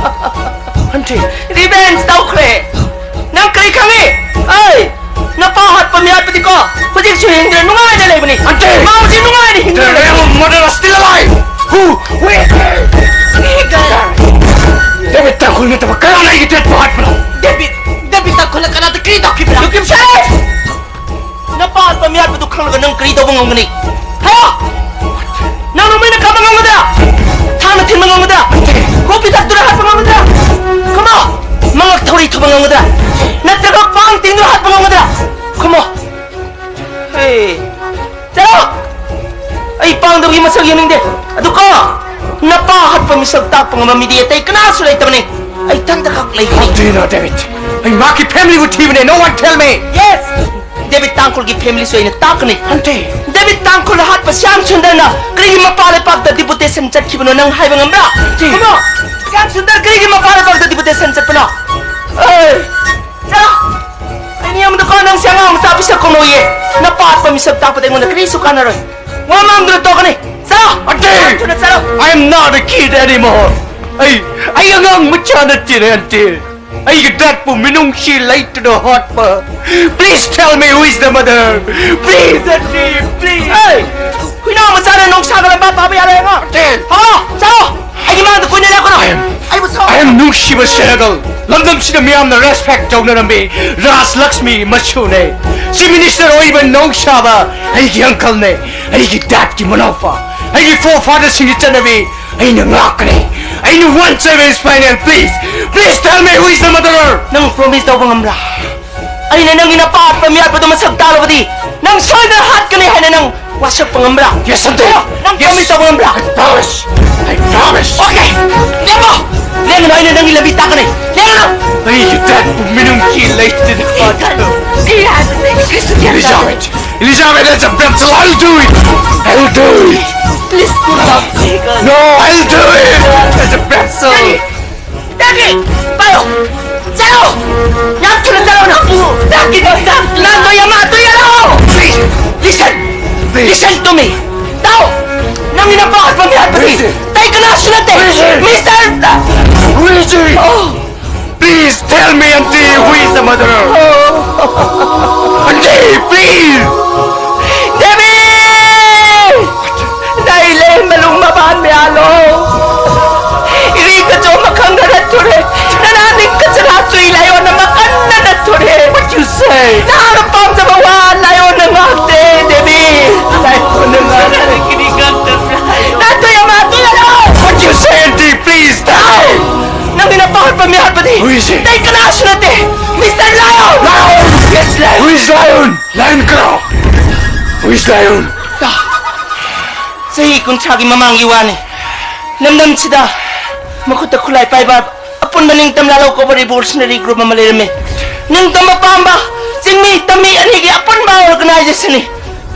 Auntie! Revenge ꯇꯧꯈ꯭ꯔꯦ꯫ ꯅꯪ ꯀꯔꯤ ꯈꯪꯉꯤ? ꯑꯩ ꯅꯄꯥ ꯍꯥꯠꯄ ꯃꯤꯍꯥꯠꯄꯗꯤꯀꯣ ꯍꯧꯖꯤꯛꯁꯨ ꯍꯤꯡꯗꯨꯅ ꯅꯨꯡꯉꯥꯏꯅ ꯂꯩꯕꯅꯤ꯫ Auntie! ꯃꯥ ꯍꯧꯖꯤꯛ ꯅꯨꯡꯉꯥꯏꯅ The ꯍꯤꯡꯗꯨꯅ ꯂꯩꯕꯅꯤ꯫ Real murderer is still alive! Who? Where? ꯗꯦꯕꯤꯠ ꯇꯥꯡꯈꯨꯜ ꯅꯠꯇꯕ ꯀꯅꯥꯅ ꯑꯩꯒꯤ ꯗꯦꯠꯄꯨ ꯍꯥꯠꯄꯅꯣ? ꯗꯦꯕꯤꯠ, ꯗꯦꯕꯤꯠ ꯇꯥꯡꯈꯨꯜꯅ ꯀꯅꯥꯗ ꯀꯔꯤ ꯇꯧꯈꯤꯕ꯭ꯔꯥ? You keep silent! ꯅꯄꯥ ꯍꯥꯠꯄ ꯃꯤꯍꯥꯠꯄꯗꯨ ꯈꯪꯂꯒ ꯅꯪ ꯀꯔꯤ ꯇꯧꯕ ꯉꯝꯒꯅꯤ? ꯍꯥ? ꯅꯪ ꯅꯣꯡꯃꯩꯅ ꯀꯥꯞꯄ ꯉꯝꯒꯗ꯭ꯔꯥ? ꯊꯥꯡꯅ ꯊꯤꯟꯕ ꯉꯝꯒꯗ꯭ꯔꯥ? ꯀꯣꯐꯤ ꯊꯛꯇꯨꯅ ꯍꯥꯠꯄ ꯉꯝꯒꯗ꯭ꯔꯥ? Come on! ꯃꯉꯛ ꯊꯧꯔꯤ ꯊꯨꯕ ꯉꯝꯒꯗ꯭ꯔꯥ? ꯅꯠꯇ꯭ꯔꯒ ꯄꯥꯡ ꯇꯤꯡꯗꯨꯅ ꯍꯥꯠꯄ ꯉꯝꯒꯗ꯭ꯔꯥ? Come on! Hey! ꯆꯠꯂꯣ! ꯑꯩ ꯄꯥꯡꯗꯕꯒꯤ ꯃꯁꯛ ꯌꯦꯡꯅꯤꯡꯗꯦ꯫ ꯑꯗꯨꯀꯣ, ꯅꯄꯥ ꯍꯥꯠꯄ ꯃꯤꯁꯛ ꯇꯥꯛꯄ ꯉꯝꯕ ꯃꯤꯗꯤ ꯑꯇꯩ ꯀꯅꯥꯁꯨ ꯂꯩꯇꯕꯅꯤ꯫ ꯑꯩ ꯏꯊꯟꯇꯈꯛ ꯂꯩꯕꯅꯤ꯫ How do you know, David? ꯑꯩ ꯃꯍꯥꯛꯀꯤ family ꯕꯨ ꯊꯤꯕꯅꯦ꯫ No one tell me. Yes! ꯗꯦꯕꯤꯠ ꯇꯥꯡꯈꯨꯜꯒꯤ ꯐꯦꯃꯤꯂꯤꯁꯨ ꯑꯩꯅ ꯇꯥꯛꯀꯅꯤ꯫ ꯑꯟꯇꯤ꯫ ꯗꯦꯕꯤꯠ ꯇꯥꯡꯈꯨꯜ ꯍꯥꯠꯄ ꯁ꯭ꯌꯥꯝ ꯁꯨꯟꯗꯔꯅ ꯀꯔꯤꯒꯤ ꯃꯄꯥꯟ ꯂꯩꯄꯥꯛꯇ ꯗꯤꯄꯨꯇꯦꯁꯟ ꯆꯠꯈꯤꯕꯅꯣ ꯅꯪ ꯍꯥꯏꯕ ꯉꯝꯕ꯭ꯔꯥ? ꯑꯟꯇꯤ꯫ ꯀꯃꯣ, ꯁ꯭ꯌꯥꯝ ꯁꯨꯟꯗꯔ ꯀꯔꯤꯒꯤ ꯃꯄꯥꯟ ꯂꯩꯄꯥꯛꯇ ꯗꯤꯄꯨꯇꯦꯁꯟ ꯆꯠꯄꯅꯣ? ꯑꯦ, ꯆꯠꯂꯣ꯫ ꯑꯩ ꯃꯤꯌꯥꯝꯗꯀꯣ ꯅꯪꯁꯦ ꯑꯉꯥꯡ ꯃꯆꯥ ꯃꯤꯁꯛ ꯀꯧꯅꯧꯌꯦ꯫ ꯅꯄꯥꯠꯄ ꯃꯤꯁꯛ ꯇꯥꯛꯄꯗ ꯑꯩꯉꯣꯟꯗ ꯀꯔꯤꯁꯨ ꯀꯥꯟꯅꯔꯣꯏ꯫ ꯋꯥ ꯉꯥꯡꯗꯨꯅ ꯇꯣꯛꯀꯅꯤ꯫ ꯆꯠꯂꯣ꯫ ꯑꯟꯇꯤ! ꯊꯨꯅ ꯆꯠꯂꯣ꯫ I am not a kid anymore. ꯑꯩ, ꯑꯩ ꯑꯉꯥꯡ ꯃꯆꯥ ꯅꯠꯇꯦꯅꯦ, ꯑꯟꯇꯤ꯫ ꯑꯩꯒꯤ ꯗꯦꯠꯄꯨ ꯃꯤꯅꯨꯡꯁꯤ ꯂꯩꯇꯅ ꯍꯥꯠꯄ꯫ Please tell me who is the mother. Please, auntie, please. ꯑꯦ! ꯍꯨꯏꯅꯥꯎ ꯃꯆꯥꯅ ꯅꯣꯡꯁꯥꯒ ꯂꯝꯕꯥ ꯄꯥꯕ ꯌꯥꯔꯣꯏ ꯑꯉꯥꯡ꯫ ꯑꯦ! ꯍꯣ! ꯆꯠꯂꯣ! ꯑꯩꯒꯤ ꯃꯥꯡꯗ ꯀꯨꯏꯅ ꯂꯦꯞꯀꯅꯨ꯫ I am, ꯑꯩꯕꯨ ꯁꯥꯎ꯫ I am ꯅꯨꯡꯁꯤꯕ ꯁꯦꯅꯒꯜ꯫ ꯂꯝꯗꯝꯁꯤꯗ ꯃꯤꯌꯥꯝꯅ respect ꯇꯧꯅꯔꯝꯃꯤ꯫ ꯔꯥꯖ ꯂꯛꯁꯃꯤ ꯃꯁꯨꯅꯦ꯫ Chief Minister ꯑꯣꯏꯕ ꯅꯣꯡꯁꯥꯕ ꯑꯩꯒꯤ uncleꯅꯦ꯫ ꯑꯩꯒꯤ ꯗꯦꯠꯀꯤ ꯃꯅꯥꯎꯄꯥ꯫ ꯑꯩꯒꯤ forefatherꯁꯤꯡꯒꯤ ꯆꯠꯅꯕꯤ ꯑꯩꯅ ꯉꯥꯛꯀꯅꯤ꯫ ꯑꯩꯅ one seven spinal, please. Please tell me who is the murderer. ꯅꯪ promise ꯇꯧꯕ ꯉꯝꯕ꯭ꯔꯥ? ꯑꯩꯅ ꯅꯪꯒꯤ ꯅꯄꯥ ꯑꯠꯄ ꯃꯤꯌꯥꯠꯄꯗꯣ ꯃꯁꯛ ꯇꯥꯛꯂꯕꯗꯤ ꯅꯪ ꯁꯣꯏꯗꯅ ꯍꯥꯠꯀꯅꯤ ꯍꯥꯏꯅ ꯅꯪ ꯋꯥꯁꯛꯄ ꯉꯝꯕ꯭ꯔꯥ? Yes, aunty. ꯍꯥꯏꯔꯣ, ꯅꯪ Yes. promise ꯇꯧꯕ ꯉꯝꯕ꯭ꯔꯥ? I promise. I promise. Okay. ꯂꯦꯞꯄꯣ꯫ ꯂꯦꯡꯒꯅꯨ, ꯑꯩꯅ ꯅꯪꯒꯤ ꯂꯝꯕꯤ ꯇꯥꯛꯀꯅꯤ꯫ ꯂꯦꯡꯒꯅꯨ꯫ ꯑꯩꯒꯤ ꯗꯦꯠꯄꯨ ꯃꯤꯅꯨꯡꯁꯤ ꯂꯩꯇꯅ ꯍꯥꯠꯄ꯫ ꯀꯔꯤ ꯍꯥꯏꯕꯁꯦ? ꯀꯔꯤꯁꯨ ꯒ꯭ꯌꯥꯟ ꯇꯥꯗꯦ꯫ Elizabeth. Elizabeth, that's a vessel. I'll do it. I'll do it. Please do not. No, I'll do it. That's a vessel. ꯅꯪꯒꯤ ꯗꯦꯕꯤꯠ! ꯄꯥꯏꯌꯣ! ꯆꯠꯂꯣ! ꯌꯥꯝ ꯊꯨꯅ ꯆꯠꯂꯣ ꯅꯪ! ꯅꯪꯒꯤ ꯅꯪ! ꯅꯪꯗꯣ ꯌꯥꯝ ꯍꯥꯠꯇꯣꯏ ꯌꯥꯔꯣ! Please! Listen! Please! Listen to me! ꯇꯥꯎ! ꯅꯪꯒꯤ ꯅꯄꯥ ꯍꯥꯠꯄ ꯃꯤ ꯍꯥꯠꯄꯗꯤ ꯑꯇꯩ ꯀꯅꯥꯁꯨ ꯅꯠꯇꯦ! Please! Mister! Please! Oh! Please tell me, auntie, who is the murderer? Oh! Auntie, please! ꯗꯦꯕꯤꯠ! ꯅꯥꯏꯂꯦ ꯃꯂꯨꯡ ꯃꯕꯥꯟ ꯃꯌꯥꯂꯣ! ꯏꯔꯤꯒ ꯆꯣ ꯃꯈꯪꯗ ꯅꯠꯊꯨꯔꯦ! ꯅꯅꯥ ꯅꯤꯡꯀ ꯆꯔꯥ ꯆꯨꯏ ꯂꯥꯏꯌꯣꯟꯅ ꯃꯀꯟꯅ ꯅꯠꯊꯨꯔꯦ! What you say? ꯅꯍꯥꯛꯅ ꯄꯥꯝꯖꯕ ꯋꯥ ꯂꯥꯏꯌꯣꯟꯅ ꯉꯥꯛꯇꯦ, ꯗꯦꯕꯤꯠ! ꯂꯥꯏꯌꯣꯟꯅ ꯉꯥꯛꯇꯦ! ꯅꯥꯇꯣꯏ ꯑꯃ ꯇꯨꯌꯥꯂꯣ! What you say, auntie? Please tell me! ꯅꯪꯗꯤ ꯅꯄꯥ ꯍꯥꯠꯄ ꯃꯤ ꯍꯥꯠꯄꯗꯤ Who is he? ꯑꯇꯩ ꯀꯅꯥꯁꯨ ꯅꯠꯇꯦ! Mister Lion! Lion! Yes, Lion! Who is Lion? Lion ꯀꯔꯣ? Who is Lion? ꯆꯍꯤ ꯀꯨꯟꯊ꯭ꯔꯥꯒꯤ ꯃꯃꯥꯡꯒꯤ ꯋꯥꯅꯤ꯫ ꯂꯝꯗꯝꯁꯤꯗ ꯃꯈꯨꯠꯇ ꯈꯨꯠꯂꯥꯏ ꯄꯥꯏꯕ ꯑꯄꯨꯟꯕ ꯅꯤꯡꯇꯝ ꯂꯥꯜꯍꯧ ꯀꯧꯕ revolutionary group ꯑꯃ ꯂꯩꯔꯝꯃꯤ꯫ ꯅꯤꯡꯇꯝꯕ ꯄꯥꯝꯕ, ꯆꯤꯡꯃꯤ ꯇꯝꯃꯤ ꯑꯅꯤꯒꯤ ꯑꯄꯨꯟꯕ organization ꯅꯤ꯫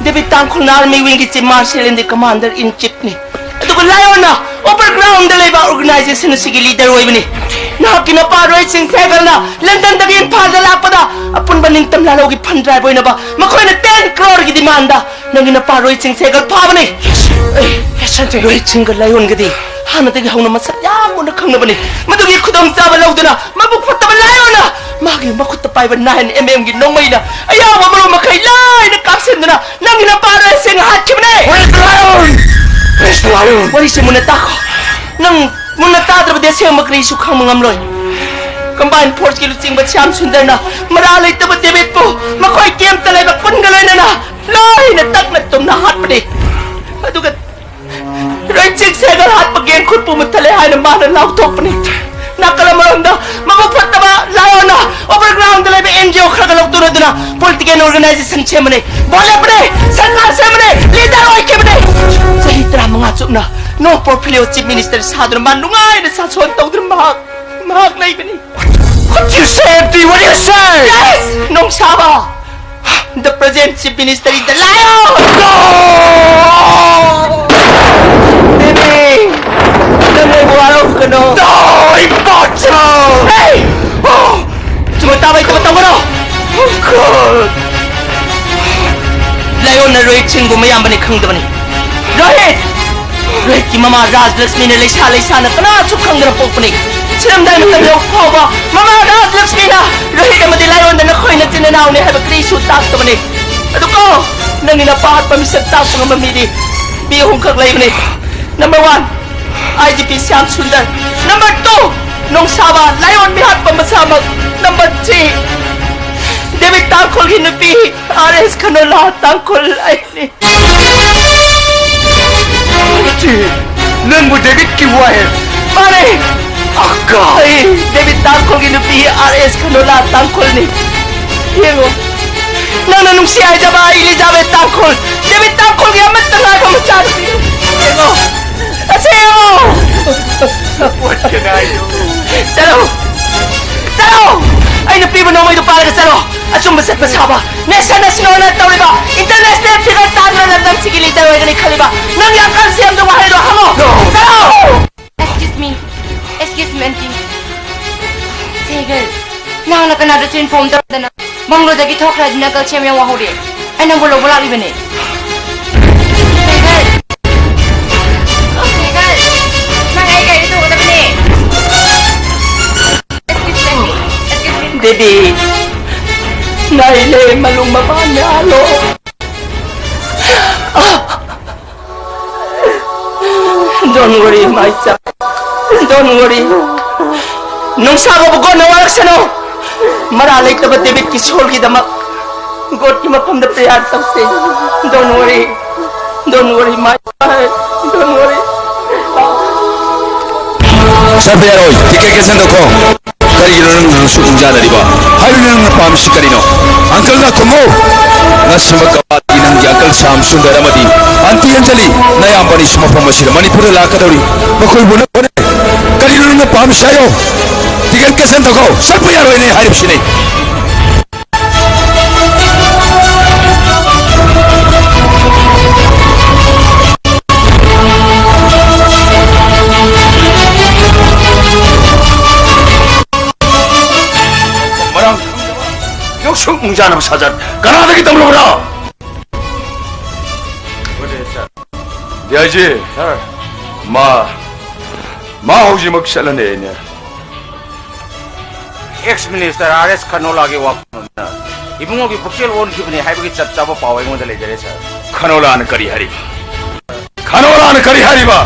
ꯗꯦꯕꯤꯠ ꯇꯥꯡꯈꯨꯜꯅ army wing ꯒꯤ chief marshal and commander in chief ꯅꯤ꯫ ꯑꯗꯨꯒ ꯂꯥꯏꯑꯣꯟꯅ upper ground ꯗ ꯂꯩꯕ organization ꯑꯁꯤꯒꯤ leader ꯑꯣꯏꯕꯅꯤ꯫ ꯅꯍꯥꯛꯀꯤ ꯅꯄꯥ ꯔꯣꯍꯤꯠ ꯁꯤꯡ ꯁꯦꯒꯜꯅ London ꯗꯒꯤ ꯏꯝꯐꯥꯜꯗ ꯂꯥꯛꯄꯗ ꯑꯄꯨꯟꯕ ꯅꯤꯡꯇꯝ ꯂꯥꯜꯍꯧꯒꯤ fund drive ꯑꯣꯏꯅꯕ ꯃꯈꯣꯏꯅ ten crore ꯒꯤ demand ꯅꯪꯒꯤ ꯅꯄꯥ ꯔꯣꯍꯤꯠ ꯁꯤꯡ ꯁꯦꯒꯜ ꯐꯥꯕꯅꯤ꯫ ꯑꯦ, ꯔꯣꯍꯤꯠ ꯁꯤꯡꯒ ꯂꯥꯏꯑꯣꯟꯒꯗꯤ ꯍꯥꯟꯅꯗꯒꯤ ꯍꯧꯅ ꯃꯁꯛ ꯌꯥꯝ ꯃꯨꯟꯅ ꯈꯪꯅꯕꯅꯤ꯫ ꯃꯗꯨꯒꯤ ꯈꯨꯗꯣꯡꯆꯥꯕ ꯂꯧꯗꯨꯅ ꯃꯕꯨꯛ ꯐꯠꯇꯕ ꯂꯥꯏꯑꯣꯟꯅ ꯃꯥꯒꯤ ꯃꯈꯨꯠꯇ ꯄꯥꯏꯕ nine MM ꯒꯤ ꯅꯣꯡꯃꯩꯅ ꯑꯌꯥꯎꯕ ꯃꯔꯨꯞ ꯃꯈꯩ ꯂꯣꯏꯅ ꯀꯥꯞꯁꯤꯟꯗꯨꯅ ꯅꯪꯒꯤ ꯅꯄꯥ ꯔꯣꯍꯤꯠ ꯁꯤꯡ ꯍꯥꯠꯈꯤꯕꯅꯦ꯫ Where's the lion? Where's the lion? ꯋꯥꯔꯤꯁꯦ ꯃꯨꯟꯅ ꯇꯥꯈꯣ꯫ ꯅꯪ ꯃꯨꯟꯅ ꯇꯥꯗ꯭ꯔꯕꯗꯤ ꯑꯁꯦꯡꯕ ꯀꯔꯤꯁꯨ ꯈꯪꯕ ꯉꯝꯂꯣꯏ꯫ Combined force ꯀꯤ ꯂꯨꯆꯤꯡꯕ ꯁ꯭ꯌꯥꯝ ꯁꯨꯟꯗꯔꯅ ꯃꯔꯥ ꯂꯩꯇꯕ ꯗꯦꯕꯤꯠꯄꯨ ꯃꯈꯣꯏ camp ꯇ ꯂꯩꯕ ꯀꯨꯟꯒ ꯂꯣꯏꯅꯅ ꯂꯣꯏꯅ ꯇꯛꯅ ꯇꯨꯝꯅ ꯍꯥꯠꯄꯅꯤ꯫ ꯑꯗꯨꯒ ꯔꯣꯍꯤꯠ ꯁꯤꯡ ꯁꯦꯒꯜ ꯍꯥꯠꯄ gang ꯈꯨꯠꯄꯨ ꯃꯨꯠꯊꯠꯂꯦ ꯍꯥꯏꯅ ꯃꯥꯅ ꯂꯥꯎꯊꯣꯛꯄꯅꯤ꯫ ꯅꯥꯀꯜ ꯑꯃꯔꯣꯝꯗ ꯃꯕꯨꯛ ꯐꯠꯇꯕ ꯂꯥꯏꯑꯣꯟꯅ upper ground ꯗ ꯂꯩꯕ NGO ꯈꯔꯒ ꯂꯧꯇꯨꯅꯗꯨꯅ political organization ꯁꯦꯝꯕꯅꯤ꯫ Vote ꯂꯦꯞꯄꯅꯤ꯫ ꯁꯔꯀꯥꯔ ꯁꯦꯝꯕꯅꯤ꯫ Leader ꯑꯣꯏꯈꯤꯕꯅꯤ꯫ ꯆꯍꯤ ꯇꯔꯥꯃꯉꯥ ꯆꯨꯞꯅ no portfolio chief minister ꯁꯥꯗꯨꯅ ꯃꯥ ꯅꯨꯡꯉꯥꯏꯅ ꯁꯥꯁꯣꯟ ꯇꯧꯗꯨꯅ ꯃꯍꯥꯛ ꯃꯍꯥꯛ ꯂꯩꯕꯅꯤ꯫ What you say, empty? What you say? Yes! ꯅꯣꯡꯁꯥꯕ! The present chief minister is the lion! No! Baby! ꯅꯪ ꯑꯩꯕꯨ ꯍꯔꯥꯎꯒꯅꯣ! No, ꯏꯕꯣꯆꯧ! Hey! Oh! ꯆꯨꯝꯅ ꯇꯥꯕ ꯍꯩꯇꯕ ꯇꯧꯒꯅꯣ! Oh, God! ꯂꯥꯏꯑꯣꯟꯅ ꯔꯣꯍꯤꯠ ꯁꯤꯡꯕꯨ ꯃꯌꯥꯝꯕꯅꯤ ꯈꯪꯗꯕꯅꯤ꯫ ꯔꯣꯍꯤꯠ! ꯔꯣꯍꯤꯠꯀꯤ ꯃꯃꯥ ꯔꯥꯖꯂꯛꯁꯃꯤꯅ ꯂꯩꯁꯥ ꯂꯩꯁꯥꯅ ꯀꯅꯥꯁꯨ ꯈꯪꯗꯅ ꯄꯣꯛꯄꯅꯤ꯫ ꯁꯤꯔꯝꯗꯥꯏ ꯃꯇꯝ ꯌꯧ ꯐꯥꯎꯕ ꯃꯃꯥ ꯔꯥꯖꯂꯛꯁꯃꯤꯅ ꯔꯣꯍꯤꯠ ꯑꯃꯗꯤ ꯂꯥꯏꯑꯣꯟꯗ ꯅꯈꯣꯏ ꯅꯆꯤꯟ ꯏꯅꯥꯎꯅꯤ ꯍꯥꯏꯕ ꯀꯔꯤꯁꯨ ꯇꯥꯛꯇꯕꯅꯤ꯫ ꯑꯗꯨꯀꯣ, ꯅꯪꯒꯤ ꯅꯄꯥ ꯍꯥꯠꯄ ꯃꯤꯁꯛ ꯇꯥꯛꯄ ꯉꯝꯕ ꯃꯤꯗꯤ ꯃꯤ ꯑꯍꯨꯝꯈꯛ ꯂꯩꯕꯅꯤ꯫ Number one, IGP Shyam Sundar. Number two, ꯅꯣꯡꯁꯥꯕ ꯂꯥꯏꯑꯣꯟ ꯃꯤꯍꯥꯠꯄ ꯃꯁꯥꯃꯛ꯫ Number three, ꯗꯦꯕꯤꯠ ꯇꯥꯡꯈꯨꯜꯒꯤ ꯅꯨꯄꯤ, R S ꯈꯅꯣꯂꯥ ꯇꯥꯡꯈꯨꯜ ꯑꯩꯅꯤ꯫ ꯅꯪꯕꯨ ꯗꯦꯕꯤꯠꯀꯤ wife? ꯃꯥꯅꯦ꯫ ꯑꯀꯥꯏ, ꯗꯦꯕꯤꯠ ꯇꯥꯡꯈꯨꯜꯒꯤ ꯅꯨꯄꯤ R S ꯈꯅꯣꯂꯥ ꯇꯥꯡꯈꯨꯜꯅꯤ꯫ ꯌꯦꯡꯉꯣ, ꯅꯪꯅ ꯅꯨꯡꯁꯤ ꯍꯥꯏꯖꯕ ꯏꯂꯤꯖꯥꯕꯦꯠ ꯇꯥꯡꯈꯨꯜ, ꯗꯦꯕꯤꯠ ꯇꯥꯡꯈꯨꯜꯒꯤ ꯑꯃꯠꯇ ꯉꯥꯏꯕ ꯃꯆꯥꯅꯨꯄꯤꯅꯤ꯫ ꯌꯦꯡꯉꯣ, ꯑꯁꯤ ꯌꯦꯡꯉꯣ꯫ What can I do? ꯆꯠꯂꯣ, ꯆꯠꯂꯣ꯫ ꯑꯩꯅ ꯄꯤꯕ ꯅꯣꯡꯃꯩꯗꯨ ꯄꯥꯏꯔꯒ ꯆꯠꯂꯣ꯫ ꯑꯆꯨꯝꯕ ꯆꯠꯄ ꯁꯥꯕ, ꯅꯦꯁꯟ ꯑꯁꯤꯅ ꯇꯧꯔꯤꯕ ꯏꯟꯇꯔꯅꯦꯁꯅꯦꯜ ꯐꯤꯒꯔ ꯇꯥꯟꯕ ꯂꯝꯗꯝꯁꯤꯒꯤ ꯂꯤꯗꯔ ꯑꯣꯏꯒꯅꯤ ꯈꯜꯂꯤꯕ ꯅꯪ ꯌꯥꯝ ꯈꯟꯁꯤ ꯑꯃꯗ ꯋꯥꯍꯩꯗꯣ ꯍꯪꯉꯣ꯫ ꯆꯠꯂꯣ! Excuse me. Excuse me, aunty. ꯁꯦꯒꯜ, ꯅꯍꯥꯛꯅ ꯀꯅꯥꯗꯁꯨ inform ꯇꯧꯔꯗꯅ ꯕꯪꯒ꯭ꯂꯣꯗꯒꯤ ꯊꯣꯛꯈ꯭ꯔꯗꯤ ꯅꯀꯜ ꯁꯦꯝ ꯌꯥꯝ ꯋꯥꯍꯧꯔꯦ꯫ ꯑꯩ ꯅꯪꯕꯨ ꯂꯧꯕ ꯂꯥꯛꯂꯤꯕꯅꯦ꯫ ꯁꯦꯒꯜ! ꯁꯦꯒꯜ! ꯅꯪ ꯑꯩ ꯒꯥꯔꯤ ꯇꯣꯡꯒꯗꯕꯅꯦ꯫ Excuse me, aunty. Excuse me. Devi, ꯅꯥꯏꯂꯦ ꯃꯂꯨꯡ ꯃꯄꯥꯟ ꯌꯥꯜꯂꯣ꯫ Don't worry, my child. Don't worry. ꯅꯨꯡꯁꯥꯕꯕꯨ ꯒꯣꯠꯅ ꯋꯥꯔꯛꯁꯅꯨ꯫ ꯃꯔꯥ ꯂꯩꯇꯕ ꯗꯦꯕꯤꯠꯀꯤ ꯁꯣꯜꯒꯤꯗꯃꯛ ꯒꯣꯠꯀꯤ ꯃꯐꯝꯗ prayer ꯇꯧꯁꯦ꯫ Don't worry. Don't worry, my child. Don't worry. ꯆꯠꯄ ꯌꯥꯔꯣꯏ꯫ ꯇꯤꯀꯦꯠ ꯀꯦꯟꯁꯦꯜ ꯇꯧꯈꯣ꯫ ꯀꯔꯤꯒꯤꯅꯣ ꯅꯪꯅ ꯑꯁꯨꯛ ꯅꯤꯡꯖꯥꯅꯔꯤꯕ? ꯍꯥꯏꯔꯤꯕ ꯅꯪꯅ ꯄꯥꯝꯃꯤꯁꯤ ꯀꯔꯤꯅꯣ? ꯑꯪꯀꯜꯅ ꯈꯨꯝꯃꯨ꯫ ꯅꯁꯤꯃꯛ ꯀꯕꯥꯗꯤ ꯅꯪꯒꯤ ꯑꯪꯀꯜ ꯁ꯭ꯌꯥꯝ ꯁꯨꯟꯗꯔ ꯑꯃꯗꯤ ꯑꯟꯇꯤ ꯑꯟꯖꯂꯤ, ꯅꯌꯥꯝꯕꯅꯤꯁꯨ ꯃꯐꯝ ꯑꯁꯤꯗ ꯃꯅꯤꯄꯨꯔꯗ ꯂꯥꯛꯀꯗꯧꯔꯤ꯫ ꯃꯈꯣꯏꯕꯨ ꯅꯪ ꯍꯣꯠꯅꯔꯦ꯫ ꯀꯔꯤꯅꯣ ꯅꯪꯅ ꯄꯥꯝꯃꯤꯁꯤ ꯍꯥꯏꯌꯣ꯫ ꯇꯤꯀꯦꯠ ꯀꯦꯟꯁꯦꯜ ꯇꯧꯈꯣ꯫ ꯆꯠꯄ ꯌꯥꯔꯣꯏꯅꯦ ꯍꯥꯏꯔꯤꯕꯁꯤꯅꯤ꯫ ꯃꯔꯝ ꯈꯪꯗꯕ ꯌꯣꯛꯁꯨꯛ ꯅꯨꯡꯖꯥꯅꯕ ꯁꯥꯖꯠ ꯀꯅꯥꯗꯒꯤ ꯇꯝꯂꯨꯕ꯭ꯔꯣ? ꯗꯤ ꯑꯥꯏ ꯖꯤ꯫ ꯁꯥꯔ꯫ ꯃꯥ, ꯃꯥ ꯍꯧꯖꯤꯛꯃꯛ ꯆꯠꯂꯅꯤ ꯑꯩꯅ꯫ ꯑꯦꯛꯁ ꯃꯤꯅꯤꯁꯇꯔ ꯑꯥꯔ ꯑꯦꯁ ꯈꯅꯣꯂꯥꯒꯤ ꯋꯥꯐꯝ ꯑꯗꯨꯅ ꯏꯕꯨꯡꯉꯣꯒꯤ ꯄꯨꯛꯆꯦꯜ ꯑꯣꯟꯈꯤꯕꯅꯤ ꯍꯥꯏꯕꯒꯤ ꯆꯞ ꯆꯥꯕ ꯄꯥꯎ ꯑꯩꯉꯣꯟꯗ ꯂꯩꯖꯔꯦ, ꯁꯥꯔ꯫ ꯈꯅꯣꯂꯥꯅ ꯀꯔꯤ ꯍꯥꯏꯔꯤꯕ? ꯈꯅꯣꯂꯥꯅ ꯀꯔꯤ ꯍꯥꯏꯔꯤꯕ?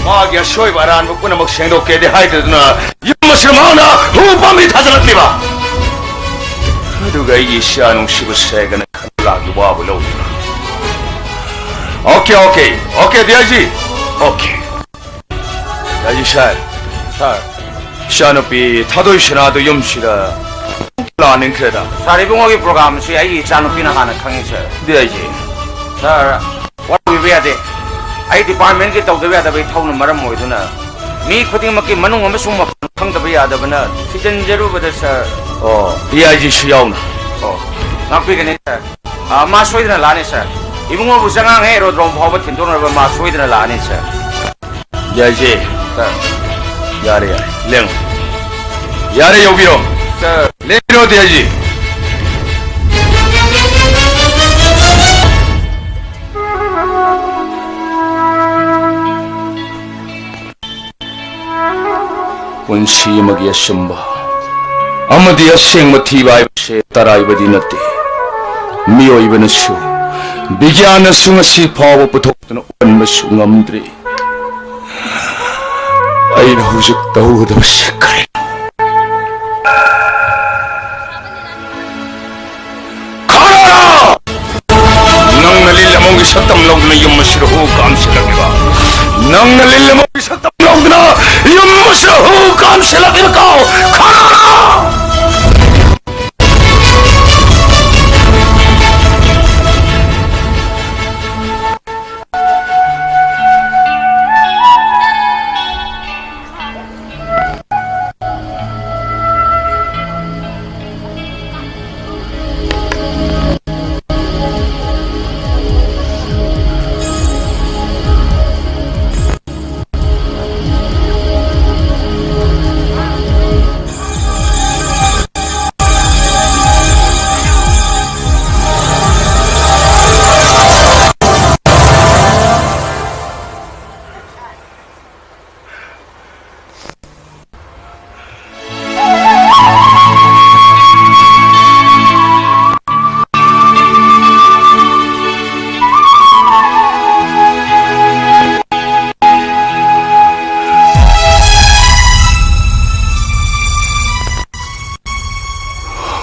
ꯃꯥꯒꯤ ꯑꯁꯣꯏꯕ ꯑꯔꯥꯟꯕ ꯄꯨꯝꯅꯃꯛ ꯁꯦꯡꯗꯣꯛꯀꯦꯗꯤ ꯍꯥꯏꯗꯗꯨꯅ ꯌꯨꯝ ꯑꯁꯤꯗ ꯃꯍꯥꯛꯅ ꯍꯨ ꯄꯥꯝꯕꯤ ꯊꯥꯖꯤꯜꯂꯛꯂꯤꯕ? ꯑꯗꯨꯒ ꯑꯩꯒꯤ ꯏꯆꯥ ꯅꯨꯡꯁꯤꯕ ꯁꯦꯒꯅ ꯈꯅꯣꯂꯥꯒꯤ ꯋꯥꯕꯨ ꯂꯧꯗꯨꯅ꯫ Okay, okay, okay, D I G. Okay. D I G sir. Sir. ꯏꯆꯥꯅꯨꯄꯤ ꯊꯥꯗꯣꯏ ꯁꯅꯥꯗꯨ ꯌꯨꯝꯁꯤꯗ ꯂꯥꯛꯅꯤꯡꯈ꯭ꯔꯦꯗ꯫ ꯁꯥꯔ, ꯏꯕꯨꯡꯉꯣꯒꯤ ꯄ꯭ꯔꯣꯒꯥꯝꯁꯤ ꯑꯩꯒꯤ ꯏꯆꯥꯅꯨꯄꯤꯅ ꯍꯥꯟꯅ ꯈꯪꯉꯤ, ꯁꯥꯔ꯫ ꯗꯤ ꯑꯥꯏ ꯖꯤ꯫ ꯁꯥꯔ, ꯋꯥꯔꯧꯕꯤꯕ ꯌꯥꯗꯦ꯫ ꯑꯩ ꯗꯤꯄꯥꯔꯠꯃꯦꯟꯒꯤ ꯇꯧꯗꯕ ꯌꯥꯗꯕ ꯏꯊꯧꯅ ꯃꯔꯝ ꯑꯣꯏꯗꯨꯅ ꯃꯤ ꯈꯨꯗꯤꯡꯃꯛꯀꯤ ꯃꯅꯨꯡ ꯑꯃꯁꯨꯡ ꯃꯄꯥꯟ ꯈꯪꯗꯕ ꯌꯥꯗꯕꯅ ꯊꯤꯖꯤꯟꯖꯔꯨꯕꯗ, ꯁꯥꯔ, ꯑꯣ, ꯗꯤ ꯑꯥꯏ ꯖꯤꯁꯨ ꯌꯥꯎꯅ꯫ ꯑꯣ, ꯉꯥꯛꯄꯤꯒꯅꯤ, ꯁꯥꯔ꯫ ꯑ, ꯃꯥ ꯁꯣꯏꯗꯅ ꯂꯥꯛꯑꯅꯤ, ꯁꯥꯔ꯫ ꯏꯕꯨꯡꯉꯣꯕꯨ ꯆꯉꯥꯡ ꯍꯦꯛ ꯑꯦꯔꯣꯗ꯭ꯔꯣꯝ ꯐꯥꯎꯕ ꯊꯤꯟꯗꯣꯛꯅꯕ ꯃꯥ ꯁꯣꯏꯗꯅ ꯂꯥꯛꯑꯅꯤ, ꯁꯥꯔ꯫ ꯗꯤ ꯑꯥꯏ ꯖꯤ꯫ ꯁꯥꯔ꯫ ꯌꯥꯔꯦ, ꯌꯥꯔꯦ꯫ ꯂꯦꯡꯉꯣ꯫ ꯌꯥꯔꯦ, ꯌꯧꯕꯤꯔꯣ꯫ ꯁꯥꯔ꯫ ꯂꯦꯡꯉꯣ, ꯗꯤ ꯑꯥꯏ ꯖꯤ꯫ ꯄꯨꯟꯁꯤ ꯑꯃꯒꯤ ꯑꯆꯨꯝꯕ ꯑꯃꯗꯤ ꯑꯁꯦꯡꯕ ꯊꯤꯕ ꯍꯥꯏꯕꯁꯦ ꯇꯔꯥꯏꯕꯗꯤ ꯅꯠꯇꯦ꯫ ꯃꯤꯑꯣꯏꯕꯅꯁꯨ, ꯕꯤꯒ꯭ꯌꯥꯟꯅꯁꯨ ꯉꯁꯤ ꯐꯥꯎꯕ ꯄꯨꯊꯣꯛꯇꯨꯅ ꯎꯍꯟꯕꯁꯨ ꯉꯝꯗ꯭ꯔꯤ꯫ ꯑꯩꯅ ꯍꯧꯖꯤꯛ ꯇꯧꯒꯗꯕꯁꯤ ꯀꯔꯤꯅꯣ? ꯈꯥꯔꯣꯔꯥ! ꯅꯪꯅ ꯂꯤꯜ ꯑꯃꯣꯝꯒꯤ ꯁꯛꯇꯝ ꯂꯧꯗꯨꯅ ꯌꯨꯝ ꯑꯁꯤꯗ ꯍꯨ ꯀꯥꯝꯁꯤꯜꯂꯛꯂꯤꯕ, ꯅꯪꯅ ꯂꯤꯜ ꯑꯃꯣꯝꯒꯤ ꯁꯛꯇꯝ ꯂꯧꯗꯨꯅ ꯌꯨꯝ ꯑꯁꯤꯗ ꯍꯨ ꯀꯥꯝꯁꯤꯜꯂꯛꯂꯤꯕ ꯀꯥꯎ! ꯈꯥꯔꯣꯔꯥ!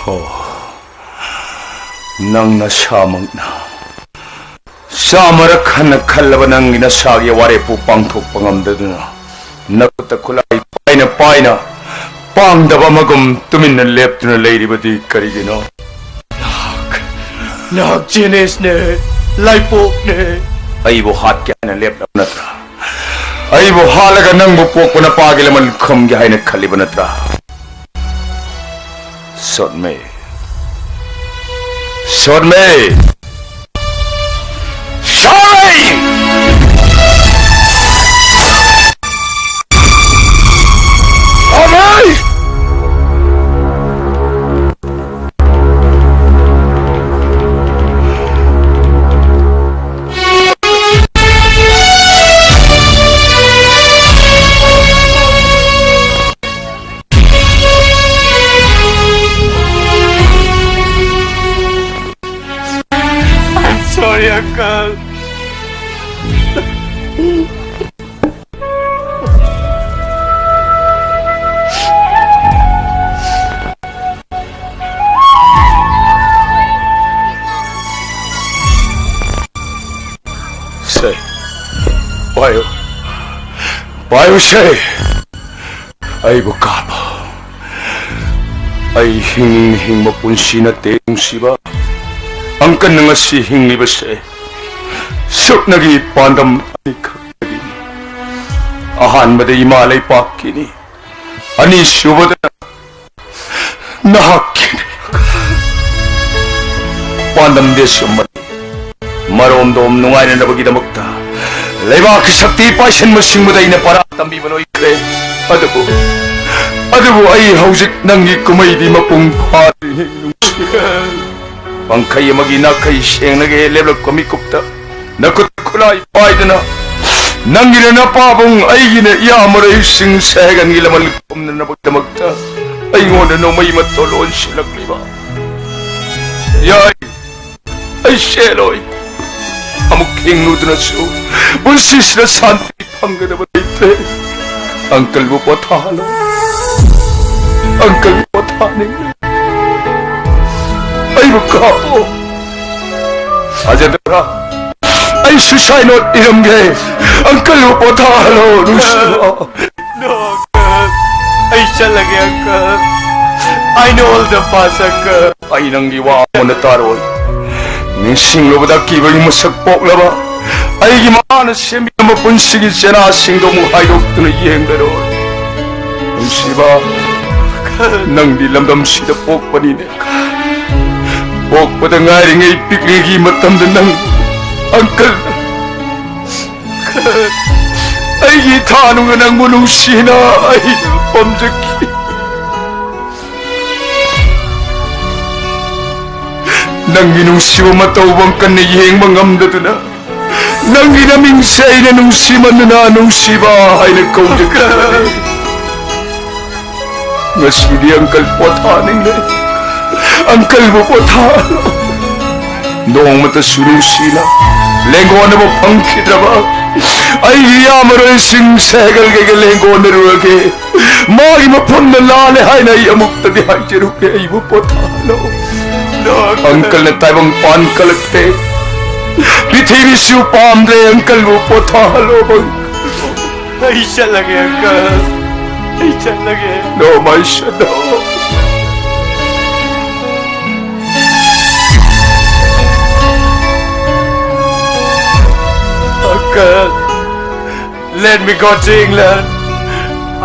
ꯑꯣ, ꯅꯪ ꯅꯁꯥꯃꯛꯅ ꯆꯥꯝꯃꯔꯛ ꯍꯟꯅ ꯈꯜꯂꯕ ꯅꯪꯒꯤ ꯅꯁꯥꯒꯤ ꯋꯥꯔꯦꯞꯄꯨ ꯄꯥꯡꯊꯣꯛꯄ ꯉꯝꯗꯗꯨꯅ, ꯅꯈꯨꯠꯇ ꯈꯨꯠꯂꯥꯏ ꯄꯥꯏꯅ ꯄꯥꯏꯅ ꯄꯥꯡꯗꯕ ꯑꯃꯒꯨꯝ ꯇꯨꯃꯤꯟꯅ ꯂꯦꯞꯇꯨꯅ ꯂꯩꯔꯤꯕꯗꯤ ꯀꯔꯤꯒꯤꯅꯣ? ꯅꯍꯥꯛ, ꯅꯍꯥꯛ ꯖꯦꯅꯤꯁꯅꯦ, ꯂꯥꯏꯄꯣꯛꯅꯦ꯫ ꯑꯩꯕꯨ ꯍꯥꯠꯀꯦ ꯍꯥꯏꯅ ꯂꯦꯞꯂꯕ ꯅꯠꯇ꯭ꯔꯥ? ꯑꯩꯕꯨ ꯍꯥꯠꯂꯒ ꯅꯪꯕꯨ ꯄꯣꯛꯄ ꯅꯄꯥꯒꯤ ꯂꯃꯟ ꯈꯨꯝꯒꯦ ꯍꯥꯏꯅ ꯈꯜꯂꯤꯕ ꯅꯠꯇ꯭ꯔꯥ? Shot me. Shot me. Shot me. Shot me. I'm sorry, uncle. ꯁꯦ, ꯄꯥꯏꯌꯨ, ꯄꯥꯏꯌꯨ ꯁꯦ꯫ ꯑꯩꯕꯨ ꯀꯥꯞꯄꯣ꯫ ꯑꯩ ꯍꯤꯡꯅꯤꯡꯅ ꯍꯤꯡꯕ ꯄꯨꯟꯁꯤ ꯅꯠꯇꯦ, ꯅꯨꯡꯁꯤꯕ꯫ ꯑꯪꯀꯜꯅ ꯉꯁꯤ ꯍꯤꯡꯂꯤꯕꯁꯦ ꯁꯨꯞꯅꯒꯤ ꯄꯥꯟꯗꯝ ꯑꯅꯤꯈꯛꯇꯒꯤꯅꯤ꯫ ꯑꯍꯥꯟꯕꯗ ꯏꯃꯥ ꯂꯩꯄꯥꯛꯀꯤꯅꯤ, ꯑꯅꯤꯁꯨꯕꯗ ꯅꯍꯥꯛꯀꯤꯅꯤ꯫ ꯄꯥꯟꯗꯝꯗꯤ ꯑꯆꯨꯝꯕꯅꯤ꯫ ꯃꯔꯣꯝꯗꯣꯝ ꯅꯨꯡꯉꯥꯏꯅꯅꯕꯒꯤꯗꯃꯛꯇ ꯂꯩꯕꯥꯛꯀꯤ ꯁꯛꯇꯤ ꯄꯥꯏꯁꯟꯕ ꯁꯤꯡꯕꯗ ꯑꯩꯅ ꯄꯔꯥ ꯇꯝꯕꯤꯕ ꯂꯣꯏꯈ꯭ꯔꯦ꯫ ꯑꯗꯨꯕꯨ, ꯑꯗꯨꯕꯨ ꯑꯩ ꯍꯧꯖꯤꯛ ꯅꯪꯒꯤ ꯀꯨꯝꯍꯩꯗꯤ ꯃꯄꯨꯡ ꯐꯥꯗ꯭ꯔꯤꯅꯦ, ꯅꯨꯡꯁꯤ꯫ ꯄꯪꯈꯩ ꯑꯃꯒꯤ ꯅꯥꯈꯩ ꯁꯦꯡꯅꯒꯦ ꯂꯦꯞꯂꯛꯄ ꯃꯤꯀꯨꯞꯇ ꯅꯈꯨꯠ ꯈꯨꯠꯂꯥꯏ ꯄꯥꯏꯗꯨꯅ ꯅꯪꯒꯤꯅ ꯅꯄꯥꯕꯨꯡ, ꯑꯩꯒꯤꯅ ꯏꯌꯥꯝꯕ ꯔꯍꯤꯁ ꯁꯤꯡ ꯁꯦꯍꯒꯟꯒꯤ ꯂꯃꯟ ꯈꯨꯝꯅꯅꯕꯒꯤꯗꯃꯛꯇ ꯑꯩꯉꯣꯟꯗ ꯅꯣꯡꯃꯩ ꯃꯇꯣꯜ ꯑꯣꯟꯁꯤꯜꯂꯛꯂꯤꯕ꯫ ꯌꯥꯏ, ꯑꯩ ꯆꯦꯜꯂꯣꯏ꯫ ꯑꯃꯨꯛ ꯍꯤꯡꯂꯨꯗꯨꯅꯁꯨ ꯄꯨꯟꯁꯤꯁꯤꯗ ꯁꯥꯟꯇꯤ ꯐꯪꯒꯗꯕ ꯂꯩꯇ꯭ꯔꯦ꯫ ꯑꯪꯀꯜꯕꯨ ꯄꯣꯊꯥꯍꯜꯂꯣ꯫ ꯑꯪꯀꯜꯕꯨ ꯄꯣꯊꯥꯍꯟꯅꯤꯡꯂꯦ꯫ ꯑꯩꯕꯨ ꯀꯥꯞꯄꯣ꯫ ꯊꯥꯖꯗꯕ꯭ꯔꯥ? ꯑꯩ suicide note ꯏꯔꯝꯒꯦ꯫ ꯑꯪꯀꯜꯕꯨ ꯄꯣꯊꯥꯍꯜꯂꯣ, ꯅꯨꯡꯁꯤꯕ꯫ No, uncle. ꯑꯩ ꯆꯠꯂꯒꯦ, uncle. I know all the past, uncle. ꯑꯩ ꯅꯪꯒꯤ ꯋꯥ ꯑꯃꯨꯟꯅ ꯇꯥꯔꯣꯏ꯫ ꯅꯤꯡꯁꯤꯡꯂꯨꯕꯗ ꯑꯀꯤꯕꯒꯤ ꯃꯁꯛ ꯄꯣꯛꯂꯕ ꯑꯩꯒꯤ ꯃꯃꯥꯅ ꯁꯦꯝꯕꯤꯔꯝꯕ ꯄꯨꯟꯁꯤꯒꯤ ꯆꯦꯅꯥꯁꯤꯡꯗꯨ ꯑꯃꯨꯛ ꯍꯥꯏꯗꯣꯛꯇꯨꯅ ꯌꯦꯡꯂꯔꯣꯏ꯫ ꯅꯨꯡꯁꯤꯕ, ꯅꯪꯗꯤ ꯂꯝꯗꯝꯁꯤꯗ ꯄꯣꯛꯄꯅꯤꯅꯦ꯫ ꯄꯣꯛꯄꯗ ꯉꯥꯏꯔꯤꯉꯩ ꯄꯤꯛꯂꯤꯒꯤ ꯃꯇꯝꯗ ꯅꯪ, ꯑꯪꯀꯜ, ꯑꯩꯒꯤ ꯏꯊꯥ ꯅꯨꯡꯅ ꯅꯪꯕꯨ ꯅꯨꯡꯁꯤꯅ ꯑꯩ ꯄꯥꯝꯖꯈꯤ꯫ ꯅꯪꯒꯤ ꯅꯨꯡꯁꯤꯕ ꯃꯇꯧ ꯑꯪꯀꯜꯅ ꯌꯦꯡꯕ ꯉꯝꯗꯗꯨꯅ, ꯅꯪꯒꯤ ꯅꯃꯤꯡꯁꯦ ꯑꯩꯅ ꯅꯨꯡꯁꯤꯃꯟꯗꯅ ꯅꯨꯡꯁꯤꯕ ꯍꯥꯏꯅ ꯀꯧꯖꯈꯤꯕꯅꯤ꯫ ꯉꯁꯤꯗꯤ ꯑꯪꯀꯜ ꯄꯣꯊꯥꯅꯤꯡꯂꯦ꯫ ꯑꯪꯀꯜꯕꯨ ꯄꯣꯊꯥꯍꯜꯂꯣ꯫ ꯅꯣꯡꯃꯇꯁꯨ ꯅꯨꯡꯁꯤꯅ ꯂꯦꯡꯒꯣꯟꯅꯕ ꯐꯪꯈꯤꯗ꯭ꯔꯕ ꯑꯩꯒꯤ ꯏꯌꯥꯝꯕꯔꯣꯏꯁꯤꯡ ꯁꯦꯍꯒꯜꯒ ꯂꯦꯡꯒꯣꯟꯅꯔꯨꯔꯒꯦ꯫ ꯃꯥꯒꯤ ꯃꯐꯝꯗ ꯂꯥꯜꯂꯦ ꯍꯥꯏꯅ ꯑꯩ ꯑꯃꯨꯛꯇꯗꯤ ꯍꯥꯏꯖꯔꯨꯒꯦ꯫ ꯑꯩꯕꯨ ꯄꯣꯊꯥꯍꯜꯂꯣ꯫ ꯑꯪꯀꯜꯅ ꯇꯥꯏꯕꯪꯄꯥꯟ ꯀꯜꯂꯛꯇꯦ꯫ ꯄ꯭ꯔꯤꯊꯤꯕꯤꯁꯨ ꯄꯥꯝꯗ꯭ꯔꯦ꯫ ꯑꯪꯀꯜꯕꯨ ꯄꯣꯊꯥꯍꯜꯂꯣ꯫ ꯑꯩ ꯆꯠꯂꯒꯦ, ꯑꯪꯀꯜ꯫ ꯑꯩ ꯆꯠꯂꯒꯦ꯫ No, my son, no. Uncle, let me go to England.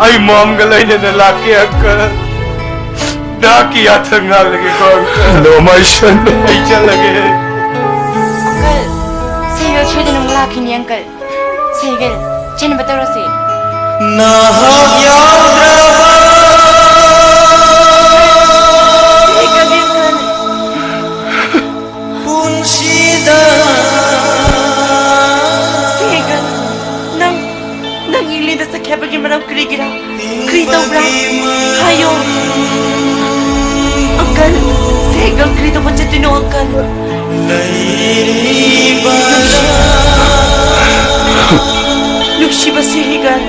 ꯑꯩ ꯃꯣꯝꯒ ꯂꯣꯏꯅꯅ ꯂꯥꯛꯀꯦ, ꯑꯪꯀꯜ꯫ ꯅꯍꯥꯛꯀꯤ ꯌꯥꯊꯪ ꯉꯥꯛꯂꯒꯦꯀꯣ, ꯑꯪꯀꯜ꯫ No, my son, no. ꯑꯩ ꯆꯠꯂꯒꯦ꯫ ꯑꯪꯀꯜ, ꯁꯦꯍꯒꯜ ꯁꯣꯏꯗꯅ ꯑꯃꯨꯛ ꯂꯥꯛꯈꯤꯅꯤ, ꯑꯪꯀꯜ꯫ ꯁꯦꯍꯒꯜ, ꯆꯦꯟꯅꯕ ꯇꯧꯔꯁꯤ꯫ ꯅꯍꯥꯛ ꯌꯥꯎꯗ꯭ꯔꯕ ꯁꯦꯍꯒꯜ, ꯑꯪꯀꯜ꯫ ꯄꯨꯟꯁꯤꯗ꯫ ꯁꯦꯍꯒꯜ, ꯅꯪ, ꯅꯪ ꯏꯪꯂꯦꯟꯗ ꯆꯠꯈꯤ ꯍꯥꯏꯕꯒꯤ ꯃꯔꯝ ꯀꯔꯤꯒꯤꯔꯥ? ꯀꯔꯤ ꯇꯧꯕ꯭ꯔꯥ? ꯍꯥꯏꯌꯣ꯫ ꯑꯪꯀꯜ, ꯁꯦꯍꯒꯜ ꯀꯔꯤ ꯇꯧꯕ ꯆꯠꯇꯣꯏꯅꯣ, ꯑꯪꯀꯜ? ꯅꯨꯡꯁꯤꯕ ꯁꯦꯍꯒꯜ꯫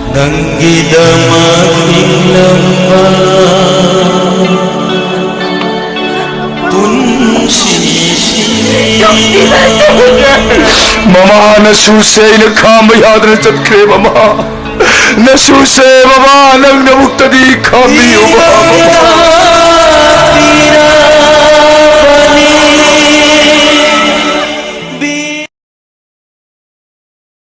ꯅꯪꯒꯤꯗꯃꯛ ꯍꯤꯡꯂꯝꯕ ꯄꯨꯟꯁꯤꯁꯤ꯫ ꯃꯃꯥ, ꯅꯁꯨꯁꯦ ꯑꯩꯅ ꯈꯥꯝꯕ ꯌꯥꯗꯅ ꯆꯠꯈ꯭ꯔꯦ, ꯃꯃꯥ꯫ ꯅꯁꯨꯁꯦ, ꯃꯃꯥ, ꯅꯪ ꯅꯕꯨꯛꯇꯗꯤ ꯈꯥꯝꯕꯤꯌꯨ, ꯃꯃꯥ꯫